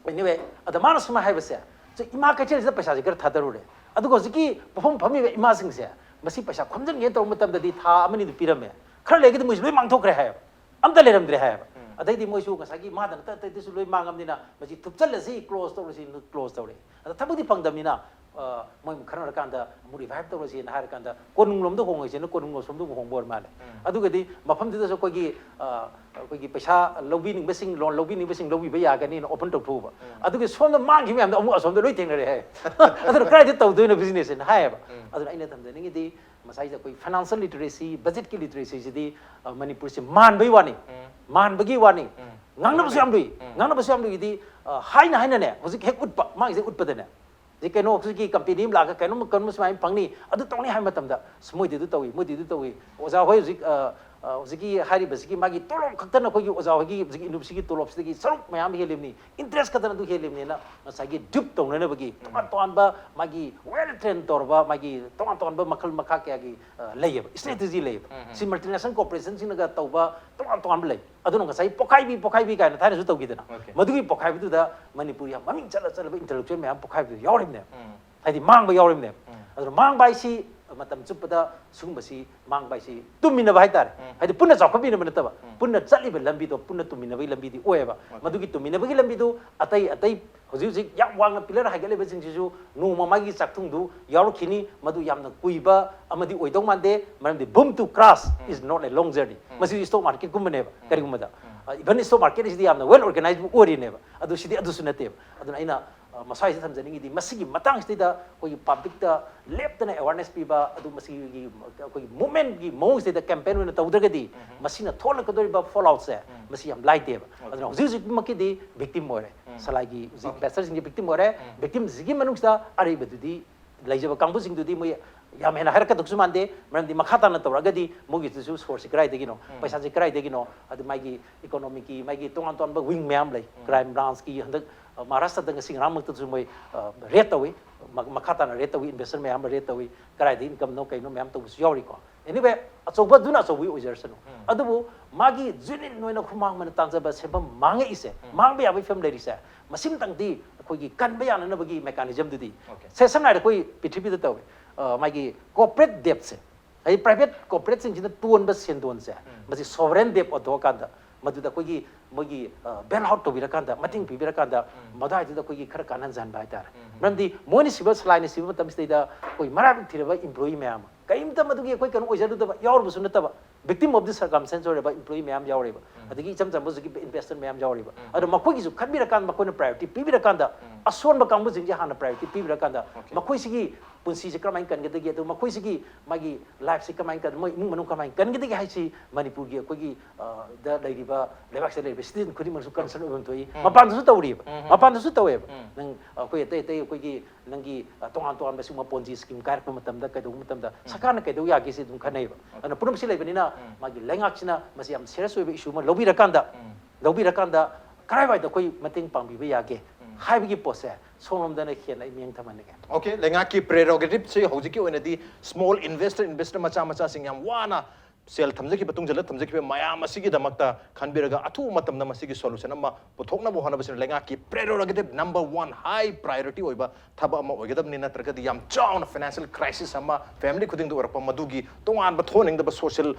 Anyway, ꯑꯗ ꯃꯥꯅ ꯁꯨꯃꯥꯏꯅ ꯍꯥꯏꯕꯁꯦ, "ꯁꯤ ꯏꯃꯥ ꯀꯩꯊꯦꯜꯁꯤꯗ ꯄꯩꯁꯥꯁꯦ ꯈꯔ ꯊꯥꯗꯔꯨꯔꯦ, ꯑꯗꯨꯒ ꯍꯧꯖꯤꯛꯀꯤ ꯄꯣꯠꯐꯝ ꯐꯝꯃꯤꯕ ꯏꯃꯥꯁꯤꯡꯁꯦ ꯃꯁꯤ ꯄꯩꯁꯥ ꯈꯣꯝꯖꯤꯟꯒꯦ ꯇꯧꯕ ꯃꯇꯝꯗꯗꯤ ꯊꯥ ꯑꯃꯅꯤꯗ ꯄꯤꯔꯝꯃꯦ, ꯈꯔ ꯂꯩꯔꯒꯗꯤ ꯃꯣꯏꯁꯨ ꯂꯣꯏ ꯃꯥꯡꯊꯣꯛꯈ꯭ꯔꯦ" ꯍꯥꯏꯌꯦꯕ꯫ ꯑꯝꯇ ꯂꯩꯔꯝꯗ꯭ꯔꯦ ꯍꯥꯏꯌꯦꯕ꯫ ꯑꯗꯩꯗꯤ ꯃꯣꯏꯁꯨ ꯉꯁꯥꯏꯒꯤ ꯃꯥꯗ ꯅꯠꯇ ꯑꯇꯩꯗꯁꯨ ꯂꯣꯏ ꯃꯥꯡꯉꯝꯅꯤꯅ ꯃꯁꯤ ꯊꯨꯞꯆꯜꯂꯁꯤ, close ꯇꯧꯔꯁꯤ, close ꯇꯧꯔꯦ꯫ ꯑꯗ ꯊꯕꯛꯇꯤ ꯐꯪꯗꯕꯅꯤꯅ, ꯑ, ꯃꯣꯏ ꯈꯔ ꯂꯩꯔꯀꯥꯟꯗ ꯑꯃꯨꯛ revive ꯇꯧꯔꯁꯦꯅ ꯍꯥꯏꯔꯀꯥꯟꯗ ꯀꯣꯅꯨꯡꯂꯣꯝꯗ ꯍꯣꯡꯉꯁꯦꯅ ꯀꯣꯅꯨꯡꯂꯣꯝꯗ ꯑꯃꯨꯛ ꯍꯣꯡꯕ ꯑꯣꯏꯔ ꯃꯥꯜꯂꯦ꯫ ꯑꯗꯨꯒꯗꯤ ꯃꯐꯝꯗꯨꯗꯁꯨ ꯑꯩꯈꯣꯏꯒꯤ, ꯑ, ꯑꯩꯈꯣꯏꯒꯤ ꯄꯩꯁꯥ ꯂꯧꯕꯤꯅꯤꯡꯕꯁꯤꯡ, loan ꯂꯧꯕꯤꯅꯤꯡꯕꯁꯤꯡ ꯂꯧꯕꯤꯕ ꯌꯥꯒꯅꯤꯅ open ꯇꯧꯊꯣꯛꯎꯕ꯫ ꯑꯗꯨꯒꯤ ꯁꯣꯝꯗ ꯃꯥꯡꯈꯤꯕ ꯃꯌꯥꯝꯗꯣ ꯑꯃꯨꯛ ꯑꯁꯣꯝꯗ ꯂꯣꯏ ꯊꯦꯡꯅꯔꯦ ꯍꯥꯏ꯫ ꯑꯗꯨꯅ ꯀꯗꯥꯏꯗ ꯇꯧꯗꯣꯏꯅꯣ business ꯍꯥꯏꯅ ꯍꯥꯏꯌꯦꯕ꯫ ꯑꯗꯨꯅ ꯑꯩꯅ ꯊꯝꯖꯅꯤꯡꯉꯤꯗꯤ ꯉꯁꯥꯏꯗ ꯑꯩꯈꯣꯏ financial literacy, budgetꯀꯤ literacyꯁꯤꯗꯤ, ꯑ, ꯃꯅꯤꯄꯨꯔꯁꯤ ꯃꯥꯟꯕꯒꯤ ꯋꯥꯅꯤ, ꯃꯥꯟꯕꯒꯤ ꯋꯥꯅꯤ, ꯉꯥꯡꯅꯕꯁꯨ ꯌꯥꯝ ꯂꯨꯏ꯫ ꯉꯥꯡꯅꯕꯁꯨ ꯌꯥꯝ ꯂꯨꯏꯗꯤ, ꯑ, ꯍꯥꯏꯅ ꯍꯥꯏꯅꯅꯦ, ꯍꯧꯖꯤꯛ ꯍꯦꯛ ꯎꯠꯄ, ꯃꯥꯒꯤꯁꯦ ꯎꯠꯄꯗꯅꯦ, ꯍꯧꯖꯤꯛ ꯀꯩꯅꯣ, ꯍꯧꯖꯤꯛꯀꯤ company ꯑꯃ ꯂꯥꯛꯑꯒ ꯀꯩꯅꯣꯝ, ꯀꯩꯅꯣꯝ ꯁꯨꯃꯥꯏꯅ ꯐꯪꯅꯤ, ꯑꯗꯨ ꯇꯧꯅꯤ ꯍꯥꯏꯕ ꯃꯇꯝꯗ, "ꯑꯁ, ꯃꯣꯏꯗꯤ ꯑꯗꯨ ꯇꯧꯏ, ꯃꯣꯏꯗꯤ ꯑꯗꯨ ꯇꯧꯏ, ꯑꯣꯖꯥ ꯍꯣꯏ ꯍꯧꯖꯤꯛ, ꯑ, ꯑ, ꯍꯧꯖꯤꯛꯀꯤ ꯍꯥꯏꯔꯤꯕꯁꯤꯒꯤ ꯃꯥꯒꯤ ꯇꯣꯂꯣꯞ ꯈꯛꯇꯅ, ꯑꯩꯈꯣꯏꯒꯤ ꯑꯣꯖꯥ ꯍꯣꯏꯒꯤ ꯍꯧꯖꯤꯛꯀꯤ ꯌꯨꯅꯤꯚꯔꯁꯤꯇꯤꯒꯤ ꯇꯣꯂꯣꯞꯁꯤꯗꯒꯤ ꯁꯔꯨꯛ ꯃꯌꯥꯝ ꯍꯦꯜꯂꯤꯕꯅꯤ, ꯏꯟꯇꯔꯦꯁ ꯈꯛꯇꯅ ꯑꯗꯨ ꯍꯦꯜꯂꯤꯕꯅꯤꯅ ꯉꯁꯥꯏꯒꯤ ꯗ꯭ꯌꯨꯞ ꯇꯧꯅꯅꯕꯒꯤ ꯇꯣꯉꯥꯟ ꯇꯣꯉꯥꯟꯕ ꯃꯥꯒꯤ ꯋꯦꯜ ꯇ꯭ꯔꯦꯟ ꯇꯧꯔꯕ ꯃꯥꯒꯤ ꯇꯣꯉꯥꯟ ꯇꯣꯉꯥꯟꯕ ꯃꯈꯜ ꯃꯈꯥ ꯀꯌꯥꯒꯤ, ꯑ, ꯂꯩꯌꯦꯕ, ꯏꯁꯇ꯭ꯔꯦꯇꯦꯖꯤ ꯂꯩꯌꯦꯕ꯫ ꯁꯤ ꯃꯜꯇꯤꯅꯦꯁꯅꯦꯜ ꯀꯣꯔꯄꯣꯔꯦꯁꯟꯁꯤꯡꯅꯒ ꯇꯧꯕ ꯇꯣꯉꯥꯟ ꯇꯣꯉꯥꯟꯕ ꯂꯩ꯫ ꯑꯗꯨꯅ ꯉꯁꯥꯏ ꯄꯣꯈꯥꯏꯕꯤ ꯄꯣꯈꯥꯏꯕꯤ ꯀꯥꯏꯅ ꯊꯥꯏꯅꯁꯨ ꯇꯧꯈꯤꯗꯅ, ꯃꯗꯨꯒꯤ ꯄꯣꯈꯥꯏꯕꯗꯨꯗ ꯃꯅꯤꯄꯨꯔ ꯌꯥꯝ ꯃꯃꯤꯡ ꯆꯠꯂ ꯆꯠꯂꯕ ꯏꯟꯇꯦꯂꯦꯛꯆꯨꯋꯦꯜ ꯃꯌꯥꯝ ꯄꯣꯈꯥꯏꯕꯗꯨ ꯌꯥꯎꯔꯤꯕꯅꯦꯕ꯫ ꯍꯥꯏꯗꯤ ꯃꯥꯡꯕ ꯌꯥꯎꯔꯤꯕꯅꯦꯕ꯫ ꯑꯗꯨꯅ ꯃꯥꯡꯕ ꯍꯥꯏꯁꯤ ꯃꯇꯝ ꯆꯨꯞꯄꯗ ꯁꯤꯒꯨꯝꯕꯁꯤ ꯃꯥꯡꯕ ꯍꯥꯏꯁꯤ ꯇꯨꯝꯃꯤꯟꯅꯕ ꯍꯥꯏꯇꯥꯔꯦ꯫ ꯍꯥꯏꯗꯤ ꯄꯨꯟꯅ ꯆꯥꯎꯈꯠꯃꯤꯟꯅꯕ ꯅꯠꯇꯕ, ꯄꯨꯟꯅ ꯆꯠꯂꯤꯕ ꯂꯝꯕꯤꯗꯣ ꯄꯨꯟꯅ ꯇꯨꯝꯃꯤꯟꯅꯕꯒꯤ ꯂꯝꯕꯤꯗꯤ ꯑꯣꯏꯌꯦꯕ꯫ ꯃꯗꯨꯒꯤ ꯇꯨꯝꯃꯤꯟꯅꯕꯒꯤ ꯂꯝꯕꯤꯗꯨ ꯑꯇꯩ ꯑꯇꯩ ꯍꯧꯖꯤꯛ ꯍꯧꯖꯤꯛ ꯌꯥꯝ ꯋꯥꯡꯅ ꯄꯤꯂꯔ ꯍꯥꯏꯒꯠꯂꯤꯕꯁꯤꯡꯁꯤꯁꯨ ꯅꯣꯡꯃ ꯃꯥꯒꯤ ꯆꯥꯛꯊꯨꯡꯗꯨ ꯌꯥꯎꯔꯛꯈꯤꯅꯤ꯫ ꯃꯗꯨ ꯌꯥꯝꯅ ꯀꯨꯏꯕ ꯑꯃꯗꯤ ꯑꯣꯏꯗꯧ ꯃꯥꯟꯗꯦ꯫ ꯃꯔꯝꯗꯤ boom to crash is not a long journey꯫ ꯃꯁꯤ stock marketꯀꯨꯝꯕꯅꯦꯕ꯫ ꯀꯔꯤꯒꯨꯝꯕꯗ, even stock market ꯑꯁꯤꯗꯤ ꯌꯥꯝꯅ well organized ꯑꯣꯏꯔꯤꯅꯦꯕ꯫ ꯑꯗꯨ ꯁꯤꯗꯤ ꯑꯗꯨꯁꯨ ꯅꯠꯇꯦꯕ꯫ ꯑꯗꯨꯅ ꯑꯩꯅ, ꯑ, ꯃꯁ꯭ꯋꯥꯏꯁꯤꯗ ꯊꯝꯖꯅꯤꯡꯉꯤꯗꯤ, ꯃꯁꯤꯒꯤ ꯃꯇꯥꯡꯁꯤꯗ ꯑꯩꯈꯣꯏꯒꯤ ꯄꯕ꯭ꯂꯤꯛꯇ ꯂꯦꯞꯇꯅ ꯑꯦꯋꯥꯔꯅꯦꯁ ꯄꯤꯕ, ꯑꯗꯨ ꯃꯁꯤꯒꯤ ꯑꯩꯈꯣꯏꯒꯤ ꯃꯨꯚꯃꯦꯟꯠꯀꯤ ꯃꯑꯣꯡꯁꯤꯗ ꯀꯦꯝꯄꯦꯟ ꯑꯣꯏꯅ ꯇꯧꯗ꯭ꯔꯒꯗꯤ ꯃꯁꯤꯅ ꯊꯣꯛꯂꯛꯀꯗꯧꯔꯤꯕ ꯐꯣꯜ ꯑꯥꯎꯠꯁꯦ ꯃꯁꯤ ꯌꯥꯝ ꯂꯥꯏꯗꯦꯕ꯫ ꯑꯗꯨꯅ ꯍꯧꯖꯤꯛ ꯍꯧꯖꯤꯛꯃꯛꯀꯤꯗꯤ ꯚꯤꯛꯇꯤꯝ ꯑꯣꯏꯔꯦ꯫ ꯁꯂꯥꯏꯒꯤ ꯍꯧꯖꯤꯛ ꯏꯟꯚꯦꯁꯇꯔꯁꯤꯡꯒꯤ ꯚꯤꯛꯇꯤꯝ ꯑꯣꯏꯔꯦ꯫ ꯚꯤꯛꯇꯤꯝꯁꯤꯒꯤ ꯃꯅꯨꯡꯁꯤꯗ ꯑꯔꯩꯕꯗꯨꯗꯤ ꯂꯩꯖꯕ ꯀꯥꯡꯕꯨꯁꯤꯡꯗꯨꯗꯤ ꯃꯣꯏ ꯌꯥꯝ ꯍꯦꯟꯅ ꯍꯥꯏꯔꯛꯀꯗꯧꯁꯨ ꯃꯥꯟꯗꯦ꯫ ꯃꯔꯝꯗꯤ ꯃꯈꯥ ꯇꯥꯅ ꯇꯧꯔꯛꯑꯒꯗꯤ ꯃꯣꯏꯒꯤꯗꯨꯁꯨ ꯁꯣꯔꯁꯁꯤ ꯀꯗꯥꯏꯗꯒꯤꯅꯣ, ꯄꯩꯁꯥꯁꯤ ꯀꯗꯥꯏꯗꯒꯤꯅꯣ, ꯑꯗꯨ ꯃꯥꯒꯤ ꯏꯀꯣꯅꯣꯃꯤꯛꯀꯤ ꯃꯥꯒꯤ ꯇꯣꯉꯥꯟ ꯇꯣꯉꯥꯟꯕ ꯋꯤꯡ ꯃꯌꯥꯝ ꯂꯩ꯫ ꯀ꯭ꯔꯥꯏꯝ ꯕ꯭ꯔꯥꯟꯁꯀꯤ ꯍꯟꯗꯛ, ꯑ, ꯃꯍꯥꯔꯥꯁꯇ꯭ꯔꯗ ꯉꯁꯤ ꯉꯔꯥꯡꯃꯛꯇꯁꯨ ꯃꯣꯏ, ꯑ, ꯔꯦꯗ ꯇꯧꯏ꯫ ꯃ-, ꯃꯈꯥ ꯇꯥꯅ ꯔꯦꯗ ꯇꯧꯏ, ꯏꯟꯚꯦꯁꯇꯔ ꯃꯌꯥꯝ ꯑꯃ ꯔꯦꯗ ꯇꯧꯏ, ꯀꯗꯥꯏꯗꯒꯤ ꯏꯟꯀꯝꯅꯣ ꯀꯩꯅꯣ ꯃꯌꯥꯝ ꯇꯧꯕꯁꯨ ꯌꯥꯎꯔꯤꯀꯣ꯫ Anyway, ꯑꯆꯧꯕ ꯑꯗꯨꯅ ꯑꯆꯧꯕꯒꯤ ꯑꯣꯏꯖꯔꯁꯅꯨ꯫ ꯑꯗꯨꯕꯨ ꯃꯥꯒꯤ ꯖꯦꯅ꯭ꯌꯨꯏꯟ ꯑꯣꯏꯅ ꯈꯨꯃꯥꯡ ꯑꯃꯅ ꯇꯥꯟꯖꯕ ꯁꯦꯟꯐꯝ ꯃꯥꯡꯉꯛꯏꯁꯦ, ꯃꯥꯡꯕ ꯌꯥꯕꯒꯤ ꯐꯤꯕꯝ ꯂꯩꯔꯤꯁꯦ, ꯃꯁꯤꯝꯇꯪꯗꯤ ꯑꯩꯈꯣꯏꯒꯤ ꯀꯟꯕ ꯌꯥꯅꯅꯕꯒꯤ ꯃꯦꯀꯥꯅꯤꯖꯝꯗꯨꯗꯤ, ꯁꯦ, ꯁꯝꯅ ꯍꯥꯏꯔꯕꯗ ꯑꯩꯈꯣꯏ ꯄ꯭ꯔꯤꯊꯤꯕꯤꯗ ꯇꯧꯏ꯫ ꯑ, ꯃꯥꯒꯤ ꯀꯣꯔꯄꯣꯔꯦꯠ ꯗꯦꯞꯁꯦ, ꯍꯥꯏꯗꯤ ꯄ꯭ꯔꯥꯏꯚꯦꯠ ꯀꯣꯔꯄꯣꯔꯦꯠꯁꯤꯡꯁꯤꯅ ꯇꯣꯟꯕ ꯁꯦꯟꯗꯣꯟꯁꯦ, ꯃꯁꯤ ꯁꯣꯚꯔꯦꯟ ꯗꯦꯞ ꯑꯣꯟꯊꯣꯛꯑꯀꯥꯟꯗ, ꯃꯗꯨꯗ ꯑꯩꯈꯣꯏꯒꯤ ꯃꯣꯏꯒꯤ, ꯑ, ꯕꯦꯜ ꯑꯥꯎꯠ ꯇꯧꯕꯤꯔꯀꯥꯟꯗ, ꯃꯇꯦꯡ ꯄꯤꯕꯤꯔꯀꯥꯟꯗ, ꯃꯗꯨꯋꯥꯏꯗꯨꯗ ꯑꯩꯈꯣꯏꯒꯤ ꯈꯔ ꯀꯥꯟꯍꯟꯖꯍꯟꯕ ꯍꯥꯏꯇꯥꯔꯦ꯫ ꯃꯔꯝꯗꯤ ꯃꯣꯏꯅ ꯁꯤꯕ, ꯁꯂꯥꯏꯅ ꯁꯤꯕ ꯃꯇꯝꯁꯤꯗꯩꯗ ꯑꯩꯈꯣꯏ ꯃꯔꯥꯏꯕꯛ ꯊꯤꯔꯕ ꯏꯝꯄ꯭ꯂꯣꯌꯤ ꯃꯌꯥꯝ ꯑꯃ, ꯀꯔꯤꯝꯇ ꯃꯗꯨꯒꯤ ꯑꯩꯈꯣꯏ ꯀꯩꯅꯣ ꯑꯣꯏꯖꯔꯨꯗꯕ, ꯌꯥꯎꯔꯨꯕꯁꯨ ꯅꯠꯇꯕ, victim of the circumstance ꯑꯣꯏꯔꯕ ꯏꯝꯄ꯭ꯂꯣꯌꯤ ꯃꯌꯥꯝ ꯌꯥꯎꯔꯦꯕ꯫ ꯑꯗꯒꯤ ꯏꯆꯝ ꯆꯝꯕ ꯍꯧꯖꯤꯛꯀꯤ ꯏꯟꯚꯦꯁꯇꯔ ꯃꯌꯥꯝ ꯌꯥꯎꯔꯦꯕ꯫ ꯑꯗꯣ ꯃꯈꯣꯏꯒꯤꯁꯨ ꯈꯟꯕꯤꯔꯀꯥꯟꯗ, ꯃꯈꯣꯏꯅ ꯄ꯭ꯔꯥꯏꯌꯣꯔꯤꯇꯤ ꯄꯤꯕꯤꯔꯀꯥꯟꯗ, ꯑꯁꯣꯟꯕ ꯀꯥꯡꯕꯨꯁꯤꯡꯁꯦ ꯍꯥꯟꯅ ꯄ꯭ꯔꯥꯏꯌꯣꯔꯤꯇꯤ ꯄꯤꯕꯤꯔꯀꯥꯟꯗ, ꯃꯈꯣꯏꯁꯤꯒꯤ ꯄꯨꯟꯁꯤꯁꯦ ꯀꯔꯝꯍꯥꯏꯅ ꯀꯟꯒꯗꯒꯦ, ꯑꯗꯨ ꯃꯈꯣꯏꯁꯤꯒꯤ ꯃꯥꯒꯤ ꯂꯥꯏꯐꯁꯤ ꯀꯃꯥꯏꯅ ꯀꯟ-, ꯃꯣꯏ ꯏꯃꯨꯡ ꯃꯅꯨꯡ ꯀꯃꯥꯏꯅ ꯀꯟꯒꯗꯒꯦ ꯍꯥꯏꯁꯤ ꯃꯅꯤꯄꯨꯔꯒꯤ ꯑꯩꯈꯣꯏꯒꯤ, ꯑ, ꯗ ꯂꯩꯔꯤꯕ, ꯂꯩꯕꯥꯛꯁꯤꯗ ꯂꯩꯔꯤꯕ ꯁꯤꯇꯤꯖꯟ ꯈꯨꯗꯤꯡꯃꯛꯁꯨ ꯀꯟꯁꯔꯟ ꯑꯣꯏꯐꯝ ꯊꯣꯛꯏ꯫ ꯎꯝ꯫ ꯃꯄꯥꯟꯗꯁꯨ ꯇꯧꯔꯤꯕ꯫ ꯎꯝ꯫ ꯃꯄꯥꯟꯗꯁꯨ ꯇꯧꯋꯦꯕ꯫ ꯎꯝ꯫ ꯅꯪ ꯑꯩꯈꯣꯏ ꯑꯇꯩ ꯑꯇꯩ ꯑꯩꯈꯣꯏꯒꯤ ꯅꯪꯒꯤ, ꯑ, ꯇꯣꯉꯥꯟ ꯇꯣꯉꯥꯟꯕ ꯁꯤꯒꯨꯝꯕ ꯄꯣꯟꯖꯤ ꯁ꯭ꯀꯤꯝ ꯀꯥꯏꯔꯛꯄ ꯃꯇꯝꯗ, ꯀꯩꯗꯧꯕ ꯃꯇꯝꯗ ꯁꯔꯀꯥꯔꯅ ꯀꯩꯗꯧ ꯌꯥꯒꯦ ꯁꯤ ꯑꯗꯨꯝ ꯈꯟꯅꯩꯕ꯫ ꯑꯗꯨꯅ ꯄꯨꯝꯅꯃꯛꯁꯤ ꯂꯩꯕꯅꯤꯅ ꯎꯝ꯫ ꯃꯥꯒꯤ ꯂꯩꯉꯥꯛꯁꯤꯅ ꯃꯁꯤ ꯌꯥꯝ ꯁꯤꯔꯤꯌꯁ ꯑꯣꯏꯕ ꯏꯁꯨ ꯑꯃ ꯂꯧꯕꯤꯔꯀꯥꯟꯗ, ꯎꯝ꯫ ꯂꯧꯕꯤꯔꯀꯥꯟꯗ ꯀꯔꯥꯏꯋꯥꯏꯗ ꯑꯩꯈꯣꯏ ꯃꯇꯦꯡ ꯄꯥꯡꯕꯤꯕ ꯌꯥꯒꯦ ꯎꯝ꯫ ꯍꯥꯏꯕꯒꯤ ꯄꯣꯠꯁꯦ ꯁꯣꯝꯂꯣꯝꯗꯅ ꯍꯦꯟꯅ ꯑꯩ ꯃꯤꯠꯌꯦꯡ ꯊꯝꯍꯟꯅꯤꯡꯉꯦ꯫ ꯑꯣꯀꯦ, ꯂꯩꯉꯥꯛꯀꯤ ꯄ꯭ꯔꯦꯔꯣꯒꯦꯇꯤꯞꯁꯤ ꯍꯧꯖꯤꯛꯀꯤ ꯑꯣꯏꯅꯗꯤ ꯁ꯭ꯃꯣꯜ ꯏꯟꯚꯦꯁꯇꯔ, ꯏꯟꯚꯦꯁꯇꯔ ꯃꯆꯥ ꯃꯆꯥꯁꯤꯡ ꯌꯥꯝ ꯋꯥꯅ ꯁꯦꯜ ꯊꯝꯖꯈꯤꯕ, ꯇꯨꯡꯁꯤꯜꯂ ꯊꯝꯖꯈꯤꯕ ꯃꯌꯥꯝ ꯑꯁꯤꯒꯤꯗꯃꯛꯇ ꯈꯟꯕꯤꯔꯒ ꯑꯊꯨꯕ ꯃꯇꯝꯗ ꯃꯁꯤꯒꯤ ꯁꯣꯂꯨꯁꯟ ꯑꯃ ꯄꯨꯊꯣꯛꯅꯕ ꯍꯣꯠꯅꯕꯁꯤꯅ ꯂꯩꯉꯥꯛꯀꯤ ꯄ꯭ꯔꯦꯔꯣꯒꯦꯇꯤꯞ ꯅꯝꯕꯔ ꯋꯥꯟ ꯍꯥꯏ ꯄ꯭ꯔꯥꯏꯌꯣꯔꯤꯇꯤ ꯑꯣꯏꯕ ꯊꯕꯛ ꯑꯃ ꯑꯣꯏꯒꯗꯕꯅꯤ꯫ ꯅꯠꯇ꯭ꯔꯒꯗꯤ ꯌꯥꯝ ꯆꯥꯎꯅ ꯐꯥꯏꯅꯥꯟꯁꯤꯌꯦꯜ ꯀ꯭ꯔꯥꯏꯁꯤꯁ ꯑꯃ ꯐꯦꯃꯤꯂꯤ ꯈꯨꯗꯤꯡꯗ ꯑꯣꯏꯔꯛꯄ, ꯃꯗꯨꯒꯤ ꯇꯣꯉꯥꯟꯕ ꯊꯣꯛꯍꯟꯅꯤꯡꯗꯕ ꯁꯣꯁꯤꯌꯦꯜ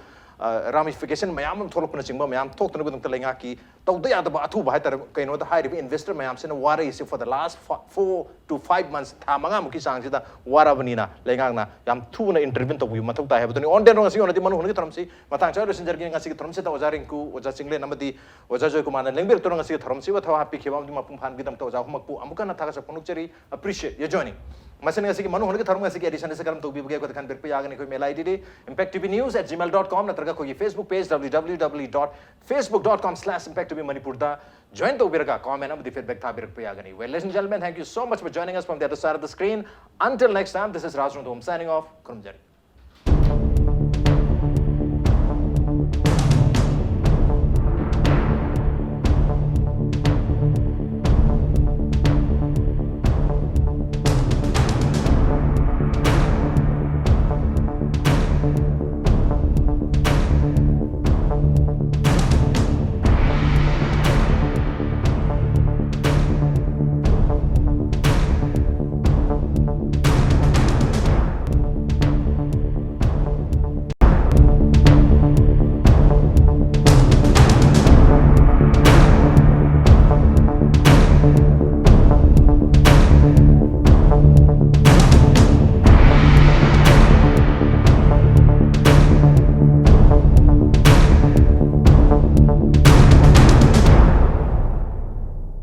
ꯔꯥꯃꯤꯐꯤꯀꯦꯁꯟ ꯃꯌꯥꯝ ꯑꯃ ꯊꯣꯛꯂꯛꯄꯅꯆꯤꯡꯕ ꯃꯌꯥꯝ ꯊꯣꯛꯇꯅꯕꯒꯤꯗꯃꯛꯇ ꯂꯩꯉꯥꯛꯀꯤ ꯇꯧꯗ ꯌꯥꯗꯕ ꯑꯊꯨꯕ ꯍꯥꯏꯇꯥꯔꯦ꯫ ꯀꯩꯅꯣꯗ ꯍꯥꯏꯔꯤꯕ ꯏꯟꯚꯦꯁꯇꯔ ꯃꯌꯥꯝꯁꯤꯅ ꯋꯥꯔꯛꯏꯁꯦ for the last four to five months, ꯊꯥ ꯃꯉꯥꯃꯨꯛꯀꯤ ꯆꯥꯡꯁꯤꯗ ꯋꯥꯔꯕꯅꯤꯅ ꯂꯩꯉꯥꯛꯅ ꯌꯥꯝ ꯊꯨꯅ ꯏꯟꯇꯔꯚꯤꯟ ꯇꯧꯕꯤꯕ ꯃꯊꯧ ꯇꯥꯏ ꯍꯥꯏꯕꯗꯨꯅꯤ꯫ On that note, ꯉꯁꯤꯒꯤ ꯑꯣꯏꯅꯗꯤ ꯃꯅꯨꯡ ꯍꯨꯠꯅꯒꯤ ꯊꯧꯔꯝꯁꯤ ꯃꯇꯥꯡ ꯆꯥꯅ ꯂꯣꯏꯁꯤꯟꯖꯔꯒꯦ꯫ ꯉꯁꯤꯒꯤ ꯊꯧꯔꯝꯁꯤꯗ ꯑꯣꯖꯥ ꯔꯤꯡꯀꯨ, ꯑꯣꯖꯥ ꯆꯤꯡꯂꯦꯟ ꯑꯃꯗꯤ ꯑꯣꯖꯥ ꯖꯣꯏꯀꯨꯃꯥꯔꯅ ꯂꯦꯡꯕꯤꯔꯛꯇꯨꯅ ꯉꯁꯤꯒꯤ ꯊꯧꯔꯝꯁꯤꯕꯨ ꯊꯧ ꯍꯥꯞꯄꯤꯈꯤꯕ ꯑꯃꯗꯤ ꯃꯄꯨꯡ ꯐꯥꯍꯟꯕꯒꯤꯗꯃꯛꯇ ꯑꯣꯖꯥ ꯑꯍꯨꯝꯃꯛꯄꯨ ꯑꯃꯨꯛ ꯍꯟꯅ ꯊꯥꯒꯠꯆꯕ ꯐꯣꯡꯗꯣꯛꯆꯔꯤ꯫ Appreciate your joining. ꯃꯁꯤꯅ ꯉꯁꯤꯒꯤ ꯃꯅꯨꯡ ꯍꯨꯠꯅꯒꯤ ꯊꯧꯔꯝ ꯉꯁꯤꯒꯤ ꯑꯦꯗꯤꯁꯟ ꯑꯁꯤ ꯀꯔꯝ ꯇꯧꯕꯤꯕꯒꯦ ꯍꯥꯏꯕꯗ ꯈꯟꯕꯤꯔꯛꯄ ꯌꯥꯒꯅꯤ꯫ ꯑꯩꯈꯣꯏ mail ID D impact T V news at gmail dot com ꯅꯠꯇ꯭ꯔꯒ ꯑꯩꯈꯣꯏꯒꯤ Facebook page W W W dot facebook dot com slash impact T V Manipur ꯗ join ꯇꯧꯕꯤꯔꯒ comment ꯑꯃꯗꯤ feedback ꯊꯥꯕꯤꯔꯛꯄ ꯌꯥꯒꯅꯤ꯫ Well, ladies and gentlemen, thank you so much for joining us from the other side of the screen. Until next time, this is Raj Rongthom signing off. ꯈꯨꯔꯨꯝꯖꯔꯤ꯫